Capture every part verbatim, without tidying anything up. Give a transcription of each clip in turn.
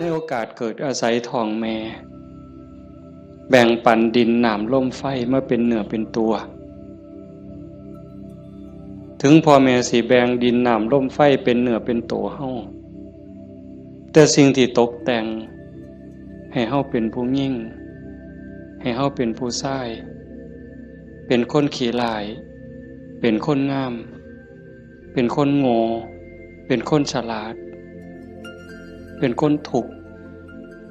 ในโอกาสเกิดอาศัยท้องแม่ แบ่งปันดินน้ำลมไฟมาเป็นเนื้อเป็นตัว ถึงพ่อแม่สิแบ่งดินน้ำลมไฟเป็นเนื้อเป็นตัวเฮา แต่สิ่งที่ตกแต่งให้เฮาเป็นผู้หญิง ให้เฮาเป็นผู้ชาย เป็นคนขี้ร้าย เป็นคนงาม เป็นคนโง่ เป็นคนฉลาด เป็นคนทุกข์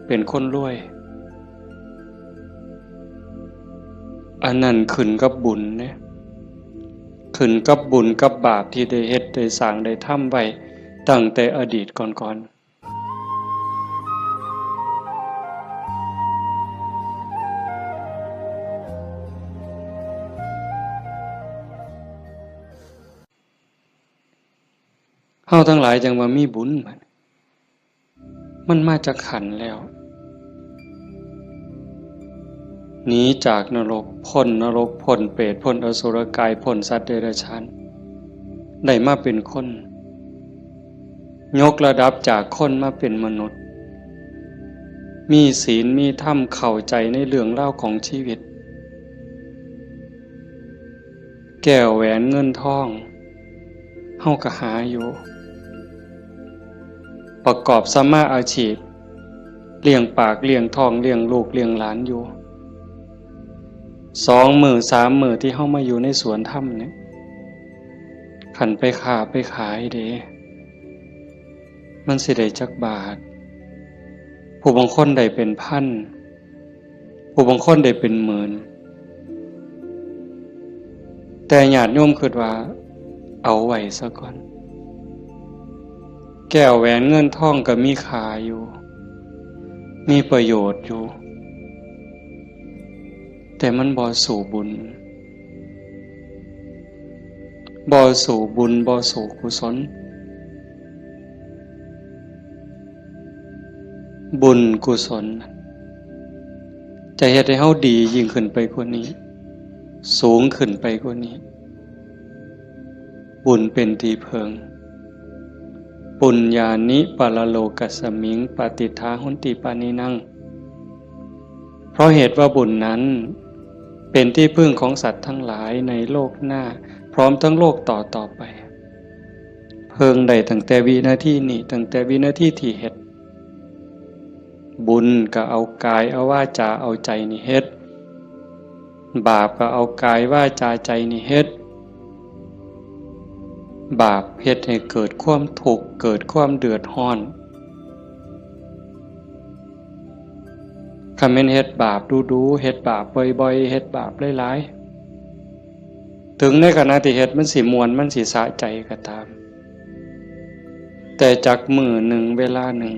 เป็นคนรวย อันนั้นขึ้นกับบุญเด้ ขึ้นกับบุญกับบาปที่ได้เฮ็ดได้สร้างได้ทำไว้ตั้งแต่อดีตก่อนๆ เฮาทั้งหลายจั่งว่ามีบุญบัด มันมาจากขันธ์แล้ว หนีจากนรก พ้นนรก พ้นเปรต พ้นอสุรกาย พ้นสัตว์เดรัจฉาน ได้มาเป็นคน ยกระดับจากคนมาเป็นมนุษย์ มีศีล มีธรรม เข้าใจในเรื่องราวของชีวิต แก้วแหวนเงินทอง เฮาก็หาอยู่ ประกอบสัมมาอาชีพ เลี้ยงปากเลี้ยงท้อง เลี้ยงลูกเลี้ยงหลานอยู่ สองมื้อสามมื้อที่เฮามาอยู่ในสวนธรรมเนี่ย คันไปค้าไปขายเด้ มันสิได้จักบาท ผู้บางคนได้เป็นพัน ผู้บางคนได้เป็นหมื่น แต่ญาติโยมคิดว่าเอาไว้ซะก่อน แก้วแหวนเงินทองก็มีค่าอยู่ มีประโยชน์อยู่ แต่มันบ่สู้บุญ บ่สู้บุญ บ่สู้กุศล บุญกุศล จะเฮ็ดให้เฮาดียิ่งขึ้นไปกว่านี้ สูงขึ้นไปกว่านี้ บุญเป็นที่เพิ่ง ปุญญานิปรโลกัสมิง ปฏิฏฐาหนติปานินัง เพราะเหตุว่าบุญนั้นเป็นที่พึ่งของสัตว์ทั้งหลายในโลกหน้า พร้อมทั้งโลกต่อต่อไป เพิ่งได้ตั้งแต่วินาทีนี้ ตั้งแต่วินาทีที่เฮ็ด บุญก็เอากายเอาวาจาเอาใจนี่เฮ็ด บาปก็เอากายวาจาใจนี่เฮ็ด บาปเฮ็ดให้เกิดความทุกข์ เกิดความเดือดร้อน คันแม่นเฮ็ดบาปดูๆ เฮ็ดบาปบ่อยๆ เฮ็ดบาปหลายๆ ถึงในขณะที่เฮ็ดมันสิม่วน มันสิสะใจก็ตาม แต่จักมื้อหนึ่งเวลาหนึ่ง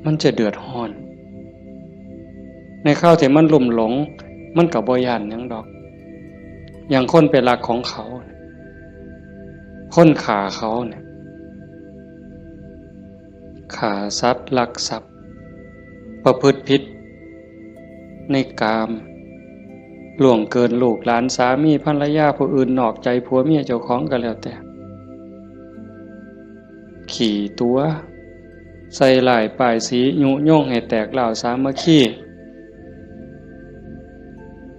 มันจะเดือดร้อน ในคราวที่มันลุ่มหลง มันก็บ่ย้านหยังดอก อย่างคนไปลักของเขา คนฆ่าเขาเนี่ย ฆ่าสัตว์ ลักทรัพย์ ประพฤติผิดในกาม ล่วงเกินลูกหลานสามีภรรยาผู้อื่นนอกใจผัวเมียเจ้าของก็แล้วแต่ ขี้ตั๋ว ใส่ร้ายป้ายสี ยุยงให้แตกร้าวสามัคคี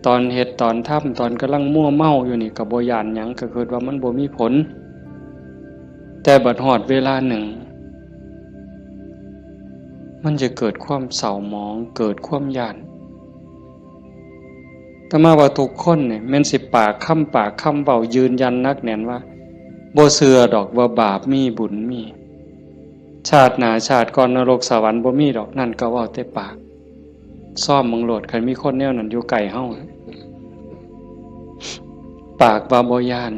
ตอนเฮ็ดตอนทำ ตอนกำลังมัวเมาอยู่นี่ก็บ่ย้านหยัง ก็คิดว่ามันบ่มีผล แต่บัดฮอดเวลาหนึ่ง มันจะเกิดความเศร้าหมอง เกิดความย้าน อาตมาว่าทุกคนเนี่ย แม่นสิปากคำ ปากคำเว้ายืนยันหนักแน่นว่า บ่เชื่อดอกว่าบาปมีบุญมี ชาติหน้าชาติก่อนนรกสวรรค์บ่มีดอก นั่นก็เว้าแต่ปาก ซ่อมเบิ่งโลด คันมีคนแนวนั้นอยู่ใกล้เฮา ปากว่าบ่ย้าน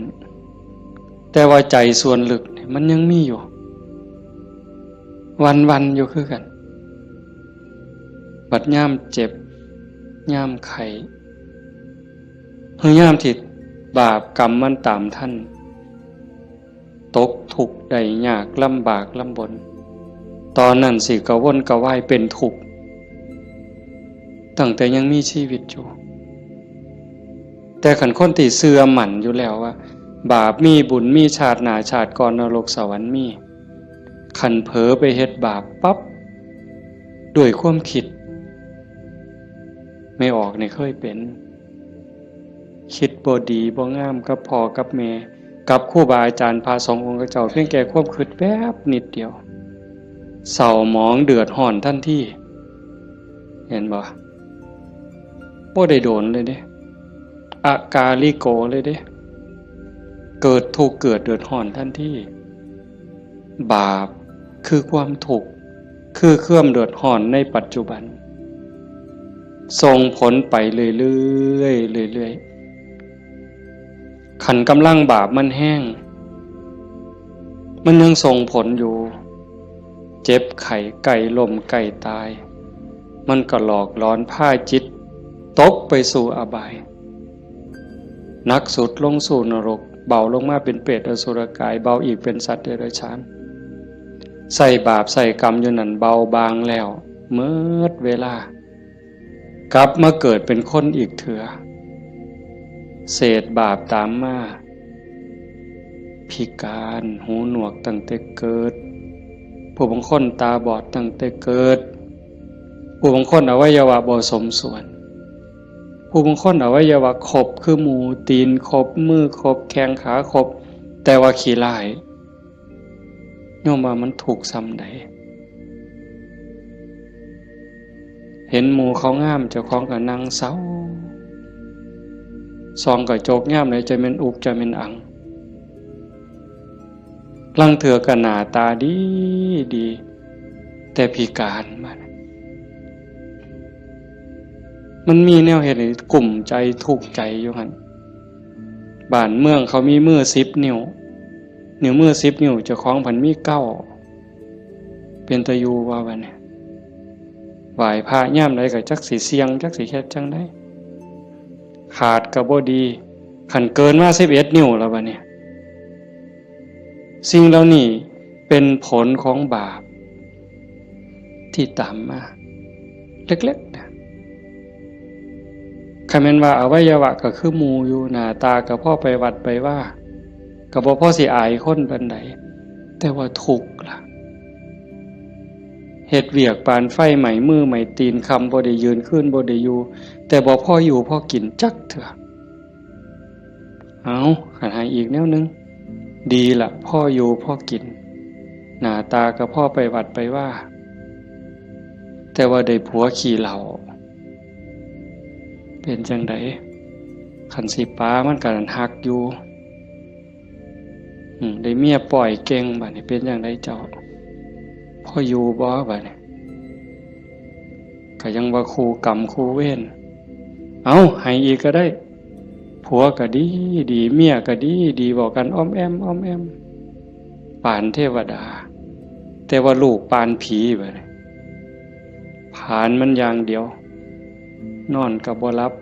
แต่ว่าใจส่วนลึกนี่มันยังมีอยู่ วันๆ อยู่คือกัน บัดยามเจ็บ ยามไข้ หรือยามที่บาปกรรมมันตามทัน ตกทุกข์ได้ยาก ลำบากลำบน ตอนนั้นสิกระวนกระวายเป็นทุกข์ ตั้งแต่ยังมีชีวิตอยู่ แต่คันคนที่เชื่อมั่นอยู่แล้วว่า บาปมีบุญมี ชาติหน้าชาติก่อนนรกสวรรค์มี คันเผลอไปเฮ็ดบาปปั๊บ ด้วยความคิด แม่ออกนี่เคยเป็น คิดบ่ดีบ่งามกับพ่อกับแม่ กับครูบาอาจารย์พระสงฆ์องค์เจ้า เพียงแค่ความคิดแป๊บนิดเดียว เศร้าหมองเดือดร้อนทันที เห็นบ่ บ่ได้โดนเลยเด้ อากาลิโกเลยเด้ เกิดทุกข์เกิดเดือดร้อนทันที บาปคือความทุกข์ คือความเดือดร้อนในปัจจุบัน ส่งผลไปเรื่อยๆ เรื่อยๆ คันกำลังบาปมันแฮง มันยังส่งผลอยู่ เจ็บไข้ใกล้ล้มใกล้ตาย มันก็หลอกหลอนพาจิตตกไปสู่อบาย หนักสุดลงสู่นรก เบาลงมาเป็นเปรตอสุรกาย เบาอีกเป็นสัตว์เดรัจฉาน ใส่บาปใส่กรรมอยู่นั่นเบาบางแล้ว เมิดเวลา กลับมาเกิดเป็นคนอีกเถื่อ เศษบาปตามมา พิการ หูหนวกตั้งแต่เกิด ผู้บางคนตาบอดตั้งแต่เกิด ผู้บางคนอวัยวะบ่สมส่วน ผู้บางคนอวัยวะครบคือหมู ตีนครบ มือครบ แข้งขาครบ แต่ว่าขี้ร้าย โยมว่ามันทุกข์ส่ำใด เห็นหมู่เขางาม เจ้าของก็นั่งเศร้า ส่องกระจกยามใดจะแม่นอุกจะแม่นอัง ลางเทื่อก็หน้าตาดีดี แต่พิการมา มันมีแนวเฮ็ดให้กุ้มใจทุกข์ใจอยู่หั่น บ้านเมืองเขามีมือสิบนิ้ว นิ้วมือสิบนิ้ว เจ้าของพันมีเก้า เป็นตาอยู่ว่าบัดนี้ ไหว้พระยามใดก็จักสิเสี่ยง จักสิเฮ็ดจั่งใด ขาดก็บ่ดี คันเกินมาสิบเอ็ดนิ้วแล้วบัดนี้ สิ่งเหล่านี้เป็นผลของบาป ที่ตามมา เล็กๆ นะ คันแม่นว่าอวัยวะก็คือหมู่อยู่ หน้าตาก็พอไปวัดไปวา ก็บ่พอสิอายคนปานใด แต่ว่าทุกข์ล่ะ เฮ็ดเวียกปานไฟไหม้มือไหม้ตีน ค่ำบ่ได้ยืน คืนบ่ได้อยู่ แต่บ่พออยู่พอกินจักเทื่อ เอา คันให้อีกแนวหนึ่ง ดีละ พออยู่พอกิน หน้าตาก็พอไปวัดไปวา แต่ว่าได้ผัวขี้เหล้า เป็นจั่งใด คันสิปามันก็ฮักอยู่ อืม ได้เมียป้อยเก่ง บัดนี้เป็นจั่งใดเจ้า พออยู่บ่ บัดนี้ ก็ยังว่าคู่กรรมคู่เวร เอา ให้อีกก็ได้ ผัวก็ดีดี เมียก็ดีดี เว้ากันอ้อมแอ้มอ้อมแอ้ม ปานเทวดา แต่ว่าลูกปานผีบัดนี้ ผลาญมันอย่างเดียว นอนก็บ่หลับ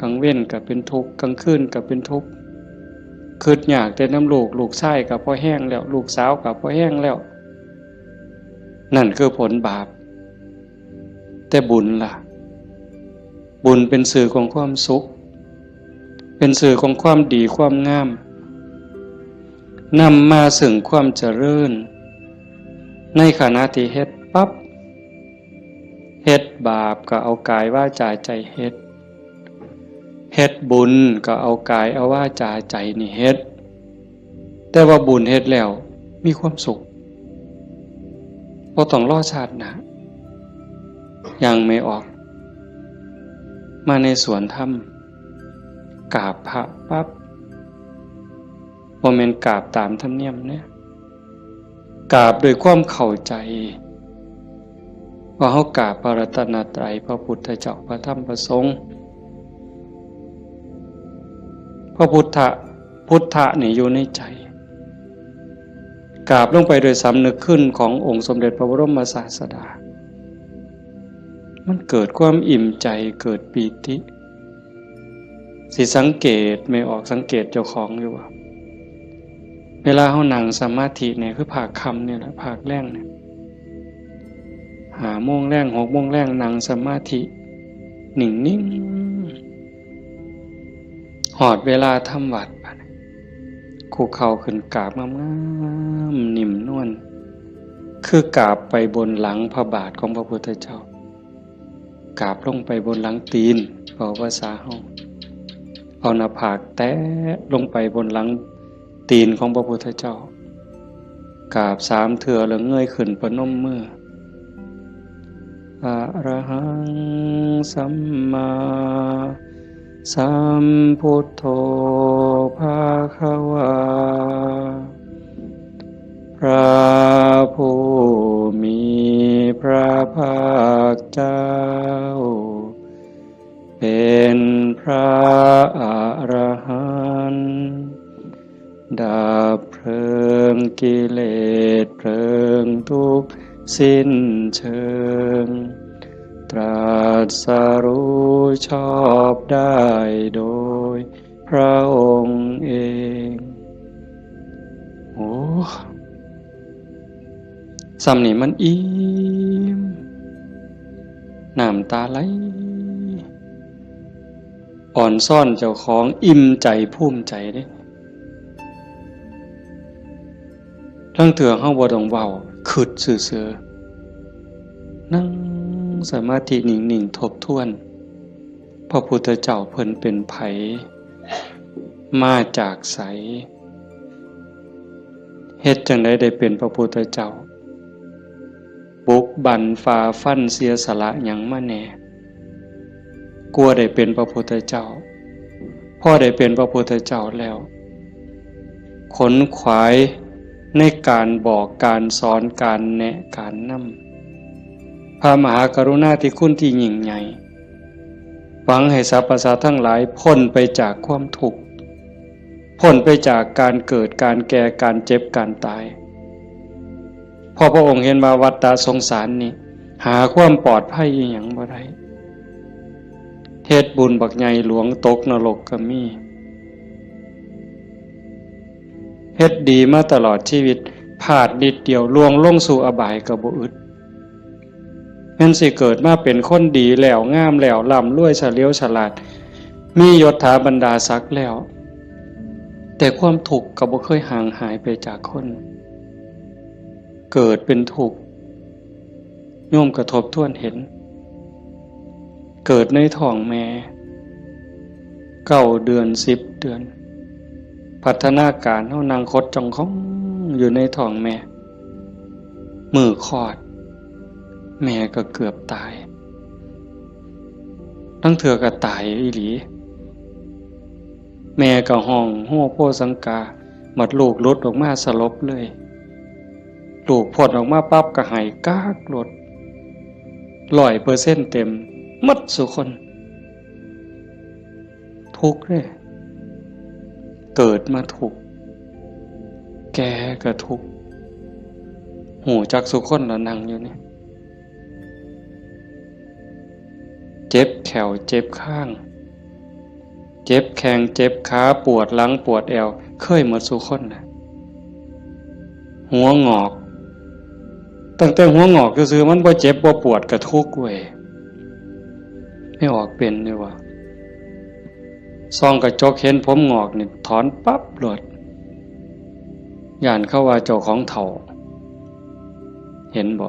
กลางเว็นก็เป็นทุกข์ กลางคืนก็เป็นทุกข์ คิดยากแต่นำลูก ลูกชายก็พอแฮงแล้ว ลูกสาวก็พอแฮงแล้ว นั่นคือผลบาป แต่บุญล่ะ บุญเป็นสื่อของความสุข เป็นสื่อของความดีความงาม นำมาซึ่งความเจริญ ในขณะที่เฮ็ดปั๊บ เฮ็ดบาปก็เอากายวาจาใจเฮ็ด เฮ็ดบุญก็เอากายเอาวาจาใจนี่เฮ็ด แต่ว่าบุญเฮ็ดแล้วมีความสุข บ่ต้องรอชาติหน้า ย่างแม่ออก มาในสวนธรรม กราบพระปั๊บ บ่แม่นกราบตามธรรมเนียมเด้ กราบด้วยความเข้าใจ ว่าเฮากราบพระรัตนตรัย พระพุทธเจ้า พระธรรม พระสงฆ์ พระพุทธะ พุทธะนี่อยู่ในใจ กราบลงไปโดยสำนึกคุณขององค์สมเด็จพระบรมศาสดา มันเกิดความอิ่มใจ เกิดปีติ สิสังเกต แม่ออกสังเกตเจ้าของอยู่ว่า เวลาเฮานั่งสมาธิเนี่ย คือภาคค่ำเนี่ยแหละ ภาคแลงเนี่ย ห้าโมงแลง หกโมงแลง นั่งสมาธิ นิ่งๆ ฮอดเวลาทำวัตรบัดนี้ คุกเข่าขึ้นกราบงามๆ นิ่มนวล คือกราบไปบนหลังพระบาทของพระพุทธเจ้า กราบลงไปบนหลังตีน เว้าภาษาเฮา เอาหน้าผากแตะลงไปบนหลังตีนของพระพุทธเจ้า กราบสามเทื่อแล้วเงยขึ้นประนมมือ อะระหังสัมมาสัมพุทโธภะคะวา พระผู้มีพระภาคเจ้า เป็นพระอรหันต์ ดับเพลิงกิเลสเพลิงทุกข์สิ้นเชิง ตรัสรู้ชอบได้โดยพระองค์เอง โอ้ ส่ำนี่มันอิ่ม น้ำตาไหล อ่อนซ้อนเจ้าของ อิ่มใจภูมิใจเด้ ลางเทื่อเฮาบ่ต้องเว้า คิดซื่อๆ นั่งสมาธินิ่งๆ ทบทวน พระพุทธเจ้าเพิ่นเป็นไผ มาจากไส เฮ็ดจั่งใดได้เป็นพระพุทธเจ้า บุกบั่นฝ่าฟันเสียสละหยังมาแหน่ กว่าได้เป็นพระพุทธเจ้า พอได้เป็นพระพุทธเจ้าแล้ว ขนขวายในการบอกการสอนการแนะการนำ พระมหากรุณาธิคุณที่ยิ่งใหญ่ หวังให้สรรพสัตว์ทั้งหลายพ้นไปจากความทุกข์ พ้นไปจากการเกิด การแก่ การเจ็บ การตาย เพราะพระองค์เห็นว่าวัฏฏะสงสารนี่ หาความปลอดภัยอีหยังบ่ได้ เฮ็ดบุญบักใหญ่หลวงตกนรกก็มี เฮ็ดดีมาตลอดชีวิต พลาดนิดเดียวล่วงลงสู่อบายก็บ่อึด แม่นสิเกิดมาเป็นคนดีแล้ว งามแล้ว ร่ำรวยเฉลียวฉลาด มียศถาบรรดาศักดิ์แล้ว แต่ความทุกข์ก็บ่เคยห่างหายไปจากคน เกิดเป็นทุกข์ โยมก็ทบทวนเห็น เกิดในท้องแม่ เก้าเดือน สิบเดือน พัฒนาการเฮานั่งขดจ้องของอยู่ในท้องแม่ มื้อคลอด แม่ก็เกือบตาย ลางเทื่อก็ตายอีหลี แม่ก็ฮ้องโฮโฮสังกา บัดลูกหลุดออกมาสลบเลย ลูกพ้นออกมาปั๊บก็ไห้ก๊ากโลด ร้อยเปอร์เซ็นต์เต็ม หมดซุคน ทุกข์เด้ เกิดมาทุกข์ แก่ก็ทุกข์ ฮู้จักซุคนล่ะนั่งอยู่นี่ เจ็บแข้วเจ็บคาง เจ็บแข้งเจ็บขา ปวดหลังปวดแอว เคยหมดซุคนน่ะ หัวงอก ตั้งแต่หัวงอกซื่อๆ มันบ่เจ็บบ่ปวดก็ทุกข์เว้ย ไม่ออกเป็นนี่หว่า ส่องกระจกเห็นผมงอกนี่ถอนปั๊บโลด ย้านเขาว่าเจ้าของเฒ่า เห็นบ่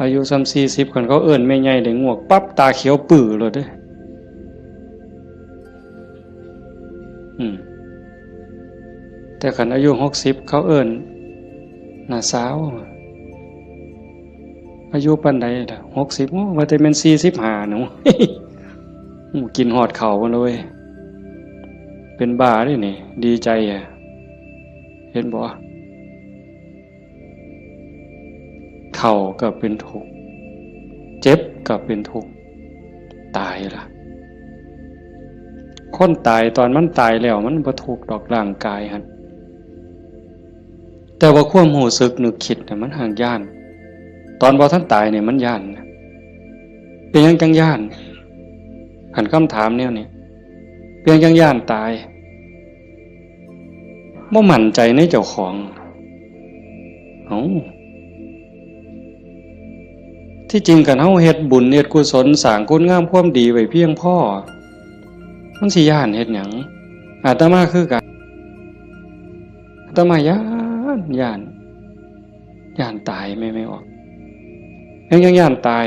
อายุส่ำสี่สิบ คันเขาเอิ้นแม่ใหญ่ได้งวกปั๊บ ตาเขียวปื้อโลดเด้ อืม แต่คันอายุหกสิบ เขาเอิ้นน้าสาว อายุปานใดล่ะ หกสิบ โอ้ ว่าแต่แม่นสี่สิบห้าหนู โอ้ กินฮอดข้าวมาเลย เป็นบ้าเด้นี่ ดีใจอะ เห็นบ่ เฒ่าก็เป็นทุกข์ เจ็บก็เป็นทุกข์ ตายล่ะ คนตายตอนมันตายแล้วมันบ่ทุกข์ดอกร่างกายหั่น แต่ว่าความรู้สึกนึกคิดน่ะมันห่างย้าน ตอนบ่ทันตายเนี่ยมันย้านนะ เป็นหยังจังย้าน คันคำถามแนวนี้ เป็นหยังจังย้านตาย บ่มั่นใจในเจ้าของ เอ้า ที่จริงคันเฮาเฮ็ดบุญเฮ็ดกุศลสร้างคุณงามความดีไว้เพียงพอ มันสิย้านเฮ็ดหยัง อาตมาคือกัน อาตมาย้าน ย้าน ย้านตาย แม่ แม่ออก ยัง ยังย้านตาย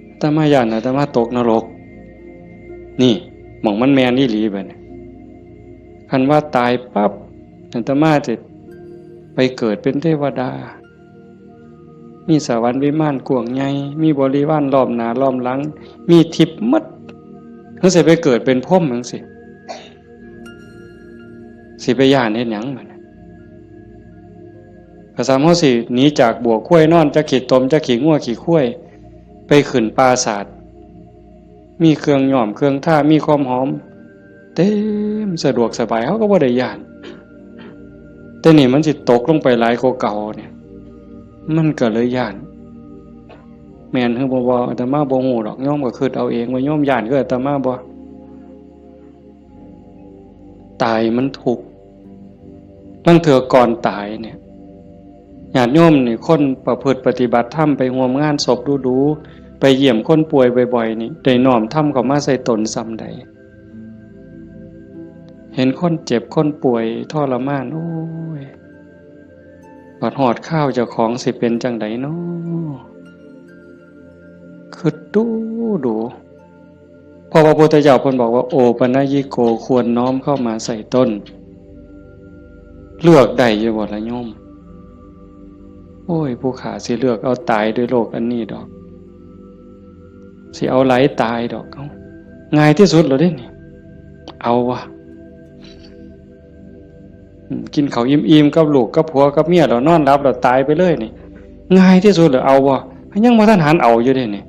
อาตมาย้าน อาตมาตกนรก นี่ หม่องมันแม่นอีหลีบัดนี้ คันว่าตายปั๊บ อาตมาจะไปเกิดเป็นเทวดา มีสวรรค์วิมานกว้างใหญ่ มีบริวารล้อมหน้าล้อมหลัง มีทิพย์หมด เฮาสิไปเกิดเป็นพรหมจั่งซี้ สิไปย้านเฮ็ดหยังบัดนี้ ก็ส่ำเฮาสิหนีจากบัวควายนอน จักขี้ตม จักขี้งัวขี้ควาย ไปขึ้นปราสาท มีเครื่องย้อมเครื่องทา มีความหอม เต็ม สะดวกสบาย เฮาก็บ่ได้ย้าน แต่นี่มันสิตกลงไปหลายกว่าเก่าเนี่ย มันก็เลยย้าน แม่นหรือบ่ บ่ อาตมาบ่ฮู้ดอก โยมก็คิดเอาเองว่าโยมย้านคืออาตมาบ่ ตายมันทุกข์ ลางเทื่อก่อนตายเนี่ย ญาติโยมนี่ คนประพฤติปฏิบัติธรรม ไปร่วมงานศพดูๆ ไปเยี่ยมคนป่วยบ่อยๆ นี่ ได้น้อมธรรมเข้ามาใส่ตนส่ำใด เห็นคนเจ็บคนป่วยทรมาน โอ้ย บัดฮอดคราวเจ้าของสิเป็นจั่งใดน้อ คิดดูดู เพราะว่าพระพุทธเจ้าเพิ่นบอกว่า โอปัญญิโก ควรน้อมเข้ามาใส่ตน เลือกได้อยู่บ่ล่ะโยม โอ้ย ผู้ข้าสิเลือกเอาตายด้วยโรคอันนี้ดอก สิเอาไหลตายดอก เอ้า ง่ายที่สุดแล้วเด้นี่ เอาวะ อืม กินข้าวอิ่มๆ กับลูกกับผัวกับเมียแล้วนอนหลับแล้วตายไปเลยนี่ ง่ายที่สุดแล้ว เอาวะ ยังบ่ทันหันเอาอยู่เด้นี่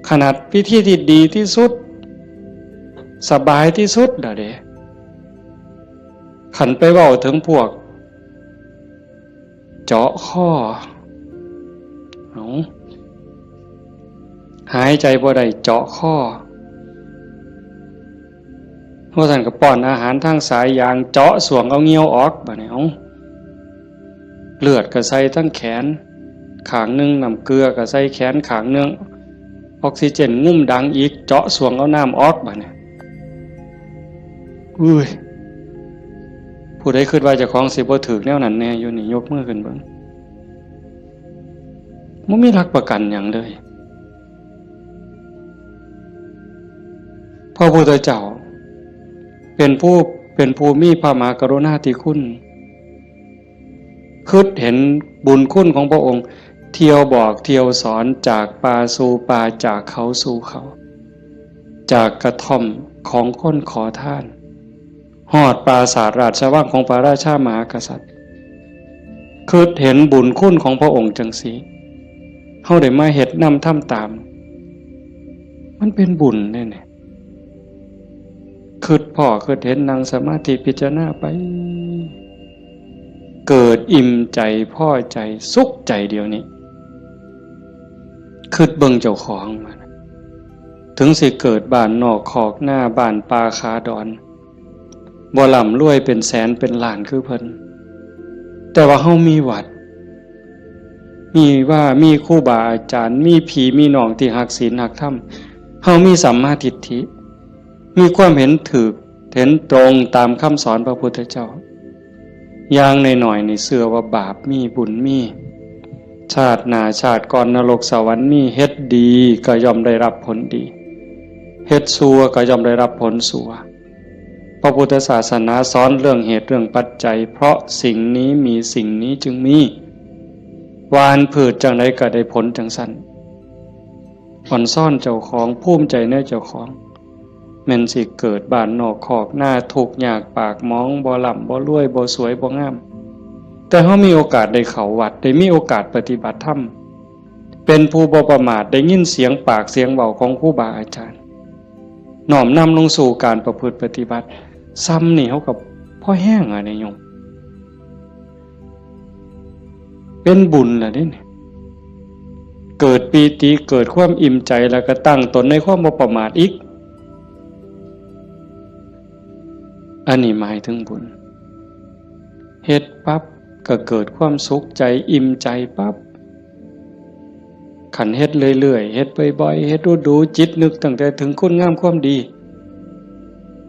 ขนาดวิธีที่ดีที่สุด สบายที่สุดแล้วเด้ คันไปเว้าถึงพวก เจาะคอ เอา หายใจบ่ได้เจาะคอ ว่าซั่นก็ป้อนอาหารทางสายยาง เจาะส่วงเอาเหงื่อออก บัดนี้ เอา เลือดก็ใส่ทั้งแขนข้างหนึ่ง น้ำเกลือก็ใส่แขนข้างหนึ่ง ออกซิเจนงุ่มดังอีก เจาะส่วงเอาน้ำออก บัดนี้ อุ้ย ผู้ใดคิดว่าเจ้าของสิบ่ถืกแนวนั้นแน่อยู่นี่ ยกมือขึ้นเบิ่ง บ่มีหลักประกันหยังเลย พระพุทธเจ้า เป็นผู้ เป็นผู้มีพระมหากรุณาธิคุณ คิดเห็นบุญคุณของพระองค์ เที่ยวบอกเที่ยวสอน จากป่าสู่ป่า จากเขาสู่เขา จากกระท่อมของคนขอทาน ฮอดปราสาทราชวังของพระราชามหากษัตริย์ คิดเห็นบุญคุณของพระองค์จั่งซี้ เฮาได้มาเฮ็ดนำทำตาม มันเป็นบุญเด้เนี่ย คิดพ้อคิดเห็น นั่งสมาธิพิจารณาไป เกิดอิ่มใจ พอใจ สุขใจเดี๋ยวนี้ คิดเบิ่งเจ้าของมัน ถึงสิเกิดบ้านนอกคอกนา บ้านป่าขาดอน บ่ร่ำรวยเป็นแสนเป็นล้านคือเพิ่น แต่ว่าเฮามีวัด มีว่า มีครูบาอาจารย์ มีพี่มีน้องที่ฮักศีลฮักธรรม เฮามีสัมมาทิฏฐิ มีความเห็นถูก เห็นตรงตามคำสอนพระพุทธเจ้า อย่างน้อยๆ นี่เชื่อว่าบาปมี บุญมี ชาติหน้าชาติก่อนนรกสวรรค์มี เฮ็ดดีก็ย่อมได้รับผลดี เฮ็ดชั่วก็ย่อมได้รับผลชั่ว พระพุทธศาสนาสอนเรื่องเหตุเรื่องปัจจัย เพราะสิ่งนี้มีสิ่งนี้จึงมี หว่านพืชจั่งใดก็ได้ผลจั่งซั้น อ่อนซ้อนเจ้าของ ภูมิใจในเจ้าของ แม่นสิเกิดบ้านนอกคอกนา ทุกข์ยากปากหมอง บ่ร่ำบ่รวย บ่สวยบ่งาม แต่เฮามีโอกาสได้เข้าวัด ได้มีโอกาสปฏิบัติธรรม เป็นผู้บ่ประมาท ได้ยินเสียงปากเสียงเว้าของครูบาอาจารย์ น้อมนำลงสู่การประพฤติปฏิบัติ ส่ำนี่เฮาก็พอแฮงอะเนี่ยโยม เป็นบุญล่ะเด้เนี่ย เกิดปีติ เกิดความอิ่มใจ แล้วก็ตั้งตนในความบ่ประมาทอีก อันนี้หมายถึงบุญ เฮ็ดปั๊บก็เกิดความสุขใจ อิ่มใจปั๊บ คันเฮ็ดเรื่อยๆ เฮ็ดบ่อยๆ เฮ็ดดูๆ จิตนึกตั้งแต่ถึงคุณงามความดี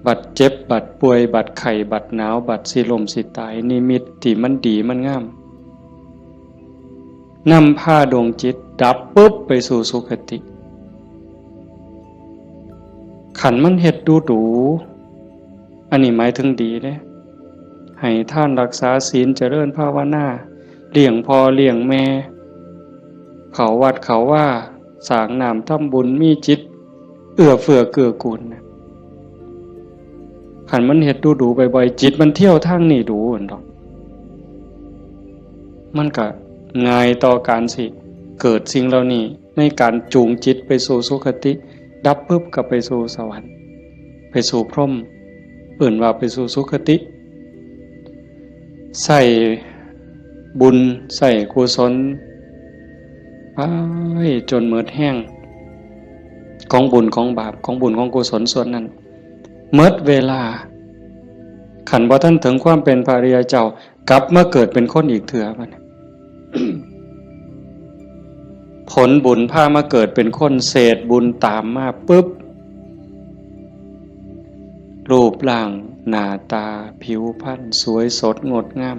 บัดเจ็บ บัดป่วย บัดไข้ บัดหนาว บัดสิล้มสิตาย นิมิตที่มันดีมันงาม นำพาดวงจิตดับปุ๊บไปสู่สุคติ คันมันเฮ็ดดูดู อันนี้หมายถึงดีเด้ ให้ทานรักษาศีลเจริญภาวนา เลี้ยงพ่อเลี้ยงแม่ เข้าวัดเข้าวา สร้างน้ำทำบุญ มีจิตเอื้อเฟื้อเกื้อกูลนะ คันมันเฮ็ดดูดูบ่อยๆ จิตมันเที่ยวทางนี้ดูหั่นดอก มันก็ง่ายต่อการสิเกิดสิ่งเหล่านี้ ในการจูงจิตไปสู่สุคติ ดับปุ๊บก็ไปสู่สวรรค์ ไปสู่พรหม เอิ้นว่าไปสู่สุคติ ใส่บุญใส่กุศลไปจนหมดแฮง ของบุญของบาป ของบุญของกุศลส่วนนั้น หมดเวลา คันบ่ทันถึงความเป็นพระอริยเจ้า กลับมาเกิดเป็นคนอีกเทื่อบัดนี้ ผลบุญพามาเกิดเป็นคน เศษบุญตามมาปุ๊บ รูปร่างหน้าตาผิวพรรณสวยสดงดงาม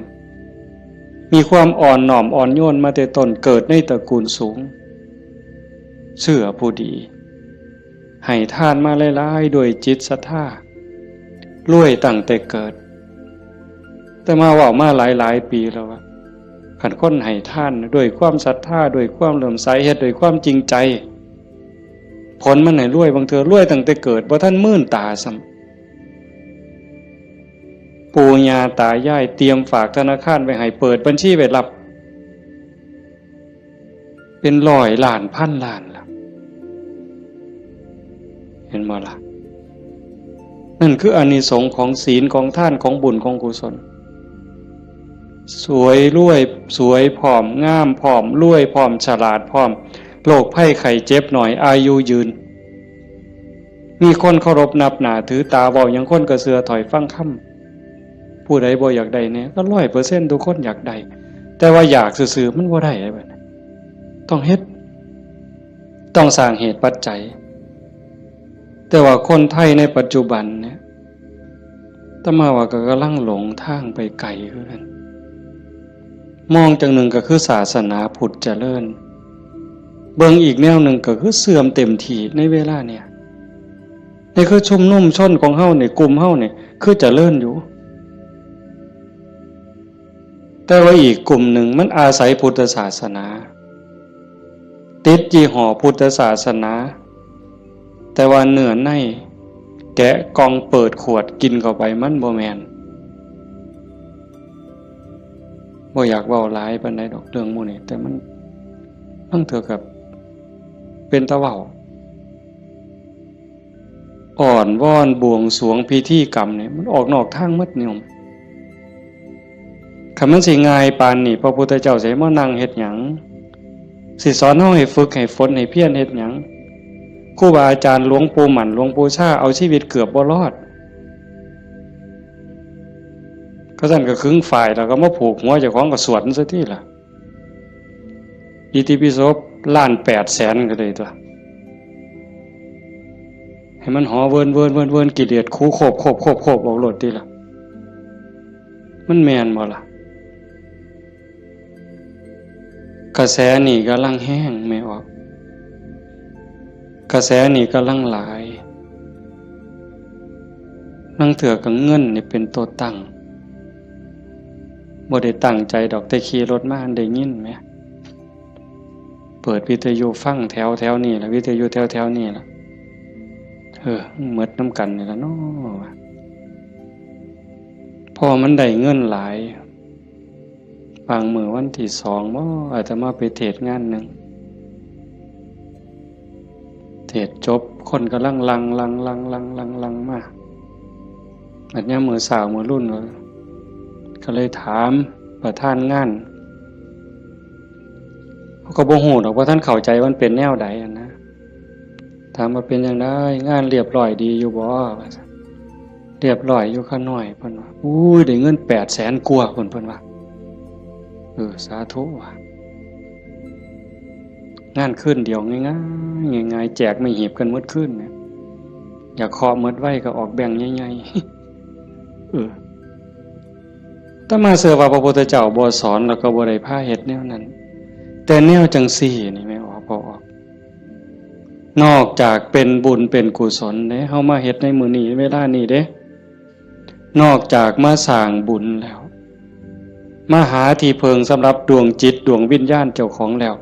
มีความอ่อนน้อมอ่อนโยนมาแต่ต้น เกิดในตระกูลสูง เชื่อผู้ดี ให้ทานมาหลายๆ ด้วยจิตศรัทธา รวยตั้งแต่เกิด แต่มาเว้ามาหลายๆ ปีแล้วว่า คันคนให้ทานด้วยความศรัทธา ด้วยความเลื่อมใส เฮ็ดด้วยความจริงใจ ผลมันให้รวย บางเทื่อรวยตั้งแต่เกิด บ่ทันมื่นตาซ้ำ ปู่ย่าตายายเตรียมฝากธนาคารไว้ให้ เปิดบัญชีไว้รับ เป็นร้อยล้านพันล้านล่ะ เห็นบ่ล่ะ นั่นคืออานิสงส์ของศีล ของทาน ของบุญ ของกุศล สวยรวย สวยพร้อม งามพร้อม รวยพร้อม ฉลาดพร้อม โรคภัยไข้เจ็บน้อย อายุยืน มีคนเคารพนับหน้าถือตา เว้าหยังคนก็เชื่อถ้อยฟังคำ ผู้ใดบ่อยากได้แน่ ก็ร้อยเปอร์เซ็นต์ ทุกคนอยากได้ แต่ว่าอยากซื่อๆ มันบ่ได้บัดนี้ ต้องเฮ็ด ต้องสร้างเหตุปัจจัย แต่ว่าคนไทยในปัจจุบันเนี่ย อาตมาว่าก็กำลังหลงทางไปไกลคือกัน มองจั่งหนึ่งก็คือศาสนาพุทธเจริญ เบิ่งอีกแนวหนึ่งก็คือเสื่อมเต็มที่ในเวลาเนี่ย นี่คือชุมนุมชนของเฮานี่ กลุ่มเฮานี่ คือเจริญอยู่ แต่ว่าอีกกลุ่มหนึ่งมันอาศัยพุทธศาสนา ติดยี่ห้อพุทธศาสนา แต่ว่าเนื้อในแกะกล่องเปิดขวดกินเข้าไป มันบ่แม่น บ่อยากเว้าหลายปานใดดอกเรื่องหมู่นี้ แต่มัน มันเถื่อกับเป็นตาเว้า อ้อนวอนบวงสรวงพิธีกรรมเนี่ย มันออกนอกทางหมดโยม คันมันสิง่ายปานนี้ พระพุทธเจ้าสิมานั่งเฮ็ดหยัง สิสอนเฮาให้ฝึกให้ฝนให้เพียรเฮ็ดหยัง ครูบาอาจารย์หลวงปู่หมั่น หลวงปู่ชา เอาชีวิตเกือบบ่รอด เขาซั่นก็ขึงฝ้ายแล้วก็มาผูกหัวเจ้าของก็สวดมันซะติล่ะ อิติปิโสล้านแปดแสนก็ได้ตั๊ว ให้มันหอเวินเวินเวินเวิน กิเลสคูโคบโคบโคบโคบออกโลดติล่ะ มันแม่นบ่ล่ะ กระแสนี่กำลังแฮงแม่ออก กระแสนี่กำลังหลาย ลางเทื่อก็เงินนี่เป็นตัวตั้ง บ่ได้ตั้งใจดอก แต่ขี่รถมาได้ยินแหม เปิดวิทยุฟังแถวแถวนี่ล่ะ วิทยุแถวแถวนี่ล่ะ เออ หมดนำกันนี่ล่ะเนาะ พอมันได้เงินหลาย บางมื้อวันที่สองบ่ อาตมาไปเทศน์งานหนึ่ง เทศน์จบ คนกำลังหลั่ง หลั่ง หลั่ง หลั่ง หลั่ง หลั่งมา บัดยามมื้อเช้ามื้อรุ่น ก็เลยถามประธานงาน เขาก็บ่ฮู้ดอกว่าท่านเข้าใจว่ามันเป็นแนวใดอะนะ ถามว่าเป็นจั่งใด งานเรียบร้อยดีอยู่บ่ ว่าซั่น เรียบร้อยอยู่ข้าน้อย เพิ่นว่า อุ้ย ได้เงินแปดแสนกว่า เพิ่น เพิ่นว่า เออ สาธุ ว่ะ งานคืนเดียวง่ายๆ ง่ายๆ แจกไม่หีบกันหมดคืนเนี่ย อยากเคาะหมดไวก็ออกแบงค์ใหญ่ๆ เออ อาตมาเชื่อว่าพระพุทธเจ้าบ่สอนแล้วก็บ่ได้พาเฮ็ดแนวนั้น แต่แนวจังซี่นี่แม่ออก พอออก นอกจากเป็นบุญเป็นกุศลเด้ เฮามาเฮ็ดในมื้อนี้เวลานี้เด้ นอกจากมาสร้างบุญแล้ว มาหาที่เพิ่งสำหรับดวงจิตดวงวิญญาณเจ้าของแล้ว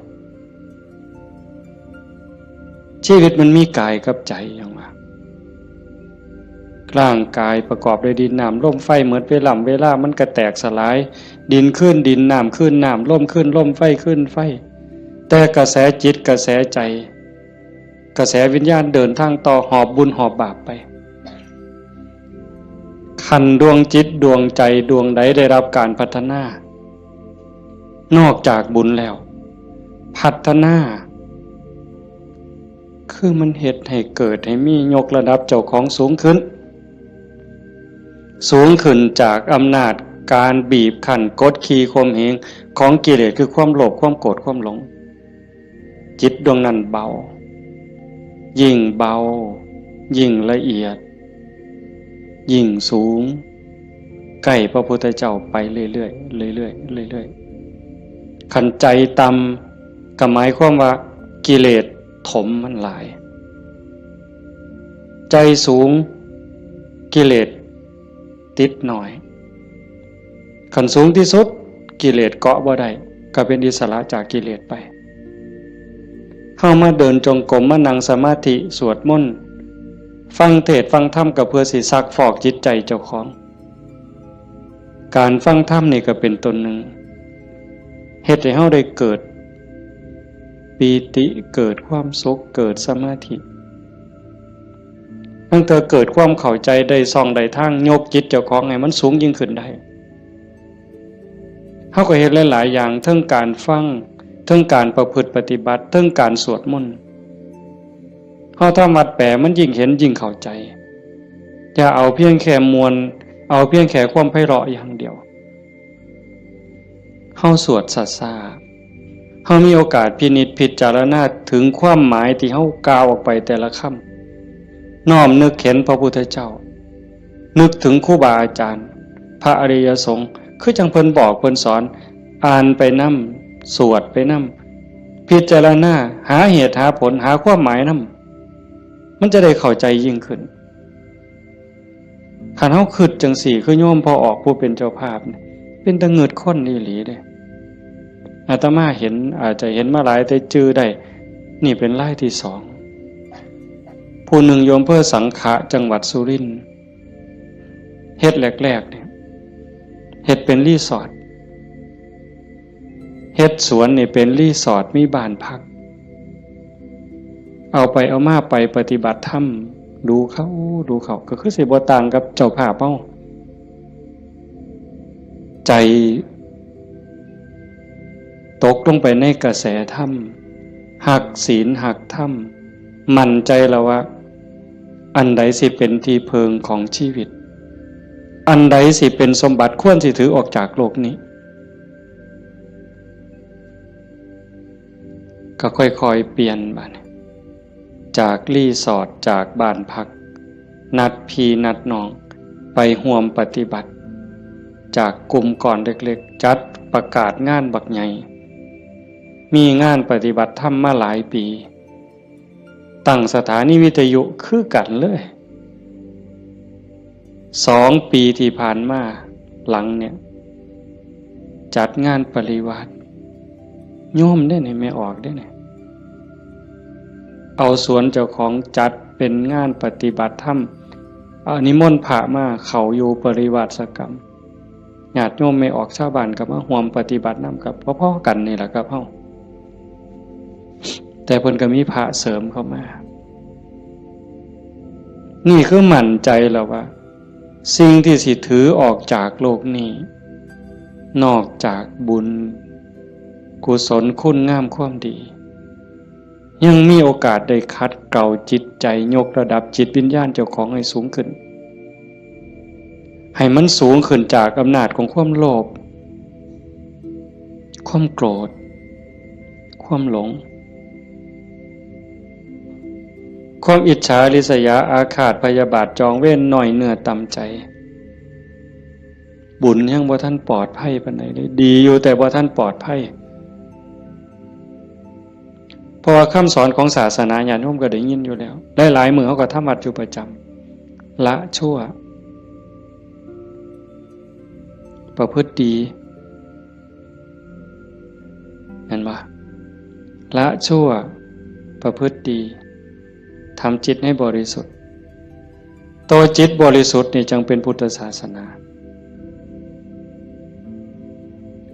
ชีวิตมันมีกายกับใจอย่างว่า ร่างกายประกอบด้วยดินน้ำลมไฟ หมดเวลา เวลามันก็แตกสลาย ดินคืนดิน น้ำคืนน้ำ ลมคืนลม ไฟคืนไฟ แต่กระแสจิตกระแสใจ กระแสวิญญาณเดินทางต่อ หอบบุญหอบบาปไป คันดวงจิตดวงใจดวงใดได้รับการพัฒนา นอกจากบุญแล้ว พัฒนา คือมันเฮ็ดให้เกิดให้มี ยกระดับเจ้าของสูงขึ้น สูงขึ้นจากอำนาจการบีบคั้นกดขี่ข่มเหงของกิเลส คือความโลภ ความโกรธ ความหลง จิตดวงนั้นเบา ยิ่งเบา ยิ่งละเอียด ยิ่งสูง ใกล้พระพุทธเจ้าไปเรื่อยๆ เรื่อยๆ เรื่อยๆ คันใจต่ำก็หมายความว่ากิเลสถมมันหลาย ใจสูง กิเลสติดน้อย คันสูงที่สุด กิเลสเกาะบ่ได้ ก็เป็นอิสระจากกิเลสไป เฮามาเดินจงกรม มานั่งสมาธิ สวดมนต์ ฟังเทศน์ฟังธรรม ก็เพื่อสิซักฟอกจิตใจเจ้าของ การฟังธรรมนี่ก็เป็นต้นหนึ่ง เฮ็ดให้เฮาได้เกิดปีติ เกิดความสุข เกิดสมาธิ ตั้งแต่เกิดความเข้าใจ ได้ช่องได้ทาง ยกจิตเจ้าของให้มันสูงยิ่งขึ้นได้ เฮาก็เฮ็ดหลายๆ อย่าง เทิงการฟัง เทิงการประพฤติปฏิบัติ เทิงการสวดมนต์ เฮาทำวัดแปล มันยิ่งเห็นยิ่งเข้าใจ อย่าเอาเพียงแค่ม่วน เอาเพียงแค่ความไพเราะอย่างเดียว เฮาสวดช้าๆ เฮามีโอกาสพินิจพิจารณาถึงความหมายที่เฮากล่าวออกไปแต่ละคำ น้อมนึกเห็นพระพุทธเจ้า นึกถึงครูบาอาจารย์ พระอริยสงฆ์ คือจั่งเพิ่นบอกเพิ่นสอน อ่านไปนำ สวดไปนำ พิจารณา หาเหตุหาผล หาความหมายนำ มันจะได้เข้าใจยิ่งขึ้น คันเฮาคิดจั่งซี้ คือโยมพ่อออกผู้เป็นเจ้าภาพนี่ เป็นตาเงิดคนอีหลีเด้ อาตมาเห็น อาจจะเห็นมาหลายแต่จื่อได้ นี่เป็นรายที่สอง ผู้หนึ่งอยู่อำเภอสังขะ จังหวัดสุรินทร์ เฮ็ดแรกๆ เนี่ย เฮ็ดเป็นรีสอร์ท เฮ็ดสวนนี่เป็นรีสอร์ท มีบ้านพัก เอาไปเอามาไปปฏิบัติธรรม ดูเข้า ดูเข้า ก็คือสิบ่ต่างกับเจ้าภาพเฮา ใจตกลงไปในกระแสธรรม ฮักศีลฮักธรรม มั่นใจแล้วว่า อันใดสิเป็นที่เพิ่งของชีวิต อันใดสิเป็นสมบัติควรสิถือออกจากโลกนี้ ก็ค่อยๆ เปลี่ยนบัดนี้ จากรีสอร์ท จากบ้านพัก นัดพี่นัดน้อง ไปร่วมปฏิบัติ จากกลุ่มก้อนเล็กๆ จัดประกาศงานบักใหญ่ มีงานปฏิบัติธรรมมาหลายปี ตั้งสถานีวิทยุคือกันเลย สองปีที่ผ่านมาหลังเนี่ย จัดงานปริวาส โยมเด้เนี่ย แม่ออกเด้เนี่ย เอาสวนเจ้าของจัดเป็นงานปฏิบัติธรรม เอานิมนต์พระมาเข้าอยู่ปริวาสกรรม ญาติโยมแม่ออกชาวบ้านก็มาร่วมปฏิบัตินำ กับพอๆ กันนี่แหละครับเฮา แต่เพิ่นก็มีพระเสริมเข้ามา นี่คือมั่นใจแล้วว่า สิ่งที่สิถือออกจากโลกนี้ นอกจากบุญ กุศลคุณงามความดี ยังมีโอกาสได้ขัดเกลาจิตใจ ยกระดับจิตวิญญาณเจ้าของให้สูงขึ้น ให้มันสูงขึ้นจากอำนาจของความโลภ ความโกรธ ความหลง ความอิจฉาริษยาอาฆาตพยาบาทจองเวรน้อยเนื้อต่ำใจ บุญยังบ่ทันปลอดภัยปานใดเลย ดีอยู่แต่บ่ทันปลอดภัย เพราะว่าคำสอนของศาสนาญาติโยมก็ได้ยินอยู่แล้ว หลายๆมื้อเฮาก็ทำวัดอยู่ประจำ ละชั่ว ประพฤติดี เห็นบ่ ละชั่ว ประพฤติดี ทำจิตให้บริสุทธิ์ ตัวจิตบริสุทธิ์นี่จังเป็นพุทธศาสนา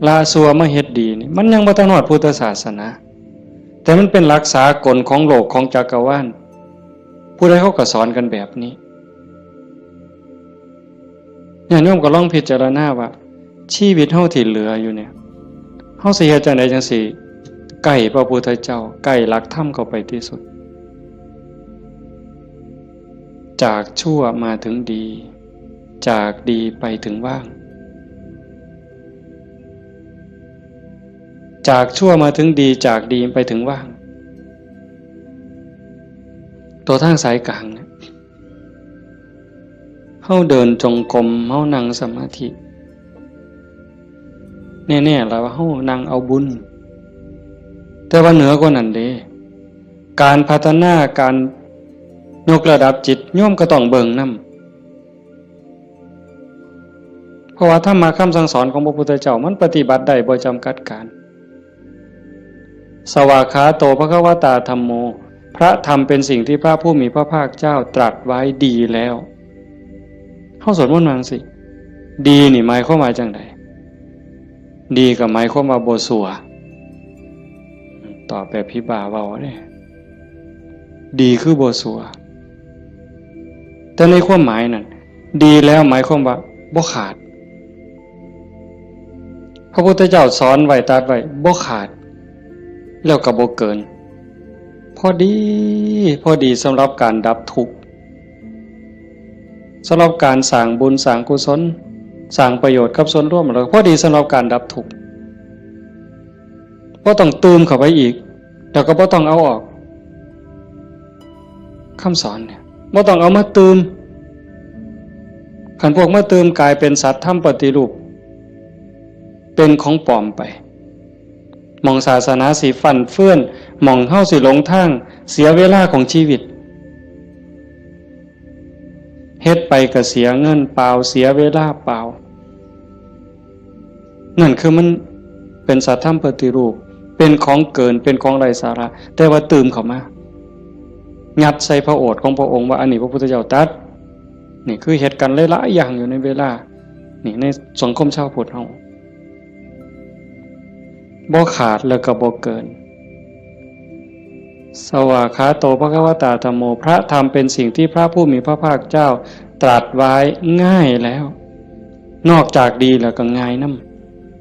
ละชั่วมาเฮ็ดดีนี่ มันยังบ่ทันฮอดพุทธศาสนา แต่มันเป็นหลักสากลของโลกของจักรวาล ผู้ใดเขาก็สอนกันแบบนี้ ญาติโยมก็ลองพิจารณาว่า ชีวิตเฮาที่เหลืออยู่เนี่ย เฮาสิเฮ็ดจั่งใดจั่งสิใกล้พระพุทธเจ้า ใกล้หลักธรรมเข้าไปที่สุด จากชั่วมาถึงดี จากดีไปถึงว่าง จากชั่วมาถึงดี จากดีไปถึงว่าง ตัวทางสายกลางเนี่ย เฮาเดินจงกรม เฮานั่งสมาธิ แน่ๆ แล้วว่าเฮานั่งเอาบุญ แต่ว่าเหนือกว่านั้นเด้ การพัฒนา การยกระดับจิต โยมก็ต้องเบิ่งนำ เพราะว่าธรรมะคำสั่งสอนของพระพุทธเจ้ามันปฏิบัติได้บ่จำกัดการ สวากขาโตภควตาธัมโม พระธรรมเป็นสิ่งที่พระผู้มีพระภาคเจ้าตรัสไว้ดีแล้ว เฮาสวดมนต์ว่าจั่งซี้ ดีนี่หมายความว่าจั่งใด ดีก็หมายความว่าบ่ซั่ว ตอบแบบผีบ้าเว้าเด้ ดีคือบ่ซั่ว แต่ในความหมายนั้น ดีแล้วหมายความว่าบ่ขาด พระพุทธเจ้าสอนไว้ตรัสไว้บ่ขาด แล้วก็บ่เกิน พอดี พอดีสำหรับการดับทุกข์ สำหรับการสร้างบุญสร้างกุศล สร้างประโยชน์กับส่วนรวม แล้วพอดีสำหรับการดับทุกข์ บ่ต้องตื่มเข้าไปอีก แล้วก็บ่ต้องเอาออก คำสอนเนี่ย บ่ต้องเอามาตื่ม คันพวกมาตื่มกลายเป็นสัตว์ธรรมปฏิรูป เป็นของปลอมไป หม่องศาสนาสิฟั่นเฟือน หม่องเฮาสิหลงทาง เสียเวลาของชีวิต เฮ็ดไปก็เสียเงินเปล่า เสียเวลาเปล่า นั่นคือมันเป็นสัตว์ธรรมปฏิรูป เป็นของเกิน เป็นของไร้สาระ แต่ว่าตื่มเข้ามา ยัดใส่พระโอษฐ์ของพระองค์ว่าอันนี้พระพุทธเจ้าตรัส นี่คือเฮ็ดกันหลายๆอย่างอยู่ในเวลา นี่ในสังคมชาวพุทธเฮา บ่ขาดแล้วก็บ่เกิน สวากขาโตภควตาธัมโม พระธรรมเป็นสิ่งที่พระผู้มีพระภาคเจ้าตรัสไว้ง่ายแล้ว นอกจากดีแล้วก็ง่ายน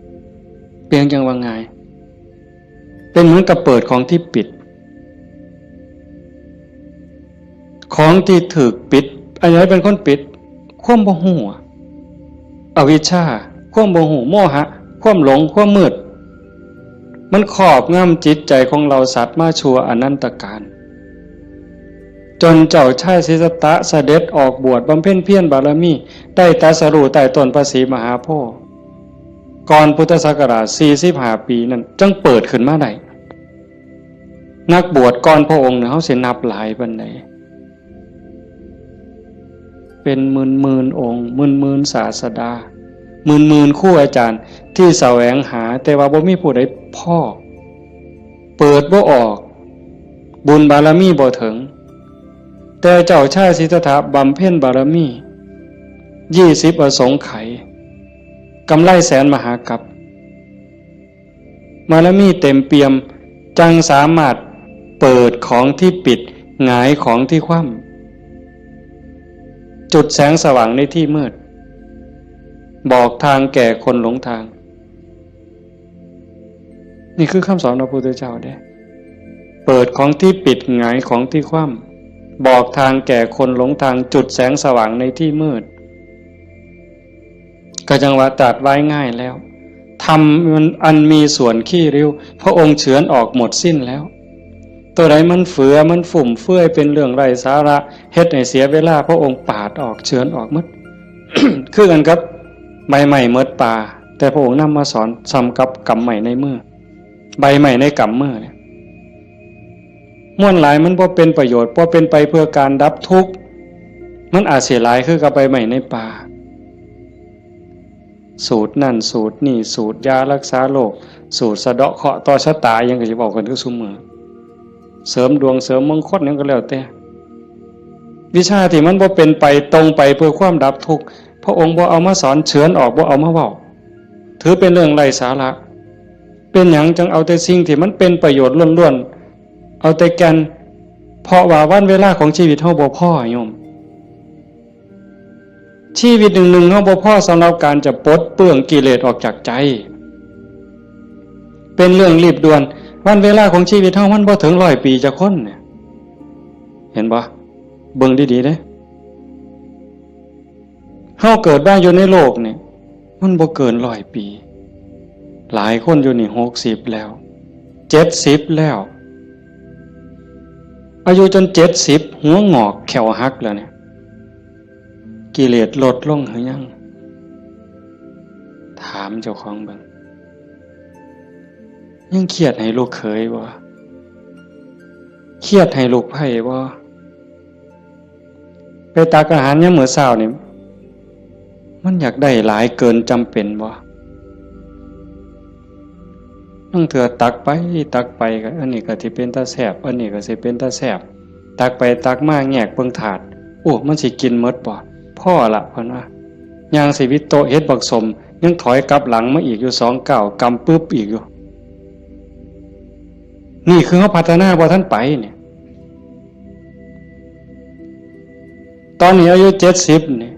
ำ เพียงจั่งว่าง่าย เป็นเหมือนกับเปิดของที่ปิด ของที่ถูกปิด อันไหนเป็นคนปิด ความบ่ฮู้อะ อวิชชา ความบ่ฮู้ โมหะ ความหลง ความมืด มันครอบงำจิตใจของเราสัตว์มาชั่วอนันตกาล จนเจ้าชายสิทธัตถะเสด็จออกบวชบำเพ็ญเพียรบารมี ได้ตรัสรู้ใต้ต้นพระศรีมหาโพธิ์ ก่อนพุทธศักราชสี่สิบห้าปีนั่น จั่งเปิดขึ้นมาได้ นักบวชก่อนพระองค์เนี่ย เฮาสินับหลายปานใด เป็นหมื่นๆองค์ หมื่นๆศาสดา หมื่นๆครูอาจารย์ที่แสวงหา แต่ว่าบ่มีผู้ใดพ้อ เปิดบ่ออก บุญบารมีบ่ถึง แต่เจ้าชายสิทธัตถะบำเพ็ญบารมี ยี่สิบอสงไขย กำไรแสนมหากัป บารมีเต็มเปี่ยม จั่งสามารถเปิดของที่ปิด หงายของที่คว่ำ จุดแสงสว่างในที่มืด บอกทางแก่คนหลงทาง นี่คือคำสอนพระพุทธเจ้าเด้ เปิดของที่ปิด หงายของที่คว่ำ บอกทางแก่คนหลงทาง จุดแสงสว่างในที่มืด ก็จั่งว่าตรัสไว้ง่ายแล้ว ธรรมอันมีส่วนขี้ริ้ว พระองค์เฉือนออกหมดสิ้นแล้ว ตัวใดมันเฟือ มันฟุ่มเฟือย เป็นเรื่องไร้สาระ เฮ็ดให้เสียเวลา พระองค์ปาดออก เฉือนออกหมด คือกันกับใบไม้หมดป่า แต่พระองค์นำมาสอน ส่ำกับกำไม้ในมือ ใบไม้ในกำมือเนี่ย มวลหลายมันบ่เป็นประโยชน์ บ่เป็นไปเพื่อการดับทุกข์ มันอาจสิหลายคือกับใบไม้ในป่า สูตรนั่นสูตรนี่ สูตรยารักษาโรค สูตรสะเดาะเคราะห์ต่อชะตา อิหยังก็สิเว้ากันคือซุมื้อ เสริมดวงเสริมมงคลหยังก็แล้วแต่ วิชาที่มันบ่เป็นไปตรงไปเพื่อความดับทุกข์ พระองค์บ่เอามาสอน เฉือนออก บ่เอามาเว้า ถือเป็นเรื่องไร้สาระ เป็นหยังจังเอาแต่สิ่งที่มันเป็นประโยชน์ล้วนๆ เอาแต่แก่น เพราะว่าวันเวลาของชีวิตเฮาบ่พอโยม ชีวิตหนึ่งๆ เฮาบ่พอสำหรับการจะปลดเปลื้องกิเลสออกจากใจ เป็นเรื่องรีบด่วน วันเวลาของชีวิตเฮามันบ่ถึงร้อยปีจักคนเนี่ย เห็นบ่ เบิ่งดีๆ เด้ เฮาเกิดมาอยู่ในโลกนี่ มันบ่เกินร้อยปี หลายคนอยู่นี่หกสิบแล้ว เจ็ดสิบแล้ว อายุจนเจ็ดสิบ หัวงอกแข้วหักแล้วเนี่ย กิเลสลดลงหรือยัง ถามเจ้าของเบิ่ง ยังเครียดให้ลูกเขยบ่ เครียดให้ลูกไพร่บ่ ไปตักอาหารยามมื้อเช้านี่ มันอยากได้หลายเกินจำเป็นบ่ ลางเทื่อตักไปตักไปก็ อันนี้ก็สิเป็นตาแซ่บ อันนี้ก็สิเป็นตาแซ่บ ตักไปตักมาแงกเบิ่งถาด โอ้ มันสิกินหมดบ่ พอละ เพิ่นว่า ย่างสิวิดโต๊ะเฮ็ดบักสม ยังถอยกลับหลังมาอีกอยู่สองก้าว กำปึ๊บอีกอยู่ นี่คือเฮาพัฒนาบ่ทันไปเนี่ย ตอนนี้อายุเจ็ดสิบนี่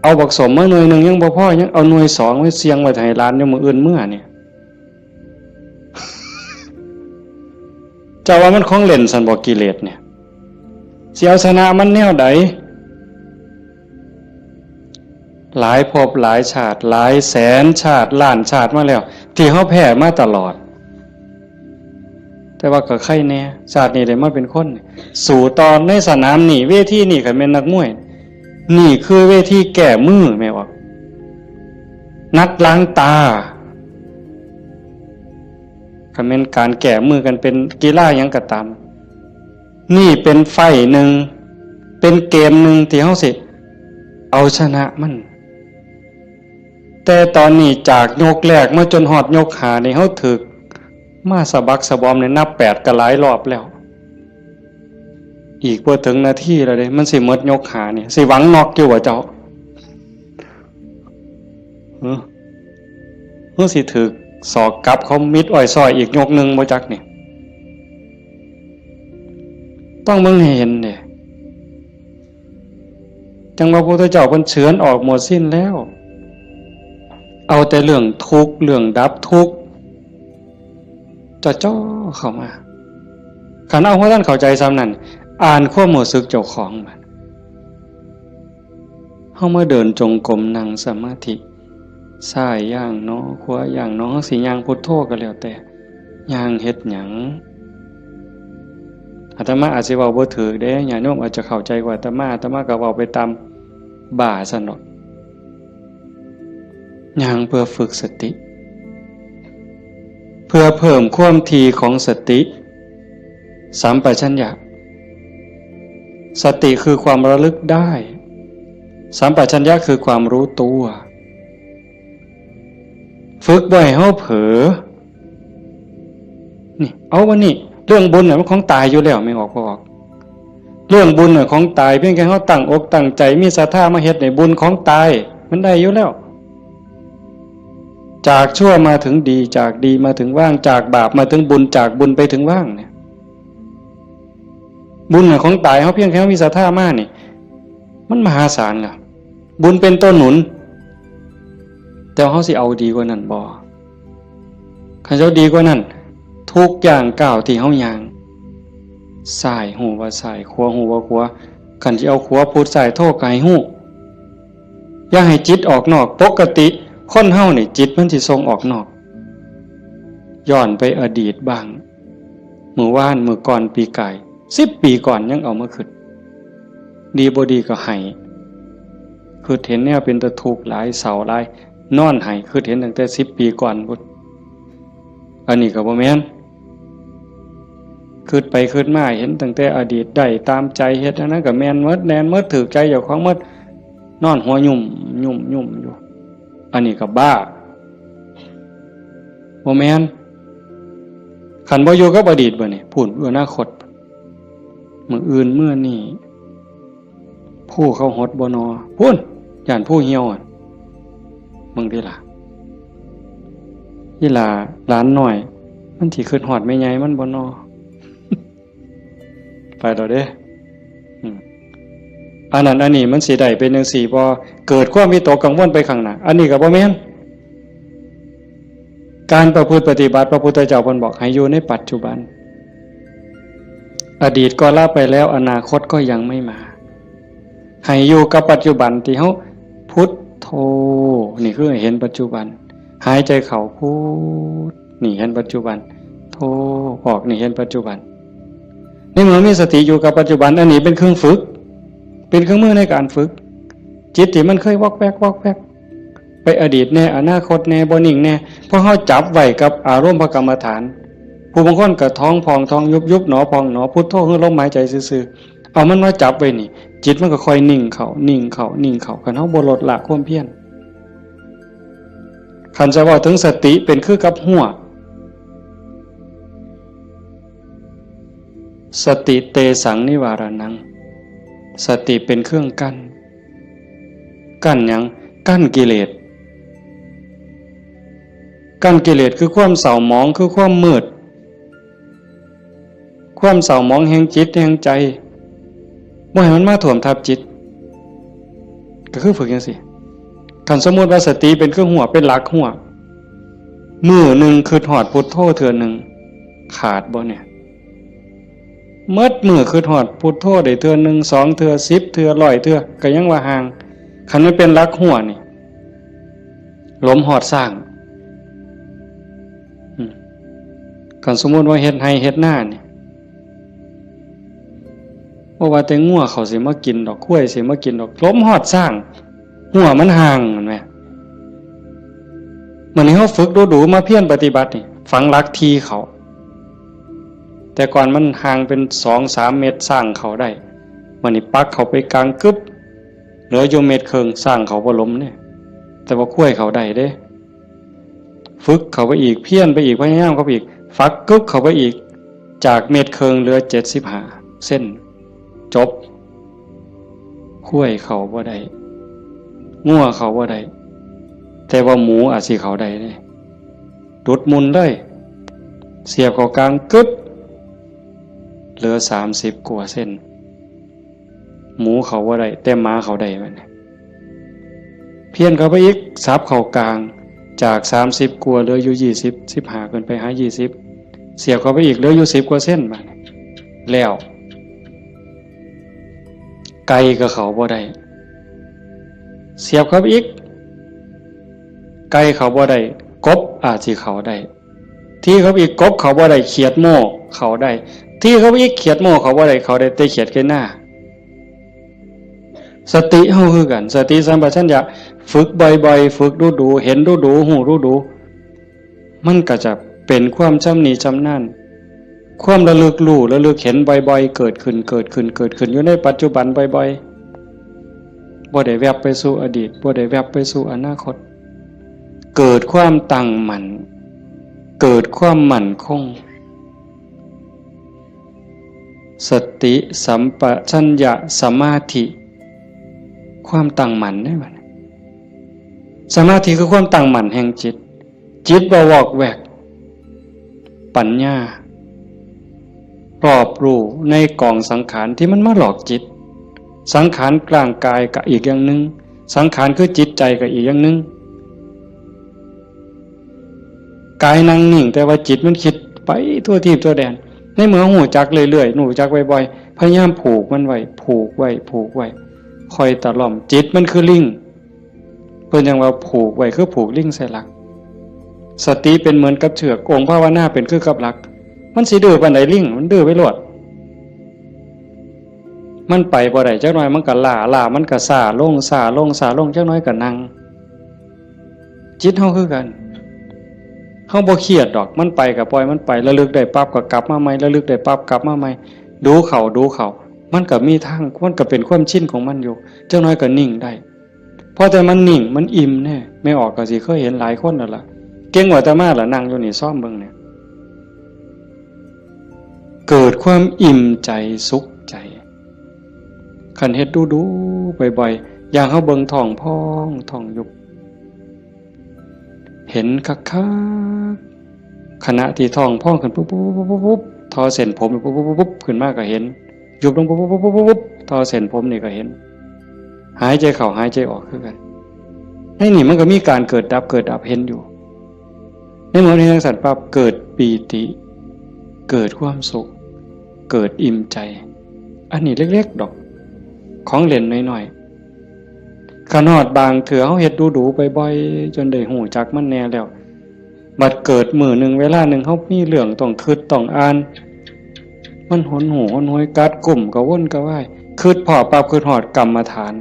เอาบักสมมาหน่วยหนึ่งยังบ่พอ ยังเอาหน่วยสองไว้เสี่ยงไว้ให้หลานอยู่มื้ออื่นเมือเนี่ย เจ้าว่ามันของเล่นซั่นบ่ กิเลสเนี่ย สิเอาชนะมันแนวใด หลายภพหลายชาติ หลายแสนชาติ ล้านชาติมาแล้ว ที่เฮาแพ้มาตลอด แต่ว่าก็ไคแน่ ชาตินี้ได้มาเป็นคน สู้ต่อในสนามนี่ เวทีนี่ คันแม่นนักมวย นี่คือเวทีแก้มือ แม่นบ่ นัดล้างตา คันแม่นการแก้มือกันเป็นกีฬาหยังก็ตาม นี่เป็นไฟต์หนึ่ง เป็นเกมหนึ่งที่เฮาสิเอาชนะมัน แต่ตอนนี้จากยกแรกมาจนฮอดยกห้านี่ เฮาถืกมาสะบักสะบอมนี่ นับแปดก็หลายรอบแล้ว อีกบ่ถึงนาทีแล้วเด้ มันสิหมดยกห้านี่ สิหวังน็อกอยู่บ่เจ้า เออ เฮาสิถืกศอกกลับเขามิดอ้อยซ้อยอีกยกหนึ่งบ่จักนี่ ต้องเบิ่งให้เห็นเด้ จั่งว่าพระพุทธเจ้าเพิ่นเฉือนออกหมดสิ้นแล้ว เอาแต่เรื่องทุกข์ เรื่องดับทุกข์ จ่อๆ เข้ามา คันเอาบ่ทันเข้าใจส่ำนั้น อ่านความรู้สึกเจ้าของบัด เฮามาเดินจงกรม นั่งสมาธิ ซ้ายย่างหนอ ขวาย่างหนอ เฮาสิย่างพุทโธก็แล้วแต่ ย่างเฮ็ดหยัง อาตมาอาจสิเว้าบ่ถูกเด้ ญาติโยมอาจจะเข้าใจกว่าอาตมา อาตมาก็เว้าไปตามบ้าซั่นดอก ย่างเพื่อฝึกสติ เพื่อเพิ่มความถี่ของสติ สัมปชัญญะ สติคือความระลึกได้ สัมปชัญญะคือความรู้ตัว ฝึกบ่ให้เฮาเผลอ นี่ เอาวันนี้ เรื่องบุญน่ะมันของตายอยู่แล้ว แม่นออกบ่ออก เรื่องบุญน่ะของตาย เพียงแค่เฮาตั้งอกตั้งใจ มีศรัทธามาเฮ็ดนี่ บุญของตาย มันได้อยู่แล้ว จากชั่วมาถึงดี จากดีมาถึงว่าง จากบาปมาถึงบุญ จากบุญไปถึงว่างเนี่ย บุญน่ะของตาย เฮาเพียงแค่เฮามีศรัทธามานี่ มันมหาศาลล่ะ บุญเป็นตัวหนุน แต่เฮาสิเอาดีกว่านั้นบ่ คันเฮาดีกว่านั้น ทุกย่างก้าวที่เฮาย่าง ซ้ายฮู้ว่าซ้าย ขวาฮู้ว่าขวา คันสิเอาขวาพุทซ้ายโธก็ให้ฮู้ อย่าให้จิตออกนอก ปกติคนเฮานี่จิตมันสิส่งออกนอก ย้อนไปอดีตบ้าง มื้อวาน มื้อก่อน ปีกาย สิบปีก่อนยังเอามาคิด ดีบ่ดีก็ไห้ คิดเห็นแนวเป็นตาทุกข์หลาย เศร้าหลาย นอนไห้ คิดเห็นตั้งแต่สิบปีก่อนพุ้น อันนี้ก็บ่แม่น คิดไปคิดมาเห็นตั้งแต่อดีต ได้ตามใจ เฮ็ดอันนั้นก็แม่นหมด แม่นหมด ถูกใจเจ้าของหมด นอนหัวยุ่มยุ่มยุ่มอยู่ อันนี้ก็บ้า บ่แม่น คันบ่อยู่กับอดีตบัดนี้ พู้น อนาคต มื้ออื่นมื้อนี้ ภูเขาหดบ่นอ พู้น ย่านภูเหี่ยวอะ เบิ่งติล่ะ อีหล่าหลานน้อย มันสิคิดฮอดแม่ใหญ่มันบ่นอ ไปแล้วเด้ อืม อันนั้นอันนี้มันสิได้เป็นจั่งซี้บ่ เกิดความวิตกกังวลไปข้างหน้า อันนี้ก็บ่แม่น การประพฤติปฏิบัติ พระพุทธเจ้าเพิ่นบอกให้อยู่ในปัจจุบัน อดีตก็ละไปแล้ว อนาคตก็ยังไม่มา ให้อยู่กับปัจจุบันที่เฮาพุทโธ นี่คือให้เห็นปัจจุบัน หายใจเข้าพุท นี่เห็นปัจจุบัน โธ ออก นี่เห็นปัจจุบัน ในเมื่อมีสติอยู่กับปัจจุบัน อันนี้เป็นเครื่องฝึก เป็นเครื่องมือในการฝึก จิตที่มันเคยวอกแวกวอกแวก ไปอดีตแน่ อนาคตแน่ บ่นิ่งแน่ เพราะเฮาจับไว้กับอารมณ์พระกรรมฐาน ผู้บางคนก็ท้องพองท้องยุบ ยุบหนอพองหนอ พุทโธคือลมหายใจซื่อๆ เอามันมาจับไว้นี่ จิตมันก็ค่อยนิ่งเข้า นิ่งเข้า นิ่งเข้า คันเฮาบ่ลดละความเพียร คันจะเว้าถึงสติเป็นคือกับฮั้ว สติเตสังนิวารณัง สติเป็นเครื่องกั้น กั้นหยัง กั้นกิเลส กั้นกิเลสคือความเศร้าหมอง คือความมืด ความเศร้าหมองแห่งจิตแห่งใจ บ่ให้มันมาท่วมทับจิต ก็คือฝึกจั่งซี้ คันสมมุติว่าสติเป็นเครื่องฮั้ว เป็นหลักฮั้ว มื้อหนึ่งคิดฮอดพุทโธเทื่อหนึ่ง ขาดบ่เนี่ย หมดมื้อคิดฮอดพุทโธได้เทื่อหนึ่ง สองเทื่อ สิบเทื่อ ร้อยเทื่อ ก็ยังว่าห่าง คันมันเป็นหลักฮั้วนี่ หลมฮอดซ้าง อืม คันสมมุติว่าเฮ็ดไร่เฮ็ดนานี่ บ่ว่าแต่งัวเขาสิมากินดอก ควายสิมากินดอก หลมฮอดซ้าง ฮั้วมันห่าง แม่นบ่ มื้อนี้เฮาฝึกดูๆ มาเพียรปฏิบัตินี่ ฝังหลักที่เข้า แต่ก่อนมันห่างเป็นสองสามเมตร ซ้างเข้าได้ มื้อนี้ปักเข้าไปกลางกึ๊บ เหลืออยู่เมตรครึ่ง ซ้างเข้าบ่หลมเนี่ย แต่ว่าควายเข้าได้เด้ ฝึกเข้าไปอีก เพียรไปอีก พยายามเข้าไปอีก ฝักกึ๊บเข้าไปอีก จากเมตรครึ่งเหลือเจ็ดสิบห้าเซน จบ ควายเข้าบ่ได้ งัวเข้าบ่ได้ แต่ว่าหมูอาจสิเข้าได้เด้ ดุดมุ่นเลย เสียบเข้ากลางกึ๊บ เหลือสามสิบกว่าเซน หมูเข้าบ่ได้ แต่หมาเข้าได้บัดนี้ เพี้ยนเข้าไปอีก สับเข้ากลาง จากสามสิบกว่าเหลืออยู่ยี่สิบ สิบห้าขึ้นไปหายี่สิบ เสียบเข้าไปอีกเหลืออยู่สิบกว่าเซนบัดนี้ แล้ว ไก่ก็เข้าบ่ได้ เสียบเข้าไปอีก ไก่เข้าบ่ได้ กบอาจสิเข้าได้ ทีเข้าไปอีก กบเข้าบ่ได้ เขียดโม่เข้าได้ ทีเข้าไปอีก เขียดโม่เข้าบ่ได้ เข้าได้แต่เขียดไก่นา สติเฮาคือกัน สติสัมปชัญญะ ฝึกบ่อยๆ ฝึกดูๆ เห็นดูๆ ฮู้ดูๆ มันก็จะเป็นความชำนิชำนาญ ความระลึกรู้ ระลึกเห็นบ่อยๆ เกิดขึ้น เกิดขึ้น เกิดขึ้น อยู่ในปัจจุบันบ่อยๆ บ่ได้แวบไปสู่อดีต บ่ได้แวบไปสู่อนาคต เกิดความตั้งมั่น เกิดความมั่นคง สติสัมปชัญญะสมาธิ ความตั้งมั่นเด้บัดนี้ สมาธิคือความตั้งมั่นแห่งจิต จิตบ่วอกแวก ปัญญา รอบรู้ในกองสังขารที่มันมาหลอกจิต สังขารร่างกายก็อีกอย่างหนึ่ง สังขารคือจิตใจก็อีกอย่างหนึ่ง กายนั่งนิ่ง แต่ว่าจิตมันคิดไปทั่วทีปทั่วแดน ในเมื่อฮู้จักเรื่อยๆ ฮู้จักบ่อยๆ พยายามผูกมันไว้ ผูกไว้ ผูกไว้ ค่อยตะล่อม จิตมันคือลิง เพิ่นจั่งว่าผูกไว้คือผูกลิงใส่หลัก สติเป็นเหมือนกับเชือก องค์ภาวนาเป็นคือกับหลัก มันสิดื้อปานใดลิง มันดื้อไปโลด มันไปบ่ได้ จักหน่อยมันก็ล้า ล้ามันก็ซ้าลง ซ้าลง ซ้าลง จักหน่อยก็นั่ง จิตเฮาคือกัน เฮาบ่เครียดดอก มันไปก็ปล่อยมันไป ระลึกได้ปั๊บก็กลับมาใหม่ ระลึกได้ปั๊บกลับมาใหม่ ดูเข้า ดูเข้า มันก็มีทาง มันก็เป็นความชินของมันอยู่ จักหน่อยก็นิ่งได้ พอแต่มันนิ่ง มันอิ่มแน่ แม่ออกก็สิเคยเห็นหลายคนแล้วล่ะ เก่งกว่าอาตมาล่ะ นั่งอยู่นี่ ซอมเบิ่งเนี่ย เกิดความอิ่มใจ สุขใจ คันเฮ็ดดูๆ บ่อยๆ อย่างเฮาเบิ่งท้องพอง ท้องยุบ เห็นคักๆ ขณะที่ท้องพองขึ้นปุ๊บๆๆๆๆ ทอเส้นผมปุ๊บๆๆๆ ขึ้นมาก็เห็น ยุบลงปุ๊บๆๆๆๆ ทอเส้นผมนี่ก็เห็น หายใจเข้าหายใจออกคือกัน ในนี่มันก็มีการเกิดดับ เกิดดับเห็นอยู่ ในเมื่อเห็นจั่งซั้นปั๊บ เกิดปีติ เกิดความสุข เกิดอิ่มใจ อันนี้เล็กๆ ดอก ของเล่นน้อยๆ คันฮอดบางเทื่อเฮาเฮ็ดดูๆ บ่อยๆ จนได้ฮู้จักมันแน่แล้ว บัดเกิดมื้อหนึ่งเวลาหนึ่งเฮามีเรื่องต้องคิดต้องอ่าน มันหนหูหนหวย กัดกุ้มกระวนกระวาย คิดพ้อปั๊บคิดฮอดกรรมฐาน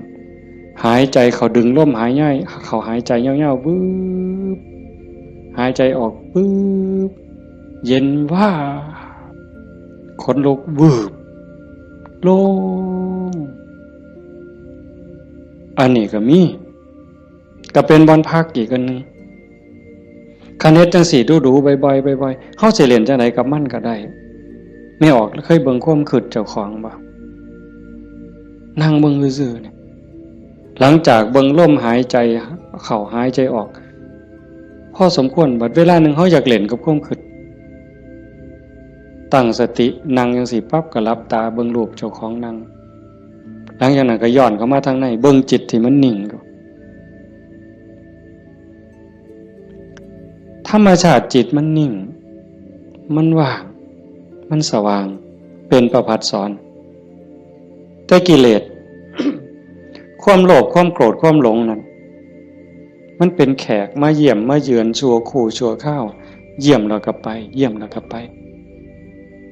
หายใจเข้า ดึงลมหายใจเข้า หายใจยาวๆ วืบ หายใจออก วืบ เย็นวาบ ขนลุก วืบ โล่ง อันนี้ก็มี ก็เป็นบ่อนพักอีกอันหนึ่ง คันเฮ็ดจั่งซี้ดูๆ บ่อยๆ บ่อยๆ เฮาสิเล่นจั่งใดกับมันก็ได้ แม่ออกเคยเบิ่งความคิดเจ้าของบ่ นั่งเบิ่งซื่อๆ เนี่ย หลังจากเบิ่งลมหายใจเข้าหายใจออก พอสมควร บัดเวลาหนึ่งเฮาอยากเล่นกับความคิด ตั้งสตินั่งจั่งซี้ปั๊บก็หลับตาเบิ่งรูปเจ้าของนั่ง หลังจากนั้นก็ย้อนเข้ามาทางใน เบิ่งจิตที่มันนิ่งอยู่ ธรรมชาติจิตมันนิ่ง มันว่าง มันสว่าง เป็นประภัสสร แต่กิเลส ความโลภ ความโกรธ ความหลงนั่น มันเป็นแขกมาเยี่ยมมาเยือนชั่วครู่ชั่วคราว เยี่ยมแล้วก็ไป เยี่ยมแล้วก็ไป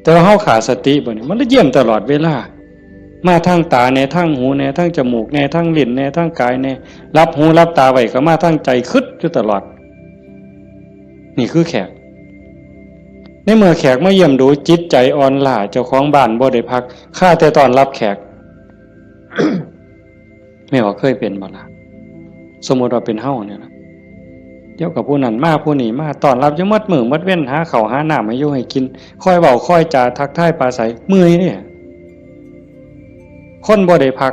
แต่ว่าเฮาขาดสติบ่นี่ มันเลยเยี่ยมตลอดเวลา มาทางตาแน่ ทางหูแน่ ทางจมูกแน่ ทางลิ้นแน่ ทางกายแน่ หลับหูหลับตาไว้ก็มาทางใจ คิดอยู่ตลอด นี่คือแขก ในเมื่อแขกมาเยี่ยมดู จิตใจอ่อนล้า เจ้าของบ้านบ่ได้พัก ข้าแต่ต้อนรับแขก แม่ว่าเคยเป็นบ่ล่ะ สมมติว่าเป็นเฮาเนี่ยนะ เดี๋ยวกับผู้นั้นมาผู้นี้มา ต้อนรับอยู่หมดมื้อหมดเว็น หาข้าวหาน้ำให้อยู่ให้กิน คอยเว้าคอยจาทักทายปราศรัย เมื่อยเนี่ย คนบ่ได้พัก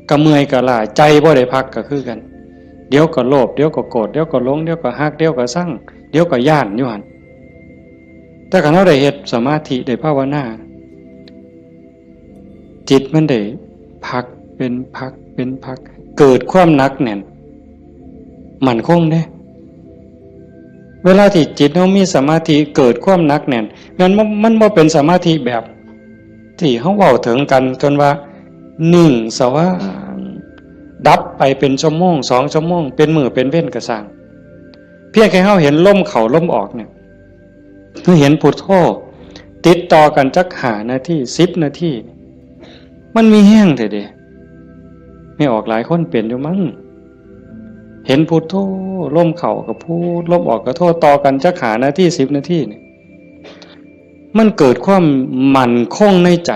ก็เมื่อยก็ล้า ใจบ่ได้พักก็คือกัน เดี๋ยวก็โลภ เดี๋ยวก็โกรธ เดี๋ยวก็หลง เดี๋ยวก็ฮัก เดี๋ยวก็ซัง เดี๋ยวก็ย้านอยู่หั่น แต่คันเฮาได้เฮ็ดสมาธิ ได้ภาวนา จิตมันได้พักเป็นพักเป็นพัก เกิดความหนักแน่น มั่นคงเด้ เวลาที่จิตเฮามีสมาธิ เกิดความหนักแน่น แม่นบ่ มันบ่เป็นสมาธิแบบ ที่เฮาเว้าถึงกัน จนว่านิ่งสว่าง ดับไปเป็นชั่วโมง สองชั่วโมง เป็นมื้อเป็นเว็นก็ซ่าง เพียงแค่เฮาเห็นลมเข้าลมออกเนี่ย เฮาเห็นพุทโธ ติดต่อกันจักห้านาที สิบนาที มันมีแฮงแท้เด้ แม่ออกหลายคนเป็นอยู่มั้ง เห็นพุทโธ ลมเข้าก็พุท ลมออกก็โธ ต่อกันจักห้านาที สิบนาทีนี่ มันเกิดความมั่นคงในใจ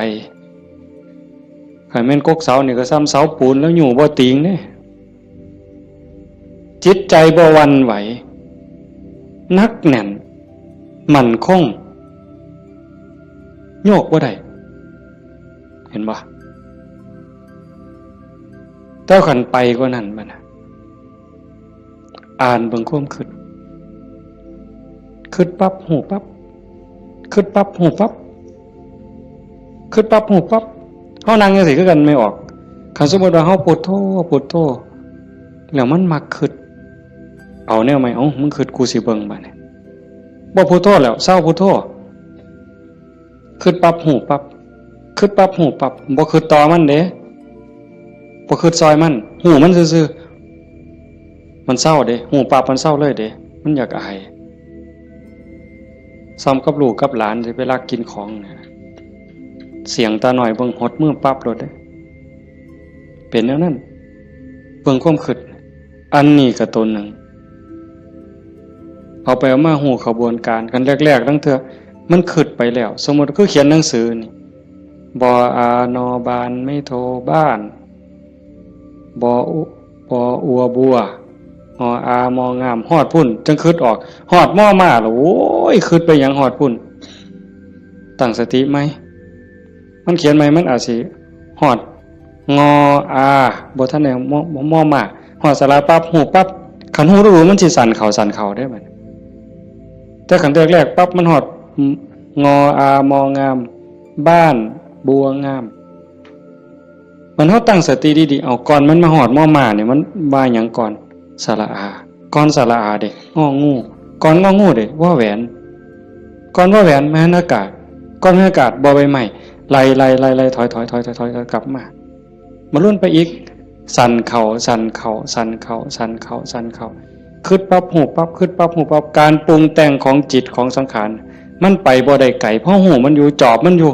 คันแม่นกกเสานี่ก็ส่ำเสาปูนแล้วอยู่บ่ติงเด้ จิตใจบ่หวั่นไหว หนักแน่น มั่นคง โยกบ่ได้ เห็นบ่ แต่คันไปกว่านั้นบัดน่ะ อ่านเบิ่งความคิด คิดปั๊บ ฮู้ปั๊บ คิดปั๊บ ฮู้ปั๊บ คิดปั๊บ ฮู้ปั๊บ เฮานั่งจั่งซี้คือกัน แม่ออก คันสมมุติว่าเฮาพุทโธ พุทโธ แล้วมันมักคิด เอาแนวใหม่ เอ้า มึงคิด กูสิเบิ่งบัดนี้ บ่พุทโธแล้ว เซาพุทโธ คิดปั๊บ ฮู้ปั๊บ คิดปั๊บ ฮู้ปั๊บ บ่คิดต่อมันเด้ บ่คิดซอยมัน ฮู้มันซื่อๆ มันเซาเด้ ฮู้ปั๊บมันเซาเลยเด้ มันอยากอาย ซ่ำกับลูกกับหลานสิไปลักกินของนะ เสี้ยงตาน้อยเบิ่งหดมือปั๊บโลดเด้ เป็นแนวนั้น เบิ่งความคิด อันนี้ก็ตัวหนึ่ง เอาไปเอามาฮู้ขบวนการ คันแรกๆ ลางเทื่อมันคิดไปแล้ว สมมุติคือเขียนหนังสือนี่ บออา นอ บาน ไม้โท บ้าน บออุ บออัว บัว ฮอ อา มอ งาม ฮอดพุ้น จั่งคิดออก ฮอด มอ มาแล้ว โอ้ย คิดไปหยังฮอดพุ้น ตั้งสติใหม่ มันเขียนใหม่ มันอาจสิฮอด งอ อา บ่ทันได้ มอ มอ มา ฮอดสระปั๊บ ฮู้ปั๊บ คันฮู้ดูมันสิสั่นเข้า สั่นเข้าเด้บัดนี้ แต่คันแรกๆ ปั๊บ มันฮอด งอ อา มอ งาม บ้าน บัวงาม มันเฮาตั้งสติดีๆ เอา ก่อนมันมาฮอด มอ มา เนี่ย มันว่าหยังก่อน สระอา ก่อนสระอาเด้ งอ งู ก่อนงอ งูเด้ วอ แหวน ก่อนวอ แหวน มหันอากาศ ก่อนมหันอากาศ บอใบไม้ ไล่ๆๆๆ ถอยๆๆๆๆ กลับมา มาลุ้นไปอีก สั่นเข้า สั่นเข้า สั่นเข้า สั่นเข้า สั่นเข้า คิดปั๊บ ฮู้ปั๊บ คิดปั๊บ ฮู้ปั๊บ การปรุงแต่งของจิตของสังขาร มันไปบ่ได้ไกล เพราะฮู้มันอยู่ จอบมันอยู่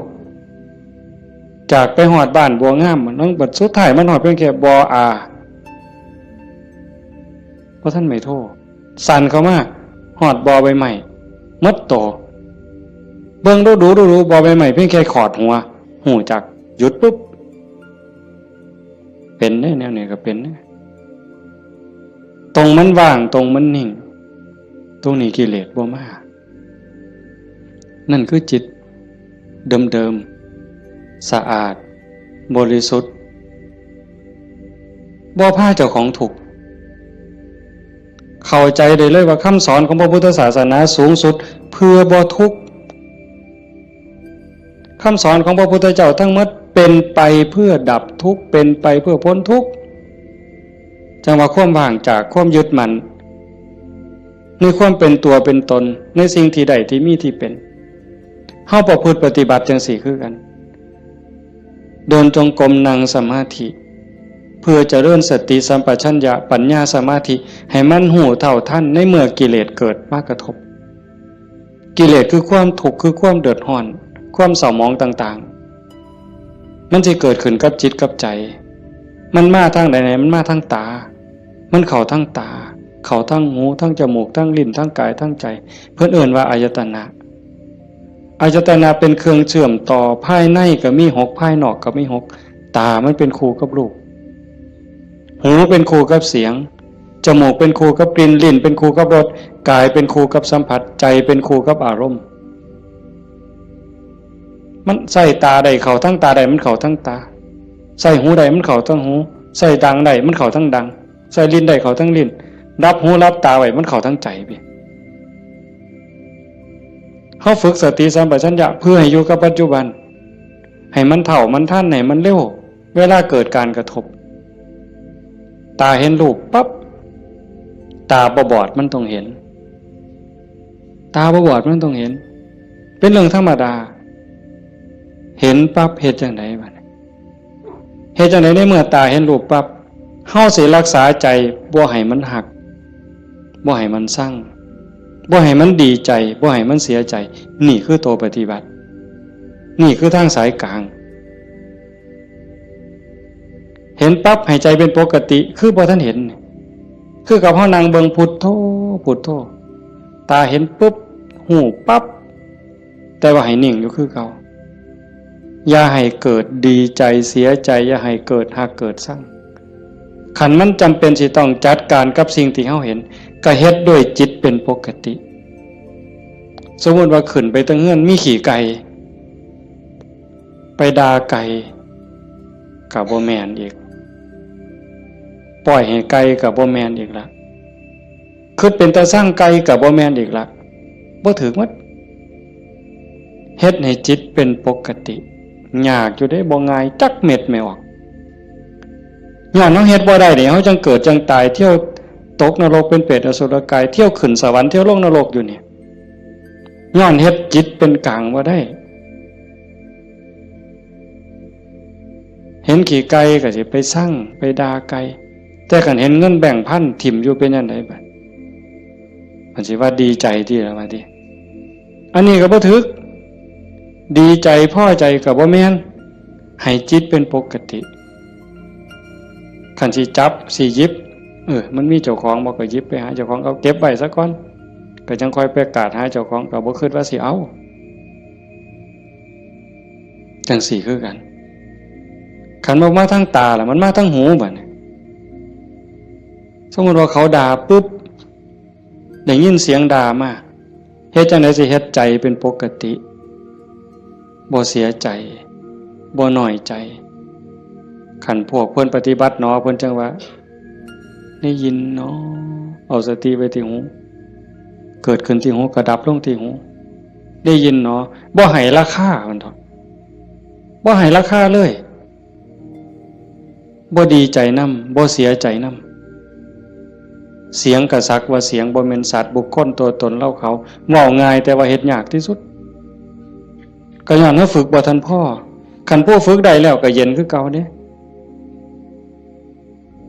จากไปฮอดบ้านบัวงาม มันบัดสุดท้ายมันฮอดเพียงแค่ บออา บ่ทันไม้โท สั่นเข้ามา ฮอดบอใบไม้ หมดโต เบิ่งดูๆๆๆ บอใบไม้เพียงแค่ขอดหัว ฮู้จัก หยุดปุ๊บ เป็นเด้ แนวนี้ก็เป็นเด้ ตรงมันว่าง ตรงมันนิ่ง ตรงนี้กิเลสบ่มา นั่นคือจิตเดิมๆ สะอาด บริสุทธิ์ บ่พาเจ้าของทุกข์ เข้าใจได้เลยว่าคำสอนของพระพุทธศาสนาสูงสุดเพื่อบ่ทุกข์ คำสอนของพระพุทธเจ้าทั้งหมดเป็นไปเพื่อดับทุกข์ เป็นไปเพื่อพ้นทุกข์ จั่งว่าความว่างจากความยึดมั่น ในความเป็นตัวเป็นตน ในสิ่งที่ได้ที่มีที่เป็น เฮาประพฤติปฏิบัติจั่งซี้คือกัน เดินจงกรม นั่งสมาธิ เพื่อเจริญสติสัมปชัญญะ ปัญญาสมาธิ ให้มันฮู้เท่าทันในเมื่อกิเลสเกิดมากระทบ กิเลสคือความทุกข์ คือความเดือดร้อน ความเศร้าหมองต่างๆ มันสิเกิดขึ้นกับจิตกับใจ มันมาทางใด มันมาทางตา มันเข้าทางตา เข้าทางหู ทางจมูก ทางลิ้น ทางกาย ทางใจ เพิ่นเอิ้นว่าอายตนะ อายตนะเป็นเครื่องเชื่อมต่อ ภายในก็มีหก ภายนอกก็มีหก ตามันเป็นคู่กับรูป หูเป็นคู่กับเสียง จมูกเป็นคู่กับกลิ่น ลิ้นเป็นคู่กับรส กายเป็นคู่กับสัมผัส ใจเป็นคู่กับอารมณ์ มันใส่ตาได้เข้าทั้งตาได้ มันเข้าทั้งตา ใส่หูได้มันเข้าทั้งหู ใส่ดังได้มันเข้าทั้งดัง ใส่ลิ้นได้เข้าทั้งลิ้น รับหูรับตาไว้มันเข้าทั้งใจไป เฮาฝึกสติสัมปชัญญะเพื่อให้อยู่กับปัจจุบัน ให้มันเท่ามันทัน ให้มันเร็ว เวลาเกิดการกระทบ ตาเห็นรูปปั๊บ ตาบ่บอดมันต้องเห็น ตาบ่บอดมันต้องเห็น เป็นเรื่องธรรมดา เห็นปั๊บเฮ็ดจั่งใดบัดนี้ เฮ็ดจั่งใดในเมื่อตาเห็นรูปปั๊บ เฮาสิรักษาใจบ่ให้มันฮัก บ่ให้มันชัง บ่ให้มันดีใจ บ่ให้มันเสียใจ นี่คือตัวปฏิบัติ นี่คือทางสายกลาง เห็นปั๊บให้ใจเป็นปกติ คือบ่ทันเห็น คือกับเฮานั่งเบิ่งพุทโธ พุทโธ ตาเห็นปุ๊บ ฮู้ปั๊บ แต่ว่าให้นิ่งอยู่คือเก่า อย่าให้เกิดดีใจเสียใจ อย่าให้เกิดฮักเกิดชัง คันมันจำเป็นสิต้องจัดการกับสิ่งที่เฮาเห็น ก็เฮ็ดด้วยจิตเป็นปกติ สมมุติว่าขึ้นไปเทิงเฮือนมีขี้ไก่ ไปด่าไก่ ก็บ่แม่นอีก ปล่อยให้ไก่ก็บ่แม่นอีกละ คิดเป็นตาซังไก่ก็บ่แม่นอีกละ บ่ถืกหมด เฮ็ดให้จิตเป็นปกติ ยากอยู่เด้ บ่ง่ายจักเม็ดแม่ออก ย้อนเฮาเฮ็ดบ่ได้นี่ เฮาจั่งเกิดจั่งตาย เที่ยวตกนรกเป็นเปรตอสุรกาย เที่ยวขึ้นสวรรค์ เที่ยวลงนรกอยู่นี่ ย้อนเฮ็ดจิตเป็นกลางบ่ได้ เห็นขี้ไก่ก็สิไปซัง ไปด่าไก่ แต่คันเห็นเงินแบงค์พันถิ่มอยู่เป็นจั่งใดบัด มันสิว่าดีใจติล่ะว่าติ อันนี้ก็บ่ถืก ดีใจพอใจก็บ่แม่น ให้จิตเป็นปกติ คันสิจับสิหยิบ เออ มันมีเจ้าของบ่ก็หยิบไปหาเจ้าของ เอาเก็บไว้ซะก่อน ก็จั่งค่อยไปกาดหาเจ้าของ ก็บ่คิดว่าสิเอา จั่งซี้คือกัน คันบ่มาทางตาล่ะ มันมาทางหูบัดนี้ สมมุติว่าเขาด่าปุ๊บ ได้ยินเสียงด่ามา เฮ็ดจั่งใดสิเฮ็ดใจเป็นปกติ บ่เสียใจ บ่น้อยใจ คันพวกเพิ่นปฏิบัติหนอ เพิ่นจั่งว่า ได้ยินหนอ เอาสติไว้ที่หู เกิดขึ้นที่หู ก็ดับลงที่หู ได้ยินหนอ บ่ให้ราคา เพิ่นเถาะ บ่ให้ราคาเลย บ่ดีใจนำ บ่เสียใจนำ เสียงก็สักว่าเสียง บ่แม่นสัตว์บุคคลตัวตนเราเขา เว้าง่ายแต่ว่าเฮ็ดยากที่สุด ก็ย้อนว่าฝึกบ่ทันพอ คันผู้ฝึกได้แล้วก็เย็นคือเก่าเด้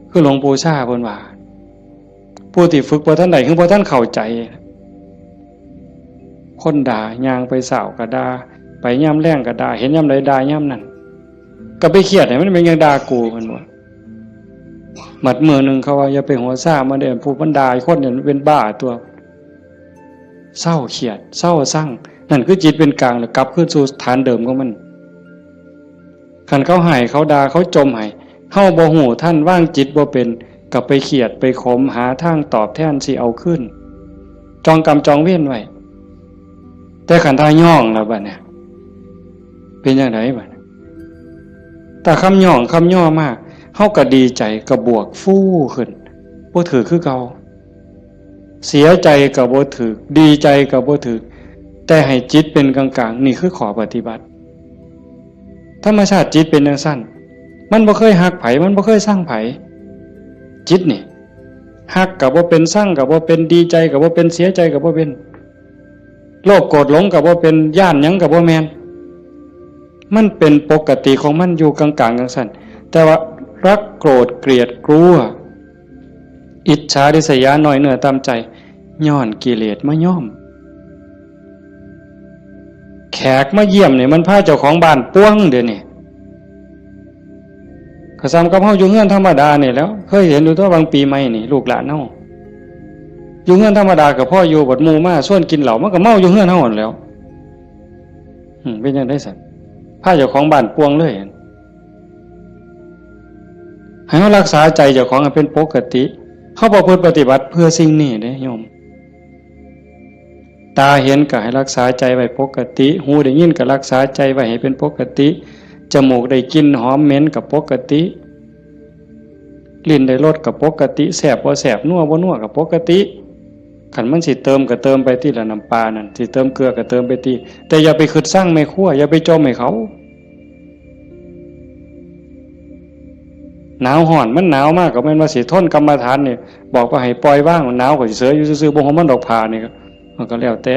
คือหลวงปู่ชาเพิ่นว่า ผู้ที่ฝึกบ่ทันได้ คือบ่ทันเข้าใจ คนด่า ย่างไปเช้าก็ด่า ไปยามแลงก็ด่า เห็นยามใดด่ายามนั้น ก็ไปเครียดให้มันเป็นหยังด่ากู เพิ่นว่า บัดมื้อหนึ่งเขาว่า อย่าไปหัวซ่ามันเด้อ ผู้มันด่าคนเนี่ยมันเป็นบ้าตัว เซาเครียด เซาซัง นั่นคือจิตเป็นกลาง แล้วกลับคืนสู่ฐานเดิมของมัน คันเขาให้ เขาด่า เขาจ่มให้ เฮาบ่ฮู้ทัน วางจิตบ่เป็น ก็ไปเครียด ไปขม หาทางตอบแทนสิเอาคืน จองกรรมจองเวรไว้ แต่คันถ้าย้องแล้วบัดเนี่ย เป็นจั่งใดบัดเนี่ย ถ้าคำย้องคำย่อมา เฮาก็ดีใจ ก็บวกฟูขึ้น บ่ถืกคือเก่า เสียใจก็บ่ถืก ดีใจก็บ่ถืก แต่ให้จิตเป็นกลางๆ นี่คือข้อปฏิบัติ ธรรมชาติจิตเป็นจั่งซั้น มันบ่เคยฮักไผ มันบ่เคยซังไผ จิตนี่ ฮักก็บ่เป็น ซังก็บ่เป็น ดีใจก็บ่เป็น เสียใจก็บ่เป็น โลภโกรธหลงก็บ่เป็น ย้านหยังก็บ่แม่น มันเป็นปกติของมันอยู่กลางๆ จั่งซั้น แต่ว่ารักโกรธเกลียดกลัว อิจฉาริษยา น้อยเนื้อต่ำใจ ย้อนกิเลสมาย้อม แขกมาเยี่ยมนี่มันพาเจ้าของบ้านป่วงเดี๋ยวนี้ ก็ส่ำกับเฮาอยู่เฮือนธรรมดานี่แหล้ว เคยเห็นอยู่ตั๊ว บางปีใหม่นี่ ลูกหลานเฮาอยู่เฮือนธรรมดาก็พออยู่ บัดหมู่มาชวนกินเหล้า มันก็เมาอยู่เฮือนเฮาหั้นแหล้ว อืม เป็นจั่งใดซั้น พาเจ้าของบ้านป่วงเลย ให้เฮารักษาใจเจ้าของให้เป็นปกติ เฮาประพฤติปฏิบัติเพื่อสิ่งนี้เด้โยม ตาเห็นก็ให้รักษาใจไว้ปกติ หูได้ยินก็รักษาใจไว้ให้เป็นปกติ จมูกได้กลิ่นหอมเหม็นก็ปกติ ลิ้นได้รสก็ปกติ แซ่บบ่แซ่บ นัวบ่นัวก็ปกติ คันมันสิเติมก็เติมไปติละ น้ำปลานั่น สิเติมเกลือก็เติมไปติ แต่อย่าไปคิดซังแม่ครัว อย่าไปจ่มให้เขา หนาวฮ้อน มันหนาวมากก็แม่นว่าสิทน กรรมฐานนี่ บอกว่าให้ปล่อยวาง หนาวก็สิเสยอยู่ซื่อๆ บ่ห่มมันดอกผ้านี่ก็ มันก็แล้วแต่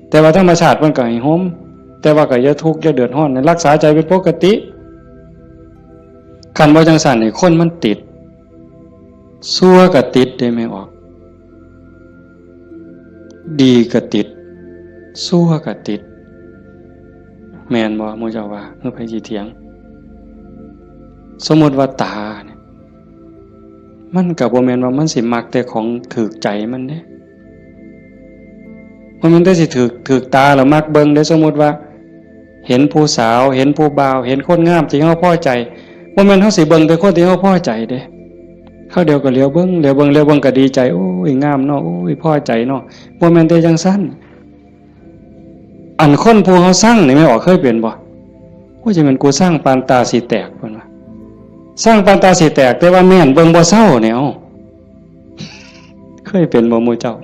แต่ว่าธรรมชาติมันก็ให้ห่ม แต่ว่าก็อย่าทุกข์อย่าเดือดร้อน รักษาใจเป็นปกติ คันบ่จั่งซั้นนี่ คนมันติด ซั่วก็ติดเด้แม่ออก ดีก็ติด ซั่วก็ติด แม่นบ่หมู่เจ้าว่า คือไผสิเถียง สมมุติว่าตาเนี่ย มันก็บ่แม่นว่ามันสิมักแต่ของถืกใจมันเด้ บ่แม่นแต่สิถืก ถืกตาแล้วมักเบิ่งเด้ สมมุติว่า เห็นผู้สาว เห็นผู้บ่าว เห็นคนงามที่เฮาพอใจ บ่แม่นเฮาสิเบิ่งแต่คนที่เฮาพอใจเด้ คราวเดียวก็เหลียวเบิ่ง เหลียวเบิ่ง เหลียวเบิ่งก็ดีใจ โอ้ย งามเนาะ โอ้ย พอใจเนาะ บ่แม่นแต่จั่งซั้น อันคนผู้เฮาซังนี่แม่ออกเคยเป็นบ่ โอ้ย จะแม่นกูซังปานตาสิแตก เพิ่นว่า ซังปานตาสิแตก แต่ว่าแม่นเบิ่งบ่เซาเนี่ย เอ้า เคยเป็นบ่หมู่เจ้า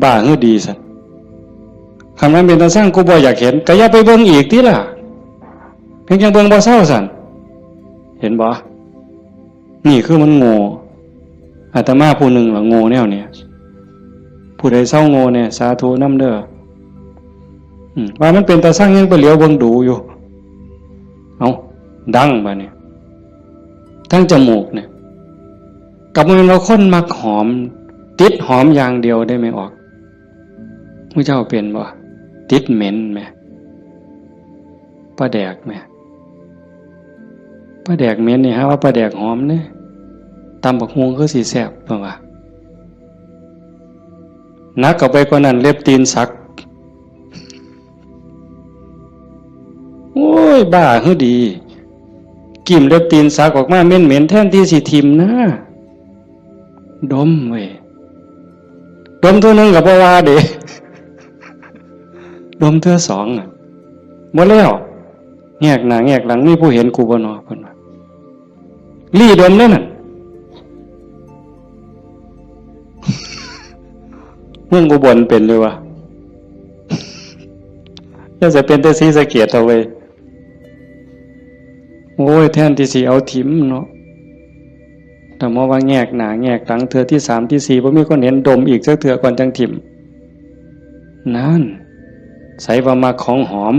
บ้าหือดีซั่น คันมันเป็นตาซัง กูบ่อยากเห็น ก็อย่าไปเบิ่งอีกติล่ะ เพียงจั่งเบิ่งบ่เซาซั่น เห็นบ่ นี่คือมันโง่ อาตมาผู้หนึ่งล่ะโง่แนวเนี้ย ผู้ใดเซาโง่แน่ สาธุนำเด้อ อืม ว่ามันเป็นตาซังยังไปเหลียวเบิ่งดูอยู่ เอ้า ดังบาดนี้ ทั้งจมูกเนี่ย ก็บ่แม่นว่าคนมักหอม ติดหอมอย่างเดียวเด้แม่ออก มื้อเจ้าเป็นบ่ ติดเหม็นแหม ปลาแดกแหม ปลาแดกเหม็นนี่ หาว่าปลาแดกหอมเด้ ตำบักหุ่งคือสิแซ่บ เพิ่นว่า หนักเข้าไปกว่านั้น เล็บตีนสัก โอ้ย บ้าคือดี กิ่มเล็บตีนสักออกมาเหม็นๆ แทนที่สิถิ่มนะ ดมเว้ย ดมเทื่อหนึ่งก็บ่ว่าเด้ ดมเทื่อสองอะ บ่แล้ว แงกหน้าแงกหลัง มีผู้เห็นกูบ่นอ เพิ่นว่า ลี่ดมเด้อนั่น เมืองอุบลเป็นอยู่วะ น่าจะเป็นแต่ศรีสะเกษเอาเว้ย โอ้ย แทนที่สิเอาถิ่มเนาะ แต่มาว่าแงกหน้าแงกหลัง เทื่อที่สามที่สี่ บ่มีคนเห็น ดมอีกจักเทื่อก่อนจั่งถิ่ม นั่น ใสว่ามักของหอม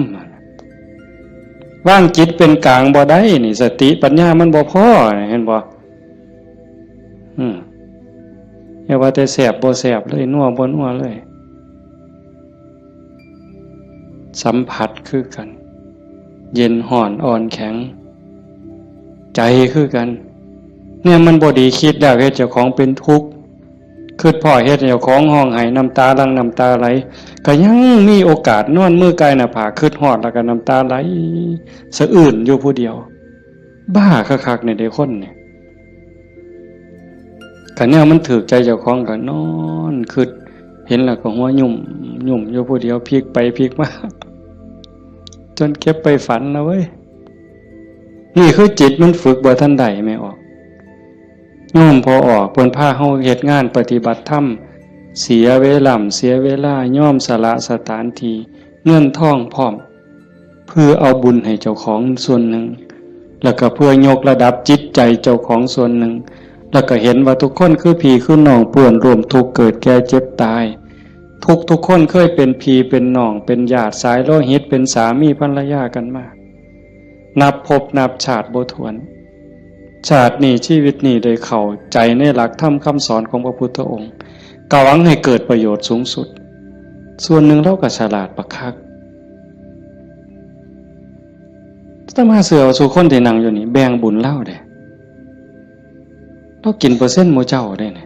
วางจิตเป็นกลางบ่ได้นี่ สติปัญญามันบ่พอ เห็นบ่ อืม อย่าว่าแต่แซ่บบ่แซ่บเลย นัวบ่นัวเลย สัมผัสคือกัน เย็นฮ้อนอ่อนแข็ง ใจคือกัน เนี่ยมันบ่ดี คิดแล้วเฮ็ดเจ้าของเป็นทุกข์ คิดพ้อเฮ็ดให้เจ้าของฮ้องไห้ น้ำตาหลั่งน้ำตาไหล ก็ยังมีโอกาสนอนมือกายหน้าผาก คิดฮอดแล้วก็น้ำตาไหลสะอื้นอยู่ผู้เดียว บ้าคักๆ เนี่ยเด้คนเนี่ย คันแนวมันถืกใจเจ้าของก็นอนคิด เห็นแล้วก็หัวยุ่มยุ่มอยู่ผู้เดียว พลิกไปพลิกมา จนเก็บไปฝันนะเว้ย นี่คือจิตมันฝึกบ่ทันได้ แม่ออก โยมพ่อออก เพิ่นพาเฮาเฮ็ดงานปฏิบัติธรรม เสียเวลา เสียเวลา ยอมสละสถานที่ เงินทองพร้อม เพื่อเอาบุญให้เจ้าของส่วนหนึ่ง แล้วก็เพื่อยกระดับจิตใจเจ้าของส่วนหนึ่ง แล้วก็เห็นว่าทุกคนคือพี่คือน้อง เปื้อนร่วมทุกข์เกิดแก่เจ็บตาย ทุกทุกคนเคยเป็นพี่เป็นน้อง เป็นญาติสายโลหิต เป็นสามีภรรยากันมา นับภพนับชาติบ่ถ้วน ชาตินี้ชีวิตนี้ได้เข้าใจในหลักธรรมคำสอนของพระพุทธองค์ ก็หวังให้เกิดประโยชน์สูงสุด ส่วนหนึ่งลาวก็ฉลาดบักคัก อาตมาเชื่อว่าซุคนที่นั่งอยู่นี่แบ่งบุญลาวเด้ ลาวกินเปอร์เซ็นต์หมู่เจ้าเด้นี่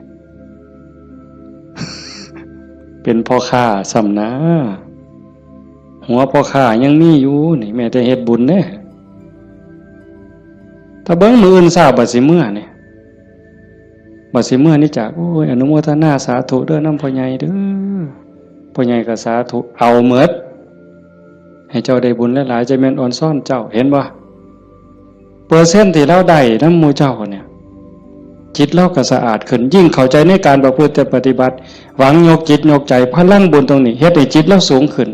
เป็นพ่อค้าซ้ำนะ หัวพ่อค้ายังมีอยู่นี่ แม้แต่เฮ็ดบุญเด้ ถ้าเบิ่งมื้ออื่นเช้าบัดสิเมือนี่ บัดสิเมือนี่จาก โอ้ย อนุโมทนาสาธุเด้อนำพ่อใหญ่เด้อ พ่อใหญ่ก็สาธุ เอาหมด ให้เจ้าได้บุญหลายๆ จะแม่นออนซ่อนเจ้า เห็นบ่ เปอร์เซ็นต์ที่ลาวได้นำหมู่เจ้าเนี่ย จิตลาวก็สะอาดขึ้น ยิ่งเข้าใจในการประพฤติปฏิบัติ หวังยกจิตยกใจ พลังบุญตรงนี้เฮ็ดให้จิตลาวสูงขึ้น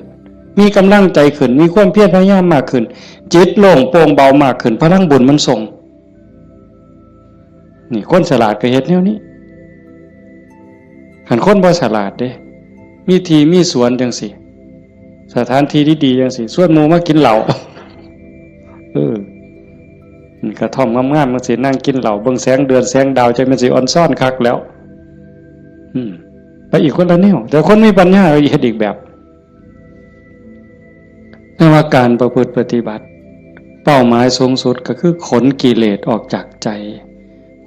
มีกำลังใจขึ้น มีความเพียรพยายามมากขึ้น จิตโล่งโปร่งเบามากขึ้น พลังบุญมันส่ง นี่คนฉลาดก็เฮ็ดแนวนี้ คันคนบ่ฉลาดเด้ มีที่มีสวนจังซี่ สถานที่ดีๆจังซี่ ชวนหมู่มากินเหล้า เออ นี่กระท่อมงามๆจังซี่ นั่งกินเหล้า เบิ่งแสงเดือนแสงดาว จั่งแม่นสิออนซ่อนคักแล้ว อืม ไปอีกคนละแนว แต่คนมีปัญญาเฮ็ดอีกแบบ แต่ว่าการประพฤติปฏิบัติ เป้าหมายสูงสุดก็คือขนกิเลสออกจากใจ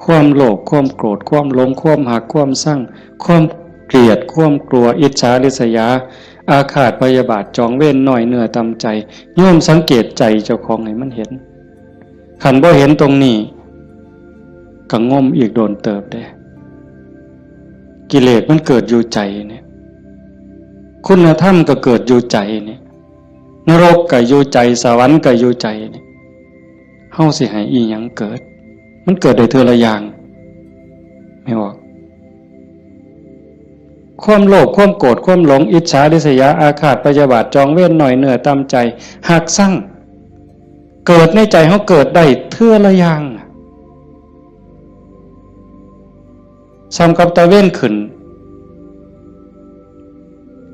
ความโลภ ความโกรธ ความหลง ความฮัก ความซัง ความเกลียด ความกลัว อิจฉาริษยา อาฆาตพยาบาท จองเวร น้อยเนื้อต่ำใจ โยมสังเกตใจเจ้าของให้มันเห็น คันบ่เห็นตรงนี้ ก็งมอีกโดนเติบเด้ กิเลสมันเกิดอยู่ใจเนี่ย คุณธรรมก็เกิดอยู่ใจเนี่ย นรกก็อยู่ใจ สวรรค์ก็อยู่ใจเนี่ย เฮาสิให้อีหยังเกิด มันเกิดได้เทื่อละอย่าง แม่นบ่ ความโลภ ความโกรธ ความหลง อิจฉาริษยา อาฆาตพยาบาท จองเวร น้อยเนื้อต่ำใจ ฮักซัง เกิดในใจเฮาเกิดได้เทื่อละอย่าง ส่ำกับตะเวนขึ้น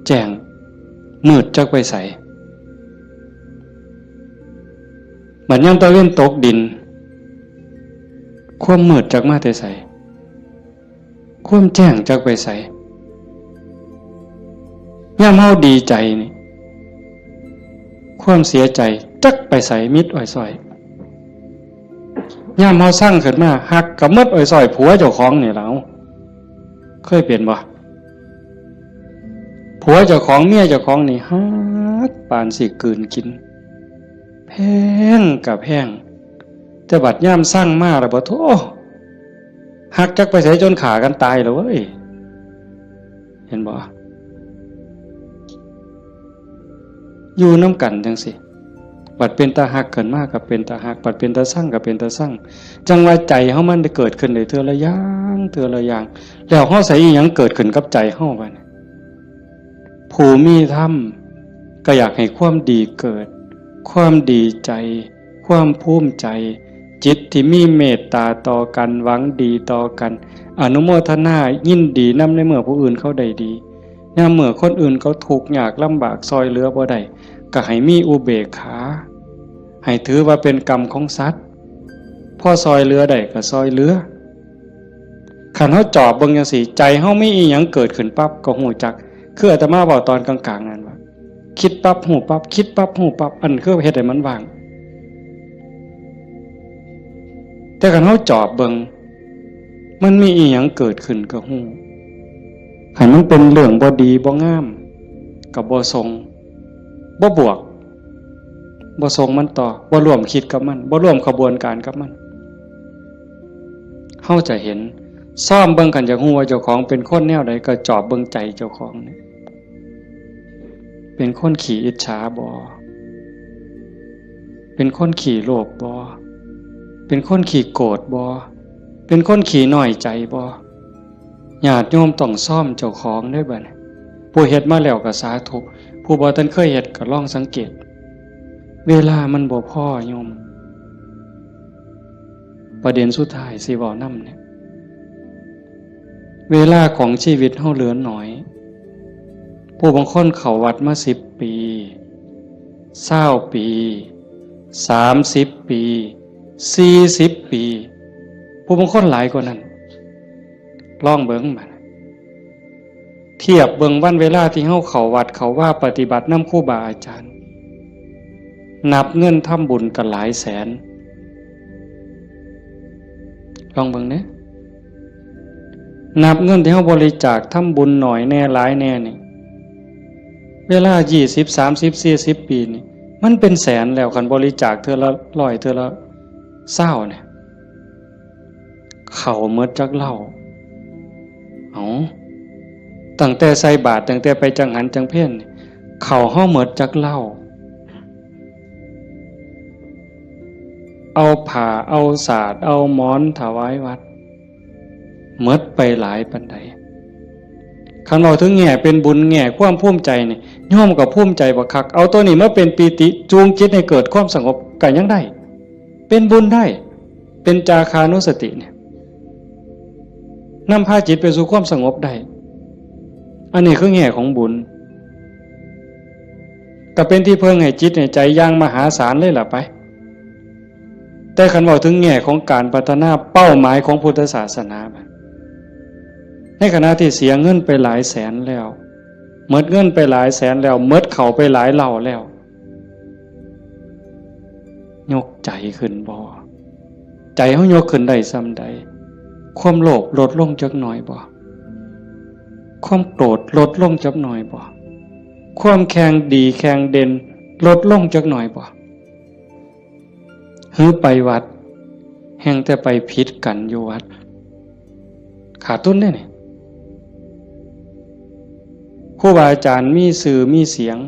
แจ้ง มืดจักไปไส บัดยามตะเวนตกดิน ความมืดจักมาแต่ไส ความแจ้งจักไปไส ยามเฮาดีใจนี่ ความเสียใจจักไปไส มิดอ้อยซ้อย ยามเฮาซังขึ้นมา ฮักก็มิดอ้อยซ้อย ผัวเจ้าของนี่ล่ะ เอ้า เคยเป็นบ่ ผัวเจ้าของ เมียเจ้าของนี่ฮักปานสิกลืนกิน แพงก็แพง แต่บัดยามซังมาแล้วบ่ โธ่ ฮักจักไปไส จนฆ่ากันตายแล้วเว้ย เห็นบ่ อยู่นำกันจั่งซี้ บัดเป็นตาฮักขึ้นมาก็เป็นตาฮัก บัดเป็นตาซังก็เป็นตาซัง จั่งว่าใจเฮามันได้เกิดขึ้นได้เทื่อละอย่าง เทื่อละอย่าง แล้วเฮาใส่อีหยังเกิดขึ้นกับใจเฮาบัดนี้ ผู้มีธรรมก็อยากให้ความดีเกิด ความดีใจ ความภูมิใจ จิตที่มีเมตตาต่อกัน หวังดีต่อกัน อนุโมทนายินดีนำในเมื่อผู้อื่นเขาได้ดี ยามเมื่อคนอื่นเขาทุกข์ยากลำบาก ซอยเหลือบ่ได้ ก็ให้มีอุเบกขา ให้ถือว่าเป็นกรรมของสัตว์ พอซอยเหลือได้ก็ซอยเหลือ คันเฮาจอบเบิ่งจั่งซี้ ใจเฮามีอีหยังเกิดขึ้นปั๊บก็ฮู้จัก คืออาตมาเว้าตอนกลางๆ นั่นว่า คิดปั๊บฮู้ปั๊บ คิดปั๊บฮู้ปั๊บ อันคือเฮ็ดให้มันว่าง แต่คันเฮาจอบเบิ่ง มันมีอีหยังเกิดขึ้นก็ฮู้ คันมันเป็นเรื่องบ่ดีบ่งาม ก็บ่ส่ง บ่บวก บ่ส่งมันต่อ บ่ร่วมคิดกับมัน บ่ร่วมขบวนการกับมัน เฮาจะเห็น ซ่อมเบิ่ง คันอยากฮู้ว่าเจ้าของเป็นคนแนวใด ก็จอบเบิ่งใจเจ้าของนี่ เป็นคนขี้อิจฉาบ่ เป็นคนขี้โลภบ่ เป็นคนขี้โกรธบ่ เป็นคนขี้น้อยใจบ่ ญาติโยมต้องซ่อมเจ้าของเด้อบัดนี้ ผู้เฮ็ดมาแล้วก็สาธุ ผู้บ่ทันเคยเฮ็ดก็ลองสังเกต เวลามันบ่พอโยม ประเด็นสุดท้ายสิเว้านำเนี่ย เวลาของชีวิตเฮาเหลือน้อย ผู้บางคนเข้าวัดมาสิบปี ซาวปี สามสิบปี สี่สิบปี ผู้บางคนหลายกว่านั้น ลองเบิ่งบัด เทียบเบิ่งวันเวลาที่เฮาเข้าวัดเข้าวาปฏิบัตินำครูบาอาจารย์ นับเงินทำบุญก็หลายแสน ลองเบิ่งเด้ นับเงินที่เฮาบริจาคทำบุญน้อยแน่หลายแน่นี่ เวลายี่สิบ สามสิบ สี่สิบ ปีนี่ มันเป็นแสนแล้ว คันบริจาคเทื่อละร้อย เทื่อละซาวเนี่ย เข้าหมดจักเหล้า เอ้า ตั้งแต่ใส่บาตร ตั้งแต่ไปจังหันจังเพลนี่ เข้าเฮาหมดจักเหล้า เอาผ้า เอาสาด เอาหมอนถวายวัด หมดไปหลายปานใด คันเว้าถึงแง่เป็นบุญ แง่ความภูมิใจนี่ โยมก็ภูมิใจบักคัก เอาตัวนี้มาเป็นปีติ จูงจิตให้เกิดความสงบก็ยังได้ เป็นบุญได้ เป็นจาคานุสติเนี่ย นำพาจิตไปสู่ความสงบได้ อันนี้คือแง่ของบุญ ก็เป็นที่เพิ่งให้จิตให้ใจอย่างมหาศาลเลยล่ะไป แต่คันเว้าถึงแง่ของการพัฒนาเป้าหมายของพุทธศาสนาบัด ในขณะที่เสียเงินไปหลายแสนแล้ว หมดเงินไปหลายแสนแล้ว หมดเข้าไปหลายเหล้าแล้ว ยกใจขึ้นบ่ ใจเฮายกขึ้นได้ส่ำใด ความโลภลดลงจักหน่อยบ่ ความโกรธลดลงจักหน่อยบ่ ความแข่งดีแข่งเด่นลดลงจักหน่อยบ่ หือไปวัด แฮ่งแต่ไปผิดกันอยู่วัด ขาดทุนเด้นี่ ครูบาอาจารย์มีชื่อมีเสียง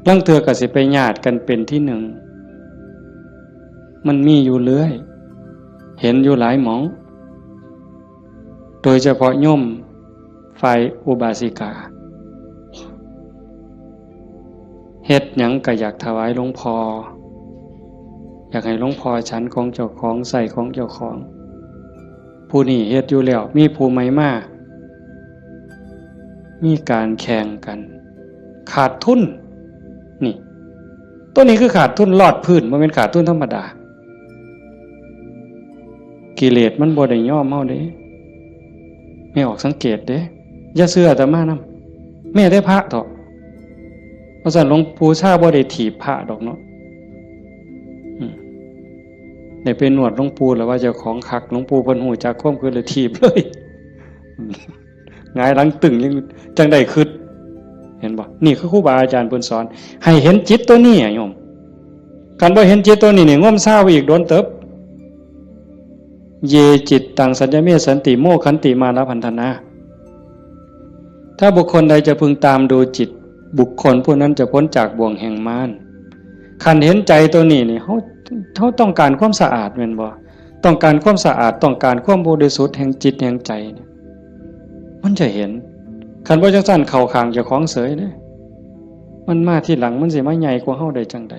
ลางเทื่อก็สิไปญาติกันเป็นที่หนึ่ง มันมีอยู่เรื่อย เห็นอยู่หลายหม่อง โดยเฉพาะโยมฝ่ายอุบาสิกา เฮ็ดหยังก็อยากถวายหลวงพ่อ อยากให้หลวงพ่อฉันของเจ้าของ ใช้ของเจ้าของ ผู้นี้เฮ็ดอยู่แล้ว มีผู้ใหม่มา มีการแข่งกัน ขาดทุน นี่ ตัวนี้คือขาดทุนลอดพื้น บ่แม่นขาดทุนธรรมดา กิเลสมันบ่ได้ยอมเฮาเด้ แม่ออกสังเกตเด้ อย่าเชื่ออาตมานำ แม้แต่พระเถาะ เพราะฉะนั้นหลวงปู่ชาบ่ได้ถีบพระดอกเนาะ อืม ได้ไปนวดหลวงปู่แล้วว่าเจ้าของคัก หลวงปู่เพิ่นฮู้จักความคิดเลยถีบเลย หงายหลังตึงยังจังได้คิด เห็นบ่ นี่คือครูบาอาจารย์เพิ่นสอน ให้เห็นจิตตัวนี้อะโยม คันบ่เห็นจิตตัวนี้นี่ งมซาวอีกโดนเติบ เย จิตตัง สัญญเม สันติ โม ขันติ มานะ พันธนา ถ้าบุคคลใดจะพึงตามดูจิต บุคคลผู้นั้นจะพ้นจากบ่วงแห่งมาร คันเห็นใจตัวนี้นี่ เฮา เฮาต้องการความสะอาดแม่นบ่ ต้องการความสะอาด ต้องการความบริสุทธิ์แห่งจิตแห่งใจเนี่ย มันจะเห็น คันบ่จังซั่นเข้าข้างเจ้าของเสยเด้ มันมาทีหลัง มันสิมาใหญ่กว่าเฮาได้จังใด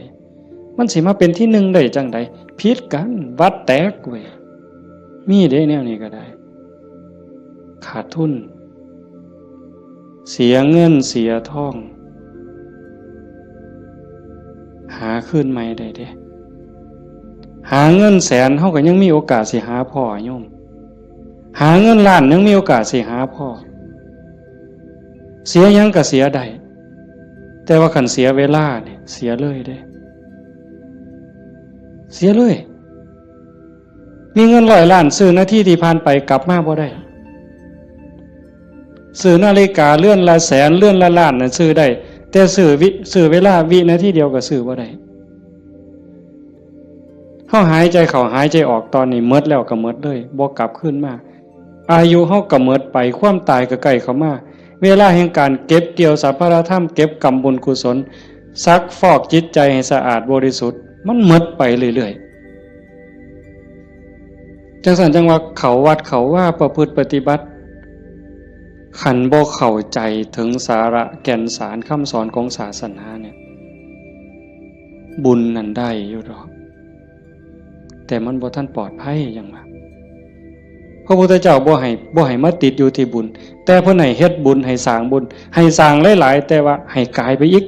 มันสิมาเป็นที่หนึ่งได้จังใด ผิดกัน วัดแตกเว้ย มีเด้แนวนี้ก็ได้ ขาดทุน เสียเงินเสียทอง หาคืนใหม่ได้เด้ หาเงินแสน เฮาก็ยังมีโอกาสสิหาพ้อโยม หาเงินล้านยังมีโอกาสสิหาพ้อ เสียหยังก็เสียได้ แต่ว่าคันเสียเวลาเนี่ย เสียเลยเด้ เสียเลย มีเงินร้อยล้าน ซื้อนาทีที่ผ่านไปกลับมาบ่ได้ ซื้อนาฬิกาเรือนละแสน เรือนละล้านน่ะซื้อได้ แต่ซื้อวิ ซื้อเวลาวินาทีเดียวก็ซื้อบ่ได้ เฮาหายใจเข้าหายใจออกตอนนี้หมดแล้วก็หมดเลย บ่กลับคืนมา อายุเฮาก็หมดไป ความตายก็ใกล้เข้ามา เวลาแห่งการเก็บเกี่ยวสรรพธรรม เก็บกำบุญกุศล ซักฟอกจิตใจให้สะอาดบริสุทธิ์ มันหมดไปเรื่อยๆ จังซั่นจังว่าเข้าวัดเข้าวาประพฤติปฏิบัติ คันบ่เข้าใจถึงสาระแก่นสารคำสอนของศาสนาเนี่ย บุญนั่นได้อยู่ดอก แต่มันบ่ทันปลอดภัยหยังว่า พระพุทธเจ้าบ่ให้ บ่ให้มาติดอยู่ที่บุญ แต่เพิ่นให้เฮ็ดบุญ ให้สร้างบุญ ให้สร้างหลายๆ แต่ว่าให้กายไปอีก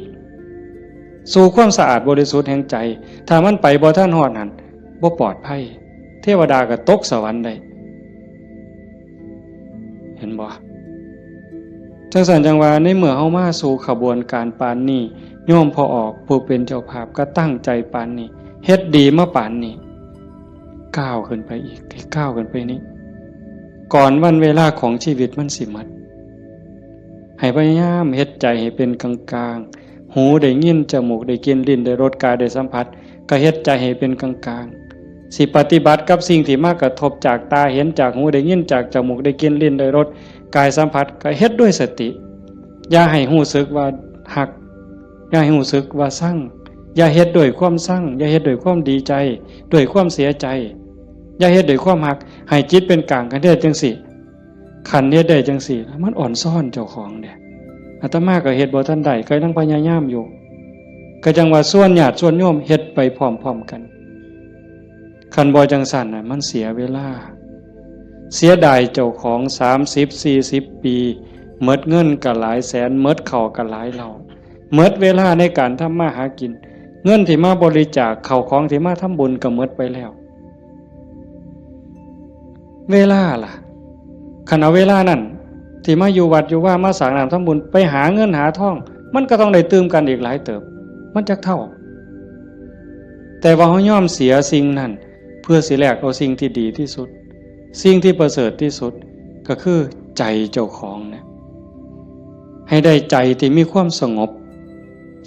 สู่ความสะอาดบริสุทธิ์แห่งใจ ถ้ามันไปบ่ทันฮอดหั่น บ่ปลอดภัย เทวดาก็ตกสวรรค์ได้ เห็นบ่ จังซั่นจังว่า ในเมื่อเฮามาสู่ขบวนการปานนี้ โยมพ่อออกผู้เป็นเจ้าภาพก็ตั้งใจปานนี้ เฮ็ดดีมาปานนี้ ก้าวขึ้นไปอีก ก้าวขึ้นไปนี้ ก่อนวันเวลาของชีวิตมันสิหมด ให้พยายามเฮ็ดใจให้เป็นกลางๆ หูได้ยิน จมูกได้กลิ่น ลิ้นได้รส กายได้สัมผัส ก็เฮ็ดใจให้เป็นกลางๆ สิปฏิบัติกับสิ่งที่มากระทบจากตาเห็น จากหูได้ยิน จากจมูกได้กลิ่น ลิ้นได้รส กายสัมผัส ก็เฮ็ดด้วยสติ อย่าให้รู้สึกว่าฮัก อย่าให้รู้สึกว่าซัง อย่าเฮ็ดด้วยความซัง อย่าเฮ็ดด้วยความดีใจ ด้วยความเสียใจ อย่าเฮ็ดด้วยความฮัก ให้จิตเป็นกลาง คันเฮ็ดจังซี่ คันเฮ็ดได้จังซี่ มันอ่อนซ้อนเจ้าของเด้ อาตมาก็เฮ็ดบ่ทันได้ ก็ยังพยายามอยู่ ก็จังว่าชวนญาติชวนโยมเฮ็ดไปพร้อมๆ กัน คันบ่จังซั่นน่ะ มันเสียเวลา เสียดายเจ้าของ สามสิบ สี่สิบ ปี หมดเงินก็หลายแสน หมดข้าวก็หลายเหล้า หมดเวลาในการทำมาหากิน เงินที่มาบริจาค ข้าวของที่มาทำบุญก็หมดไปแล้ว เวลาล่ะ คันเอาเวลานั่น ที่มาอยู่วัดอยู่วา มาสร้างน้ำทำบุญ ไปหาเงินหาทอง มันก็ต้องได้ตื่มกันอีกหลายเติบ มันจักเท่า แต่ว่าเฮายอมเสียสิ่งนั้น เพื่อสิแลกเอาสิ่งที่ดีที่สุด สิ่งที่ประเสริฐที่สุด ก็คือใจเจ้าของเนี่ย ให้ได้ใจที่มีความสงบ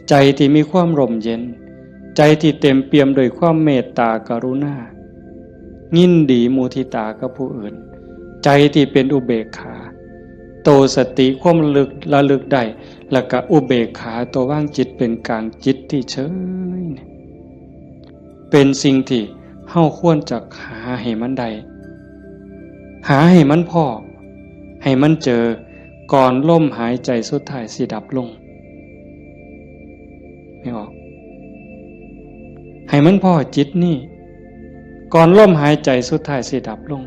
ใจที่มีความร่มเย็น ใจที่เต็มเปี่ยมด้วยความเมตตากรุณา ยินดีมุทิตากับผู้อื่น ใจที่เป็นอุเบกขา โตสติความระลึก ระลึกได้ แล้วก็อุเบกขา ตัววางจิตเป็นกลาง จิตที่เฉยเนี่ย เป็นสิ่งที่เฮาควรจะหาให้มันได้ หาให้มันพ้อ ให้มันเจอ ก่อนลมหายใจสุดท้ายสิดับลง ไม่ออก ให้มันพ้อจิตนี่ ก่อนลมหายใจสุดท้ายสิดับลง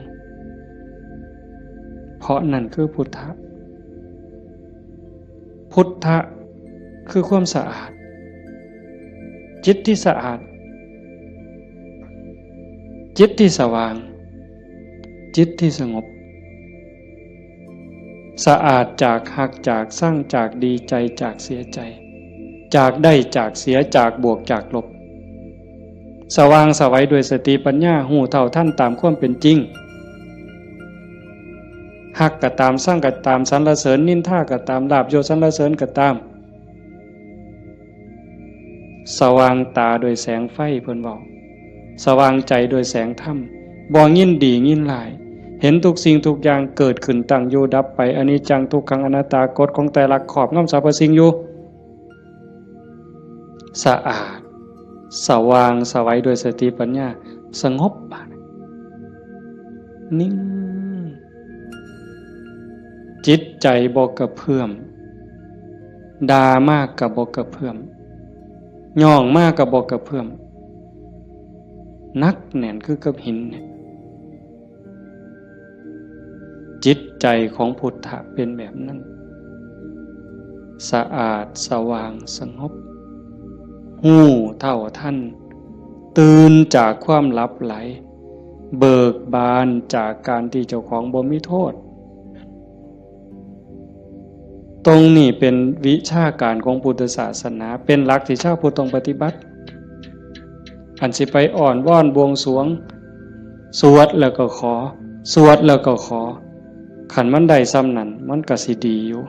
เพราะนั่นคือพุทธะ พุทธะคือความสะอาด จิตที่สะอาด จิตที่สว่าง จิตที่สงบ สะอาดจากฮัก จากซัง จากดีใจ จากเสียใจ จากได้ จากเสีย จากบวก จากลบ สว่างไสวด้วยสติปัญญา ฮู้เท่าทันตามความเป็นจริง ฮักก็ตาม ซังก็ตาม สรรเสริญนินทาก็ตาม ลาภยศสรรเสริญก็ตาม สว่างตาด้วยแสงไฟ เพิ่นเว้า สว่างใจด้วยแสงธรรม บ่ยินดียินร้าย เห็นทุกสิ่งทุกอย่างเกิดขึ้นตั้งอยู่ดับไป อนิจจัง ทุกขัง อนัตตา กฎของไตรลักษณ์ครอบงำสรรพสิ่งอยู่ สะอาด สว่างไสวด้วยสติปัญญา สงบ บาดนี้ นิ่ง จิตใจบ่กระเพื่อม ด่ามากก็บ่กระเพื่อม ย่องมากก็บ่กระเพื่อม หนักแน่นคือกับหินเนี่ย จิตใจของพุทธะเป็นแบบนั้น สะอาด สว่าง สงบ ฮู้เท่าทัน ตื่นจากความหลับไหล เบิกบานจากการที่เจ้าของบ่มีโทษ ตรงนี้เป็นวิชาการของพุทธศาสนา เป็นหลักที่ชาวพุทธต้องปฏิบัติ อันสิไปอ้อนวอนบวงสรวง สวดแล้วก็ขอ สวดแล้วก็ขอ คันมันได้ส่ำนั้น มันก็สิดีอยู่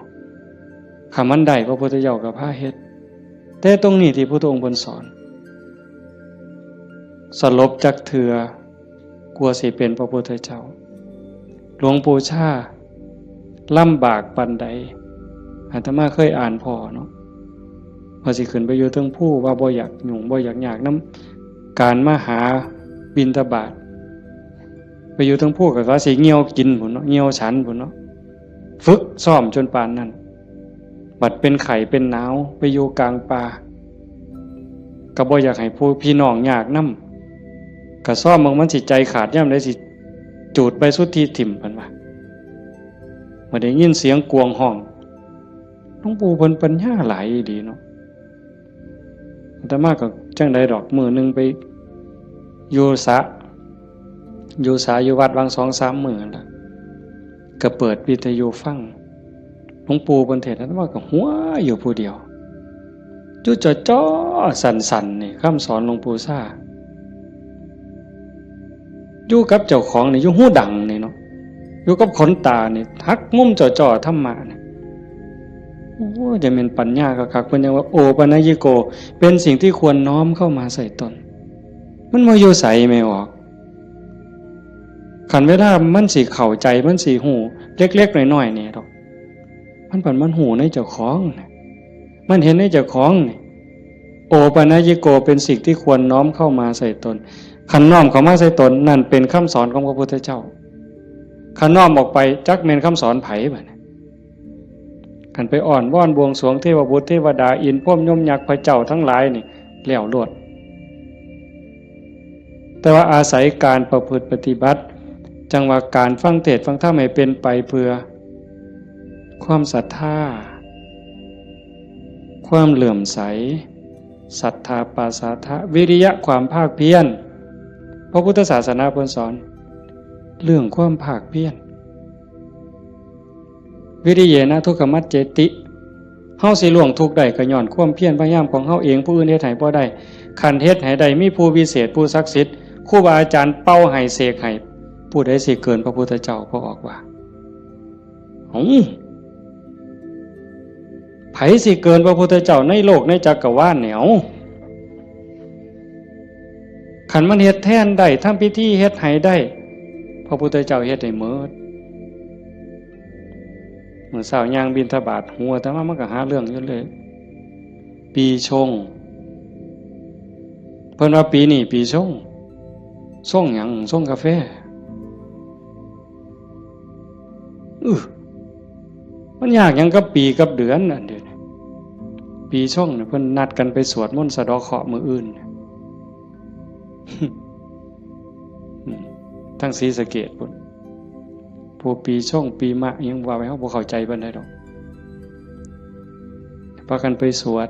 คันมันได้ พระพุทธเจ้าก็พาเฮ็ด แต่ตรงนี้ที่พุทธองค์เพิ่นสอน สลบจักเทื่อ กว่าสิเป็นพระพุทธเจ้า หลวงปู่ชาลำบากปานใด อาตมาเคยอ่านพ้อเนาะ ว่าสิขึ้นไปอยู่เทิงภู ว่าบ่อยากยุ่ง บ่อยากยากนำการมาหาบิณฑบาต ไปอยู่เทิงภูก็ว่าสิเหี่ยวกินพุ้นเนาะ เหี่ยวฉันพุ้นเนาะ ฝึกซ้อมจนปานนั้น บัดเป็นไข้เป็นหนาว ไปอยู่กลางป่า ก็บ่อยากให้ผู้พี่น้องยากนำ ก็ซ้อมเบิ่งมันสิใจขาดยามใด สิจูดใบสุทธิถิ่ม เพิ่นว่า บ่ได้ยินเสียงกวางฮ้อง หลวงปู่เพิ่นปัญญาหลายอีหลีเนาะ อาตมาก็จั่งใดดอก มื้อหนึ่งไปอยู่สระ อยู่สระอยู่วัด วางสองสามมื้อนั่นล่ะ ก็เปิดวิทยุฟัง หลวงปู่เพิ่นเทศน์ อาตมาก็หัวอยู่ผู้เดียว อยู่จ่อๆ สั่นๆ นี่ คำสอนหลวงปู่ชา อยู่กับเจ้าของนี่ อยู่หูดังนี่เนาะ อยู่กับขนตานี่ หักมุมจ่อๆ ธรรมะนี่ โอ้ จะเป็นปัญญาคักๆ เพิ่นยังว่า โอปัญญิโก เป็นสิ่งที่ควรน้อมเข้ามาใส่ตน มันบ่อยู่ไสแม่ออก คันเวลามันสิเข้าใจ มันสิฮู้ เล็กๆ น้อยๆ นี่ดอก มันบัดมันฮู้ในเจ้าของน่ะ มันเห็นในเจ้าของนี่ โอปัญญิโก เป็นสิ่งที่ควรน้อมเข้ามาใส่ตน คันน้อมเข้ามาใส่ตน นั่นเป็นคำสอนของพระพุทธเจ้า คันน้อมออกไป จักแม่นคำสอนไผบัดนี้ คันไปอ้อนวอนบวงสรวงเทวบุตรเทวดา อินทร์พรหมยมยักษ์พระเจ้าทั้งหลายนี่ แล้วโลด แต่ว่าอาศัยการประพฤติปฏิบัติ จั่งว่าการฟังเทศน์ฟังธรรมให้เป็นไปเพื่อ ความศรัทธา ความเลื่อมใส ศรัทธาปาสาทะ วิริยะ ความภาคเพียร พระพุทธศาสนาเพิ่นสอน เรื่องความภาคเพียร วิริเยนะทุกขมัจเจติ เฮาสิล่วงทุกข์ได้ก็ย้อนความเพียรพยายามของเฮาเอง ผู้อื่นเฮ็ดให้บ่ได้ คันเฮ็ดให้ได้ มีผู้วิเศษ ผู้ศักดิ์สิทธิ์ ครูบาอาจารย์เป่าให้เสกให้ ผู้ใดสิเกินพระพุทธเจ้า พระองค์ว่า เอ้า ไผสิเกินพระพุทธเจ้าในโลกในจักรวาลเนี่ย เอ้า คันมันเฮ็ดแทนได้ ทำพิธีเฮ็ดให้ได้ พระพุทธเจ้าเฮ็ดให้หมด มื้อเช้าย่างบิณฑบาต หัวอาตมามันก็หาเรื่องอยู่เลย ปีชง เพิ่นว่าปีนี้ปีชง ชงหยัง ชงกาแฟ อื้อ มันยากหยังกับปีกับเดือนอันเดียวนี้ ปีชงเนี่ยเพิ่นนัดกันไปสวดมนต์สะเดาะเคราะห์มื้ออื่น อืม ทั้งศรีสะเกษพุ้น ผู้ปีชงปีมะยังว่าไป เฮาบ่เข้าใจปานใดดอก พากันไปสวด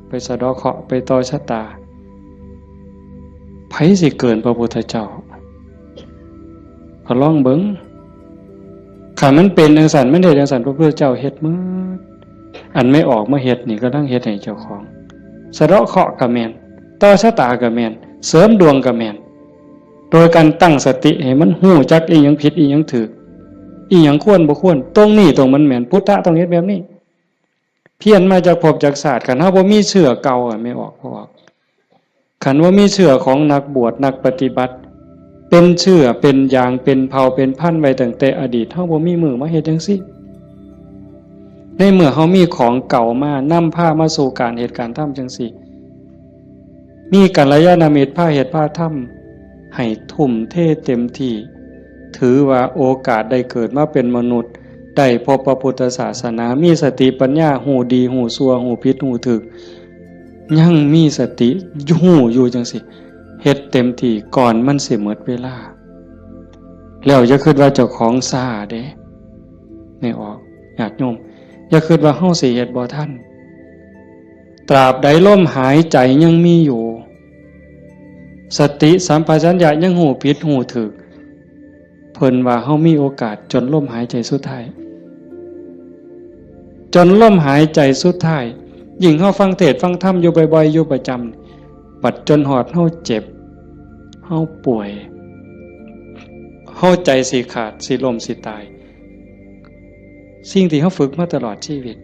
ไปสะเดาะเคราะห์ ไปต่อชะตา ไผสิเกินพระพุทธเจ้า ก็ลองเบิ่ง คันมันเป็นจั่งซั้น มันเฮ็ดจั่งซั้น พระพุทธเจ้าเฮ็ดหมด อันแม่ออกมาเฮ็ดนี่ กำลังเฮ็ดให้เจ้าของ สะเดาะเคราะห์ก็แม่น ต่อชะตาก็แม่น เสริมดวงก็แม่น โดยการตั้งสติให้มันฮู้จักอีหยังผิดอีหยังถูก อีหยังควรบ่ควร ตรงนี้ตรงมันแม่น พุทธะต้องเฮ็ดแบบนี้ เพี้ยนมาจากภพจากชาติ คันเฮาบ่มีเชื้อเก่าอะ แม่ออก พ่อออก คันว่ามีเชื้อของนักบวชนักปฏิบัติ เป็นเชื้อเป็นยางเป็นเผ่าเป็นพันธุ์ไว้ตั้งแต่อดีต เฮาบ่มีมื้อมาเฮ็ดจั่งซี้ ในเมื่อเฮามีของเก่ามานำพามาสู่การเฮ็ดการทำจั่งซี้ มีกัลยาณมิตรพาเฮ็ดพาทำ ให้ทุ่มเทเต็มที่ ถือว่าโอกาสได้เกิดมาเป็นมนุษย์ ได้พบพระพุทธศาสนา มีสติปัญญา ฮู้ดีฮู้ชั่ว ฮู้ผิดฮู้ถูก ยังมีสติฮู้อยู่จั่งซี้ เฮ็ดเต็มที่ก่อนมันสิหมดเวลา แล้วอย่าคิดว่าเจ้าของช้าเด้ แม่ออก ญาติโยม อย่าคิดว่าเฮาสิเฮ็ดบ่ทัน ตราบใดลมหายใจยังมีอยู่ สติสัมปชัญญะยังฮู้ผิดฮู้ถูก เพิ่นว่าเฮามีโอกาสจนลมหายใจสุดท้าย จนลมหายใจสุดท้าย ยิ่งเฮาฟังเทศน์ฟังธรรมอยู่บ่อยๆ อยู่ประจำ บัดจนฮอดเฮาเจ็บ เฮาป่วย เฮาใจสิขาด สิล้ม สิตาย สิ่งที่เฮาฝึกมาตลอดชีวิต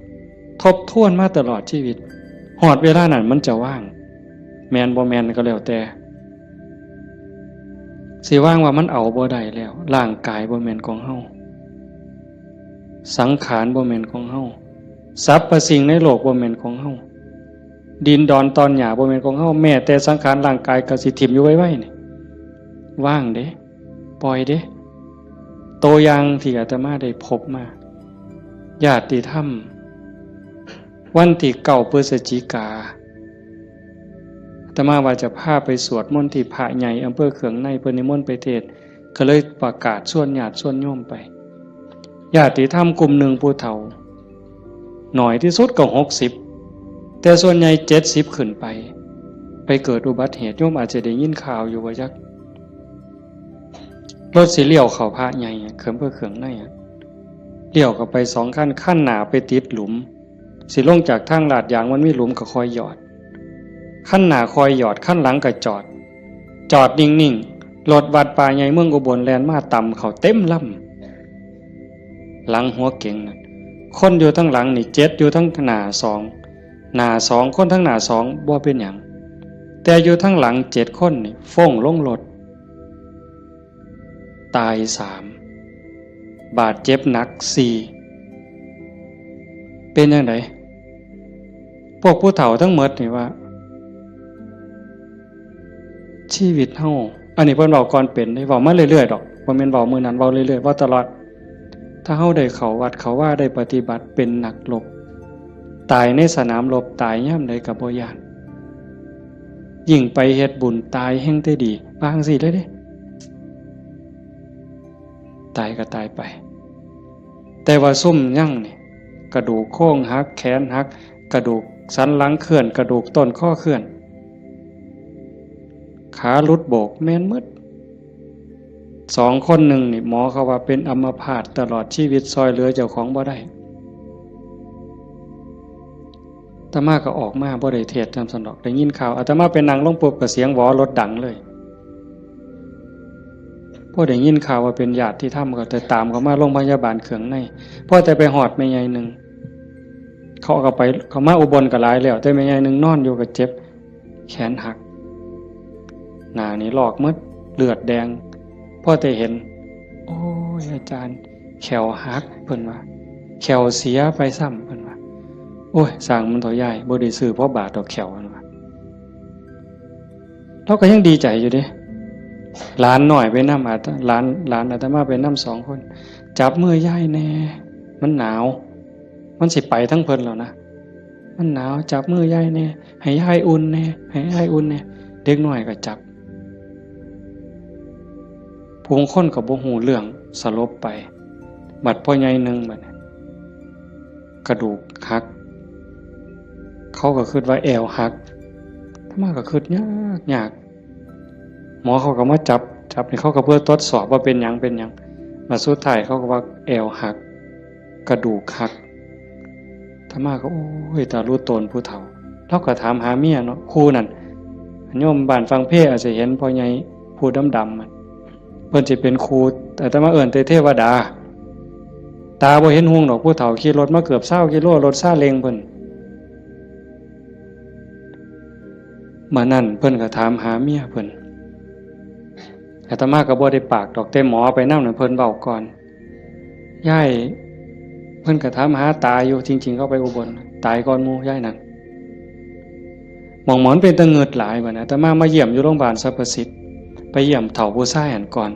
ทบทวนมาตลอดชีวิต ฮอดเวลานั้นมันจะว่าง แม่นบ่แม่นก็แล้วแต่ สิว่างว่ามันเอาบ่ได้แล้ว ร่างกายบ่แม่นของเฮา สังขารบ่แม่นของเฮา สรรพสิ่งในโลกบ่แม่นของเฮา ดินดอนตอนหญ้าบ่แม่นของเฮา แม้แต่สังขารร่างกายก็สิถิ่มอยู่ไวๆ นี่ ว่างเด้ ปล่อยเด้ ตัวอย่างที่อาตมาได้พบมา ญาติธรรม วันที่เก้าพฤศจิกา อาตมาว่าจะพาไปสวดมนต์ที่พระใหญ่อำเภอเขืองใน เพิ่นนิมนต์ไปเทศน์ ก็เลยประกาศชวนญาติชวนโยมไป ญาติธรรมกลุ่มหนึ่งผู้เฒ่า น้อยที่สุดก็หกสิบ แต่ส่วนใหญ่เจ็ดสิบขึ้นไป ไปเกิดอุบัติเหตุ โยมอาจจะได้ยินข่าวอยู่ว่าจัก รถสิเลี้ยวเข้าพระใหญ่อะ เขืองอำเภอเขืองในอะ เลี้ยวเข้าไปสองคัน คันหน้าไปติดหลุม สิลงจากทางลาดยางมันมีหลุมก็คอยหยอด คันหน้าคอยหยอด คันหลังก็จอด จอดนิ่งๆ รถวัดป่าใหญ่เมืองอุบลแล่นมาตำเข้าเต็มลำ หลังหัวเก๋งน่ะ คนอยู่ทั้งหลังนี่เจ็ด อยู่ทั้งหน้าสอง หน้าสอง คนทั้งหน้าสองบ่เป็นหยัง แต่อยู่ทั้งหลังเจ็ดคนนี่ฟ้งลงรถ ตายสาม บาดเจ็บหนักสี่ เป็นจั่งใด พวกผู้เฒ่าทั้งหมดนี่ว่า ชีวิตเฮา อันนี้เพิ่นเว้าก่อนเป็นเด้ เว้ามาเรื่อยๆ ดอก บ่แม่นเว้ามื้อนั้น เว้าเรื่อยๆ เว้าตลอด ถ้าเฮาได้เข้าวัดเข้าวา ได้ปฏิบัติ เป็นนักรบ ตายในสนามรบ ตายยามใดก็บ่ย้าน ยิ่งไปเฮ็ดบุญ ตายแฮ่งแต่ดี ว่าจั่งซี้เลยเด้ ตายก็ตายไป แต่ว่าซุมยังนี่ กระดูกโครงหัก แขนหัก กระดูกสันหลังเคลื่อน กระดูกต้นคอเคลื่อน ขาหลุดโบก แม่นหมด สองคนหนึ่งนี่ หมอเขาว่าเป็นอัมพาตตลอดชีวิต ซ่อยเหลือเจ้าของบ่ได้ อาตมาก็ออกมาบ่ได้เทศน์นำซั้นดอก ได้ยินข่าว อาตมาไปนั่งลงปุ๊บก็เสียงหวอรถดังเลย พอได้ยินข่าวว่าเป็นญาติธรรมก็แต่ตามเขามาโรงพยาบาลเขืองใน พอแต่ไปฮอดแม่ใหญ่หนึ่ง เขาก็ไป เขามาอุบลก็หลายแล้ว แต่แม่ใหญ่หนึ่งนอนอยู่ก็เจ็บ แขนหัก หน้านี่ลอกหมด เลือดแดง พอแต่เห็น โอ้ย อาจารย์ แข้วหัก เพิ่นว่า แข้วเสียไปซ้ำ เพิ่นว่า โอ้ย ซ่างมันเถาะยาย บ่ได้ซื้อพอบาทดอกแข้ว เพิ่นว่า ลาวก็ยังดีใจอยู่เด้ หลานน้อยไปนำ อาต- หลาน หลานอาตมาไปนำสองคน จับมือยายแน่ มันหนาว มันสิไปทางเพิ่นแล้วนะ มันหนาว จับมือยายแน่ ให้ยายอุ่นแน่ ให้ยายอุ่นแน่ เด็กน้อยก็จับ ผู้บางคนก็บ่ฮู้เรื่อง สลบไป บัดพ่อใหญ่หนึ่งบัดนี้ กระดูกหัก เขาก็คิดว่าแอวหัก อาตมาก็คิดยากยาก หมอเขาก็มาจับ จับนี่เขาก็เพื่อตรวจสอบว่าเป็นหยัง เป็นหยัง มาสุดท้ายเขาก็ว่าแอวหัก กระดูกหัก อาตมาก็ โอ้ย ตารู้ตนผู้เฒ่า เราก็ถามหาเมียเนาะ คู่นั่น โยมบ้านฟังเพลอาจจะเห็นพ่อใหญ่ผู้ดำๆ มัน เพิ่นสิเป็นครู อาตมาเอิ้นแต่เทวดา ตาบ่เห็นหุงดอก ผู้เฒ่าขี่รถมาเกือบซาวกิโล รถซาเล้งเพิ่น มื้อนั้นเพิ่นก็ถามหาเมียเพิ่น อาตมาก็บ่ได้ปากดอก แต่หมอไปนำน่ะเพิ่นเว้าก่อน ยาย เพิ่นก็ถามหาตาอยู่ จริงๆ เขาไปอุบล ตายก่อนหมู่ยายนั่น หม่องหมอนเป็นตะเงิดหลายบัดนี้ อาตมามาเยี่ยมอยู่โรงพยาบาลสรรพสิทธิ์ ไปเยี่ยมเฒ่าผู้ชายหั้นก่อน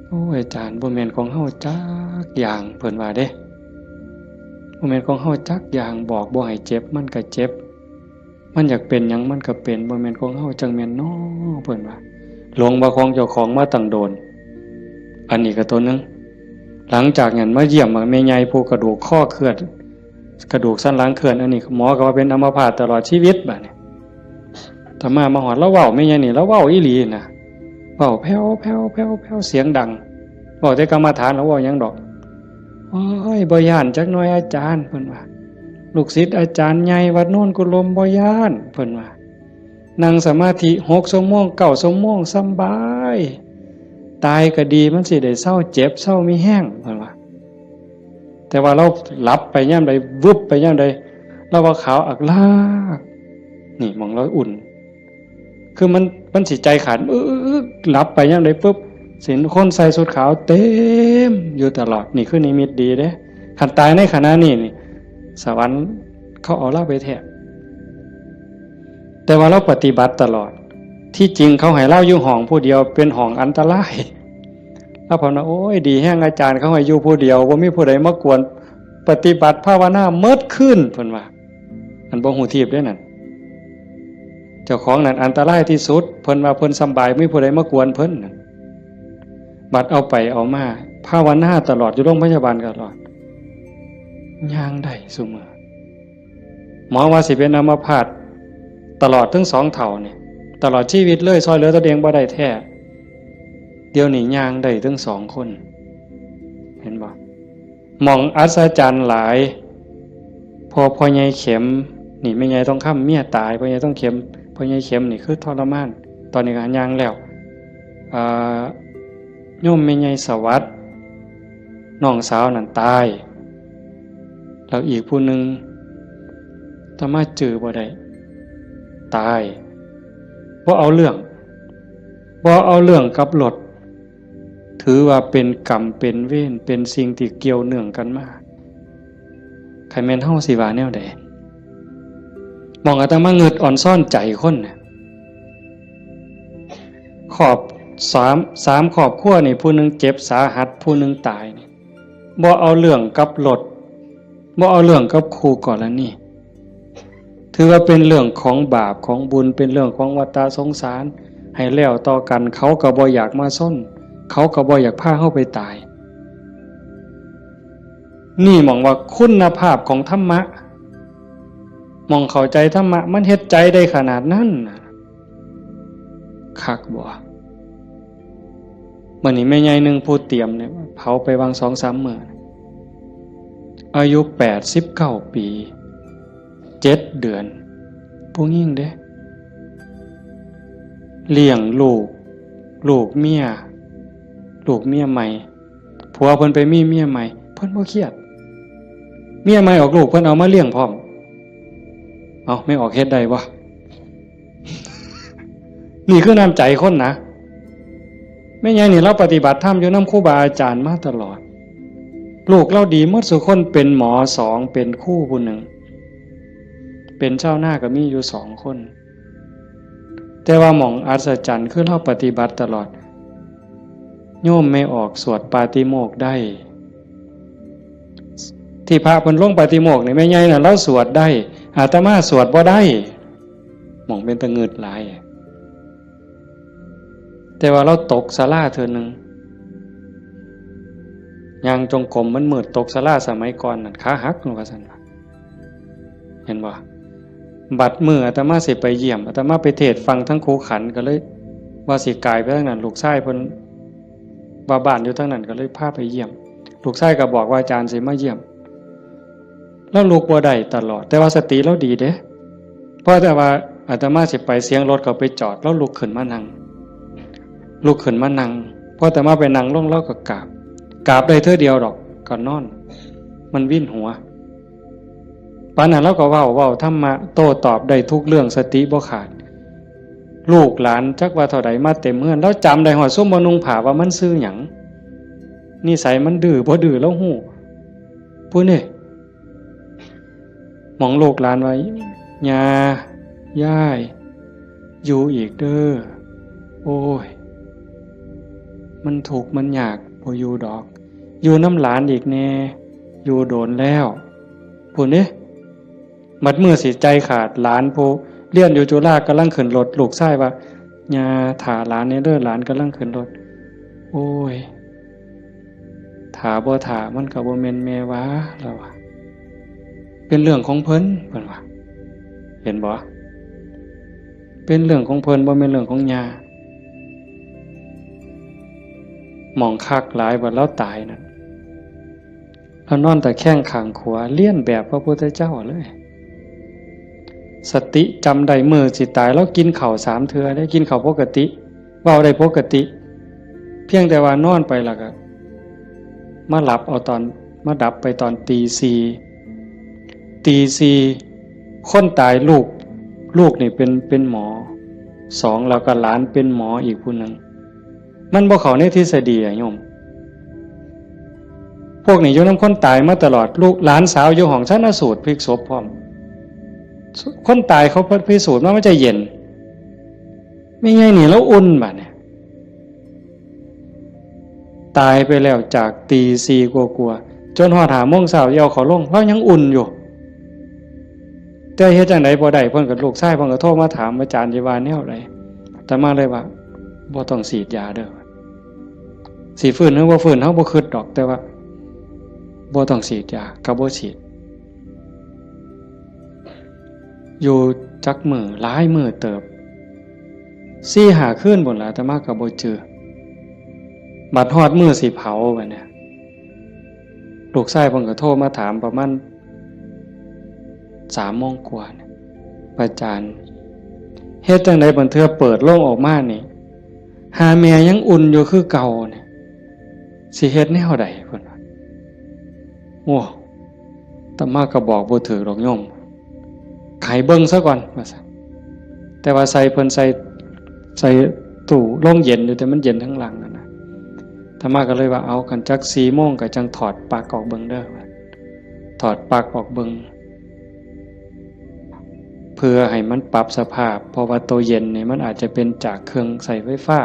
โอ้ย อาจารย์ บ่แม่นของเฮาจักอย่าง เพิ่นว่าเด้ บ่แม่นของเฮาจักอย่าง บอกบ่ให้เจ็บ มันก็เจ็บ มันอยากเป็นหยังมันก็เป็น บ่แม่นของเฮาจั่งแม่นน้อ เพิ่นว่า หลงว่าของเจ้าของมาตั้งโดน อันนี้ก็ตัวหนึ่ง หลังจากนั้นมาเยี่ยมแม่ใหญ่ผู้กระดูกข้อเคลื่อน กระดูกสันหลังเคลื่อน อันนี้หมอก็ว่าเป็นอัมพาตตลอดชีวิตบัดนี้ อาตมามาฮอด ลาวเว้าแม่ใหญ่นี่ ลาวเว้าอีหลีนะ เว้าแผ่วๆๆๆ เสียงดัง เว้าแต่กรรมฐาน ลาวเว้าหยังดอก โอ้ย บ่ย้านจักหน่อยอาจารย์ เพิ่นว่า ลูกศิษย์อาจารย์ใหญ่วัดโนนกุลม บ่ย้าน เพิ่นว่า นั่งสมาธิหกชั่วโมง เก้าชั่วโมง สำบาย ตายก็ดี มันสิได้เซาเจ็บ เซามีแฮง เพิ่นว่า แต่ว่าลาวหลับไปยามใด วึบไปยามใด ลาวว่าขาวอักลาก นี่หม่องลาวอุ่น คือมัน มันสิใจขาด อึ๊กๆๆ หลับไปยามใดปุ๊บ สิเห็นคนใส่ชุดขาวเต็มอยู่ตลอด นี่คือนิมิตดีเด้ คันตายในขณะนี้นี่ สวรรค์เขาเอาลาวไปแท้ แต่ว่าลาวปฏิบัติตลอด ที่จริงเขาให้ลาวอยู่ห้องผู้เดียว เป็นห้องอันตราย ลาวเพิ่นว่า โอ้ย ดีแฮงอาจารย์ เขาให้อยู่ผู้เดียว บ่มีผู้ใดมากวน ปฏิบัติภาวนาเมิดคืน เพิ่นว่า อันบ่ฮู้ทีบเด้นั่น เจ้าของนั่นอันตรายที่สุด เพิ่นว่าเพิ่นสำบาย บ่มีผู้ใดมากวนเพิ่นนั่น บัดเอาไปเอามา ภาวนาตลอด อยู่โรงพยาบาลตลอด ย่างได้ซุมื้อ หมอว่าสิเป็นอัมพาตตลอดทั้งสองเฒ่านี่ ตลอดชีวิตเลย ซ่อยเหลือตนเองบ่ได้แท้ เดี๋ยวนี้ย่างได้ทั้งสองคน เห็นบ่ หม่องอัศจรรย์หลาย พอพ่อใหญ่เข็ม นี่แม่ใหญ่ทองคำเมียตาย พ่อใหญ่ทองเข็ม พ่อใหญ่เข็มนี่คือทรมาน ตอนนี้ก็ย่างแล้ว อ่า โยมแม่ใหญ่สวัสดิ์ น้องสาวนั่นตาย แล้วอีกผู้หนึ่ง อาตมาจื่อบ่ได้ ตาย บ่เอาเรื่อง บ่เอาเรื่องกับรถ ถือว่าเป็นกรรมเป็นเวร เป็นสิ่งที่เกี่ยวเนื่องกันมา คันแม่นเฮาสิว่าแนวใด หม่องอาตมาเงิดอ่อนซ่อนใจคนน่ะ ครอบ สาม สามครอบครัวนี่ ผู้หนึ่งเจ็บสาหัส ผู้หนึ่งตายนี่ บ่เอาเรื่องกับรถ บ่เอาเรื่องกับคู่กรณี ถือว่าเป็นเรื่องของบาปของบุญ เป็นเรื่องของวัฏฏะสงสาร ให้แล้วต่อกัน เขาก็บ่อยากมาชน เขาก็บ่อยากพาเฮาไปตาย นี่หม่องว่าคุณภาพของธรรมะ หม่องเข้าใจธรรมะ มันเฮ็ดใจได้ขนาดนั้นน่ะ คักบ่ มื้อนี้แม่ใหญ่หนึ่งผู้เตรียมเนี่ย เผาไปวางสองสามมื้อ อายุแปดสิบเก้าปี เจ็ดเดือน ผู้หญิงเด้ เลี้ยงลูก ลูกเมีย ลูกเมียใหม่ ผัวเพิ่นไปมีเมียใหม่ เพิ่นบ่เครียด เมียใหม่ออกลูก เพิ่นเอามาเลี้ยงพร้อม เอ้า แม่ออกเฮ็ดได้บ่ นี่คือน้ำใจคนนะ แม่ใหญ่นี่ลาวปฏิบัติธรรมอยู่นำครูบาอาจารย์มาตลอด ลูกลาวดีหมดซุคน เป็นหมอสอง เป็นครูผู้หนึ่ง เป็นชาวนาก็มีอยู่สองคน แต่ว่าหม่องอัศจรรย์คือลาวปฏิบัติตลอด โยมแม่ออกสวดปาติโมกข์ได้ ที่พระเพิ่นลงปาติโมกข์นี่ แม่ใหญ่น่ะลาวสวดได้ อาตมาสวดบ่ได้ หม่องเป็นตะงึดหลาย แต่ว่าลาวตกศาลาเทื่อหนึ่ง ย่างจงกรมมันมืด ตกศาลาสมัยก่อนนั่น ขาหักว่าซั่น เห็นบ่ บัดมื้ออาตมาสิไปเยี่ยม อาตมาไปเทศน์ฟังทั้งครูขัน ก็เลยว่าสิกายไปทางนั้น ลูกชายเพิ่น ว่าบ้านอยู่ทางนั้น ก็เลยพาไปเยี่ยม ลูกชายก็บอกว่าอาจารย์สิมาเยี่ยม แล้วลุกบ่ได้ตลอด แต่ว่าสติเราดีเด้ เพราะแต่ว่าอาตมาสิไป เสียงรถเขาไปจอด แล้วลุกขึ้นมานั่ง ลุกขึ้นมานั่ง พออาตมาไปนั่งลง แล้วก็กราบ กราบได้เทื่อเดียวดอก ก็นอน มันวินหัว ปานนั้นเราก็เว้า เว้าธรรมะ โต้ตอบได้ทุกเรื่อง สติบ่ขาด ลูกหลานจักว่าเท่าใดมาเต็มเฮือน แล้วจำได้ฮอดซุมบ่นุ่งผ้า ว่ามันชื่อหยัง นิสัยมันดื้อบ่ดื้อ แล้วฮู้ ผู้นี่ หม่องลูกหลานว่า ย่า ยาย อยู่อีกเด้อ โอ้ย มันทุกข์มันยาก บ่อยู่ดอก อยู่นำหลานอีกแน่ อยู่โดนแล้ว พู้นเด้ บัดมื้อสิใจขาด หลานผู้เรียนอยู่จุฬากำลังขึ้นรถ ลูกชายว่า ย่า ถ่าหลานแน่เด้อ หลานกำลังขึ้นรถ โอ้ย ถ่าบ่ถ่า มันก็บ่แม่นแม่ว่า แล้วว่า เป็นเรื่องของเพิ่น เพิ่นว่า เห็นบ่ เป็นเรื่องของเพิ่น บ่แม่นเรื่องของย่า หม่องคักหลาย บัดลาวตายนั่น ลาวนอนตะแคงข้างขวา เลียนแบบพระพุทธเจ้าเลย สติจำได้ มื้อสิตาย ลาวกินข้าวสามเทื่อเด้ กินข้าวปกติ เว้าได้ปกติ เพียงแต่ว่านอนไปแล้วก็ มาหลับเอาตอน มาดับไปตอนตีสี่ ตีสี่ คนตายลูก ลูกนี่เป็น เป็นหมอ สอง แล้วก็หลานเป็นหมออีกผู้หนึ่ง มันบ่เข้าในทฤษฎีอะโยม พวกนี้อยู่นำคนตายมาตลอด ลูกหลานสาวอยู่ห้องชันสูตรพลิกศพพร้อม คนตายเขาพิสูจน์มา มันจะเย็น แม่ใหญ่นี่ลาวอุ่นบัดเนี่ย ตายไปแล้วจากตีสี่กว่าๆ จนฮอดห้าโมงเช้า เอาเขาลง ลาวยังอุ่นอยู่ แต่เฮ็ดจั่งใดบ่ได้ เพิ่นก็ ลูกชายเพิ่นก็โทรมาถาม อาจารย์สิว่าแนวใด อาตมาเลยว่า บ่ต้องฉีดยาเด้อ สิฟื้นหรือบ่ฟื้น เฮาบ่คิดดอก แต่ว่า บ่ต้องฉีดยา ก็บ่ฉีด อยู่จักมื้อ หลายมื้อเติบ สี่ห้าคืนพู้นล่ะ อาตมาก็บ่จื่อ บัดฮอดมื้อสิเผาบัดเนี่ย ลูกชายเพิ่นก็โทรมาถามประมาณสามโมงกว่าเนี่ย อาจารย์ เฮ็ดจั่งใดบัดเทื่อเปิดโลงออกมานี่ หาแม่ยังอุ่นอยู่คือเก่าเนี่ย สิเฮ็ดแนวใด เพิ่นว่า โอ้ อาตมาก็บอกบ่ถืกดอกโยม ให้เบิ่งซะก่อน ว่าซั่น แต่ว่าใส่ เพิ่นใส่ ใส่ตู้โรงเย็นอยู่ แต่มันเย็นทั้งหลังนั่นนะ อาตมาก็เลยว่า เอา คันจักสี่โมงก็จั่งถอดปลั๊กออกเบิ่งเด้อ ถอดปลั๊กออกเบิ่ง เพื่อให้มันปรับสภาพ เพราะว่าตัวเย็นนี่มันอาจจะเป็นจากเครื่องใช้ไฟฟ้า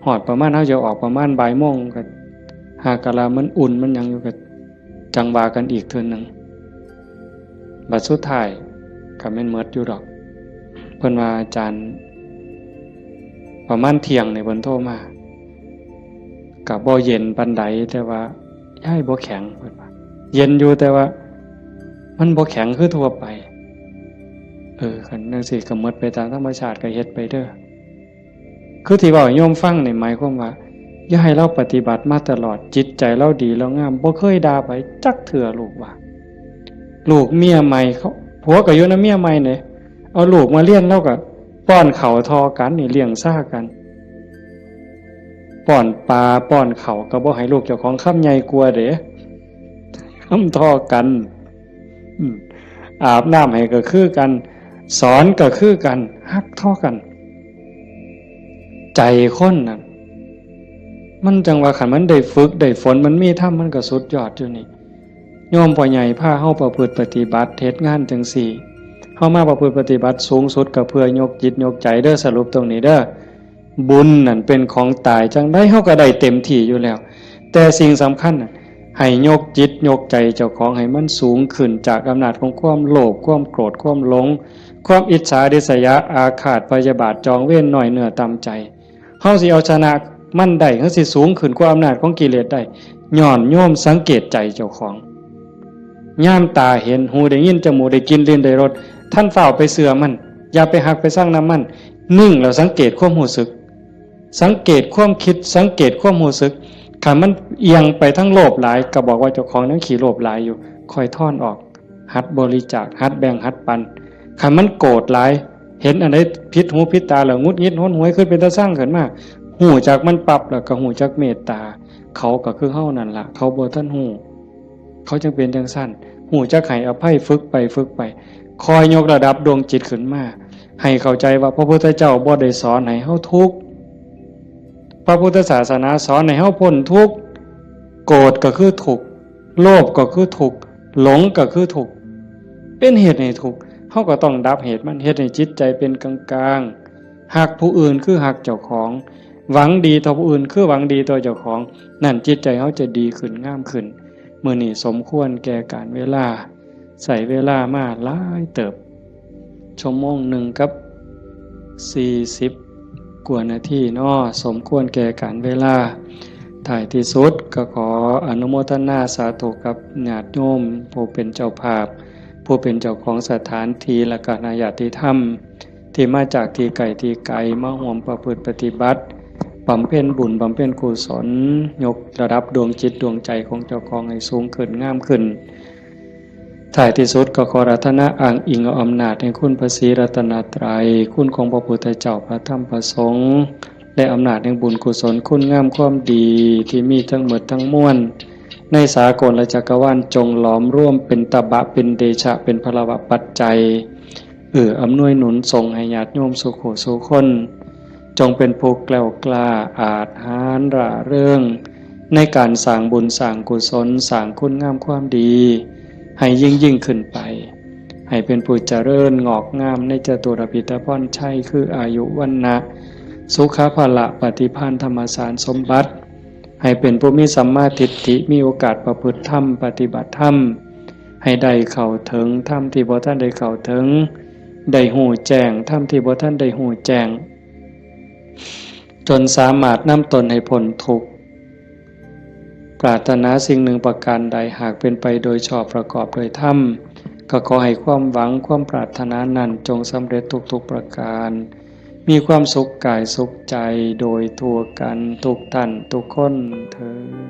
ฮอดประมาณ เฮาจะออกประมาณบ่ายโมง ก็หากะลามันอุ่นมันหยังอยู่ ก็จั่งว่ากันอีกเทื่อหนึ่ง บัดสุดท้ายก็แม่นหมดอยู่ดอก เพิ่นว่า อาจารย์ ประมาณเที่ยงนี่เพิ่นโทรมา ก็บ่เย็นปานใด แต่ว่า ยายบ่แข็ง เพิ่นว่า เย็นอยู่ แต่ว่า มันบ่แข็งคือทั่วไป เออ คันจั่งซี้ก็หมดไปตามธรรมชาติ ก็เฮ็ดไปเด้อ คือที่เว้าให้โยมฟังนี่หมายความว่า อย่าให้ลาวปฏิบัติมาตลอด จิตใจลาวดีลาวงาม บ่เคยด่าไผจักเทื่อ ลูกว่า ลูกเมียใหม่เขา ผัวก็อยู่นำเมียใหม่เด้ เอาลูกมาเรียน ลาวก็ป้อนข้าวท่อกันนี่ เลี้ยงซ่ากัน ป้อนปลาป้อนข้าวก็บ่ให้ลูกเจ้าของคำใหญ่กว่าเด้ คำท่อกัน อืม อาบน้ำให้ก็คือกัน สอนก็คือกัน ฮักท่อกัน ใจคนน่ะ มันจั่งว่าคันมันได้ฝึกได้ฝน มันมีธรรม มันก็สุดยอดอยู่นี่ โยมพ่อใหญ่พาเฮาประพฤติปฏิบัติ เฮ็ดงานจั่งซี้ เฮามาประพฤติปฏิบัติสูงสุดก็เพื่อยกจิตยกใจเด้อ สรุปตรงนี้เด้อ บุญนั่นเป็นของตาย จั่งใดเฮาก็ได้เต็มที่อยู่แล้ว แต่สิ่งสำคัญน่ะ ให้ยกจิตยกใจเจ้าของให้มันสูงขึ้นจากอำนาจของความโลภ ความโกรธ ความหลง ความอิจฉาริษยา อาฆาตพยาบาท จองเวร น้อยเนื้อต่ำใจ เฮาสิเอาชนะมันได้ เฮาสิสูงขึ้นกว่าอำนาจของกิเลสได้ ย้อนโยมสังเกตใจเจ้าของ ยามตาเห็น หูได้ยิน จมูกได้กลิ่น ลิ้นได้รส ท่านฟ้าวไปเชื่อมัน อย่าไปฮักไปซังนำมัน นิ่งแล้วสังเกตความรู้สึก สังเกตความคิด สังเกตความรู้สึก คันมันเอียงไปทางโลภหลาย ก็บอกว่าเจ้าของยังขี้โลภหลายอยู่ ค่อยถอนออก หัดบริจาค หัดแบ่ง หัดปัน คันมันโกรธหลาย เห็นอันใดผิดหูผิดตาแล้วหงุดหงิดหนหวย ขึ้นเป็นตาซังขึ้นมา ฮู้จักมันปั๊บ แล้วก็ฮู้จักเมตตา เขาก็คือเฮานั่นล่ะ เขาบ่ทันฮู้ เขาจั่งเป็นจั่งซั้น ฮู้จักให้อภัย ฝึกไป ฝึกไป ค่อยยกระดับดวงจิตขึ้นมา ให้เข้าใจว่าพระพุทธเจ้าบ่ได้สอนให้เฮาทุกข์ พระพุทธศาสนาสอนให้เฮาพ้นทุกข์ โกรธก็คือทุกข์ โลภก็คือทุกข์ หลงก็คือทุกข์ เป็นเหตุให้ทุกข์ เฮาก็ต้องดับเหตุมัน เฮ็ดให้จิตใจเป็นกลางๆ ฮักผู้อื่นคือฮักเจ้าของ หวังดีต่อผู้อื่นคือหวังดีต่อเจ้าของ นั่นจิตใจเฮาจะดีขึ้น งามขึ้น มื้อนี้สมควรแก่กาลเวลา ใช้เวลามาหลายเติบ ชั่วโมงหนึ่งกับสี่สิบกว่านาทีเนาะ สมควรแก่กาลเวลา ท้ายที่สุดก็ขออนุโมทนาสาธุกับญาติโยมผู้เป็นเจ้าภาพ ผู้เป็นเจ้าของสถานที่ และก็ญาติธรรม ที่มาจากที่ไกลที่ไกล มาร่วมประพฤติปฏิบัติ บำเพ็ญบุญ บำเพ็ญกุศล ยกระดับดวงจิตดวงใจของเจ้าของให้สูงขึ้น งามขึ้น ท้ายที่สุดก็ขออาราธนาอ้างอิงเอาอำนาจแห่งคุณพระศรีรัตนตรัย คุณของพระพุทธเจ้า พระธรรม พระสงฆ์ และอำนาจแห่งบุญกุศล คุณงามความดีที่มีทั้งหมดทั้งมวล ในสากลและจักรวาล จงหลอมรวมเป็นตบะ เป็นเดชะ เป็นพลวะปัจจัย เอื้ออำนวยหนุนส่งให้ญาติโยมสู่ผู้สู่คน จงเป็นผู้แกล้วกล้า อาจหาญร่าเริง ในการสร้างบุญสร้างกุศล สร้างคุณงามความดี ให้ยิ่งยิ่งขึ้นไป ให้เป็นผู้เจริญงอกงามในจตุรพิธพรชัย คืออายุ วรรณะ สุขะ พละ ปฏิภาณ ธรรมสารสมบัติ ให้เป็นผู้มีสัมมาทิฏฐิ มีโอกาสประพฤติธรรม ปฏิบัติธรรม ให้ได้เข้าถึงธรรมที่บ่ทันได้เข้าถึง ได้ฮู้แจ้งธรรมที่บ่ทันได้ฮู้แจ้ง จนสามารถนำตนให้พ้นทุกข์ ปรารถนาสิ่งหนึ่งประการใด หากเป็นไปโดยชอบประกอบโดยธรรม ก็ขอให้ความหวังความปรารถนานั้นจงสำเร็จทุกๆประการ มีความสุขกายสุขใจโดยทั่วกันทุกท่านทุกคนเทอญ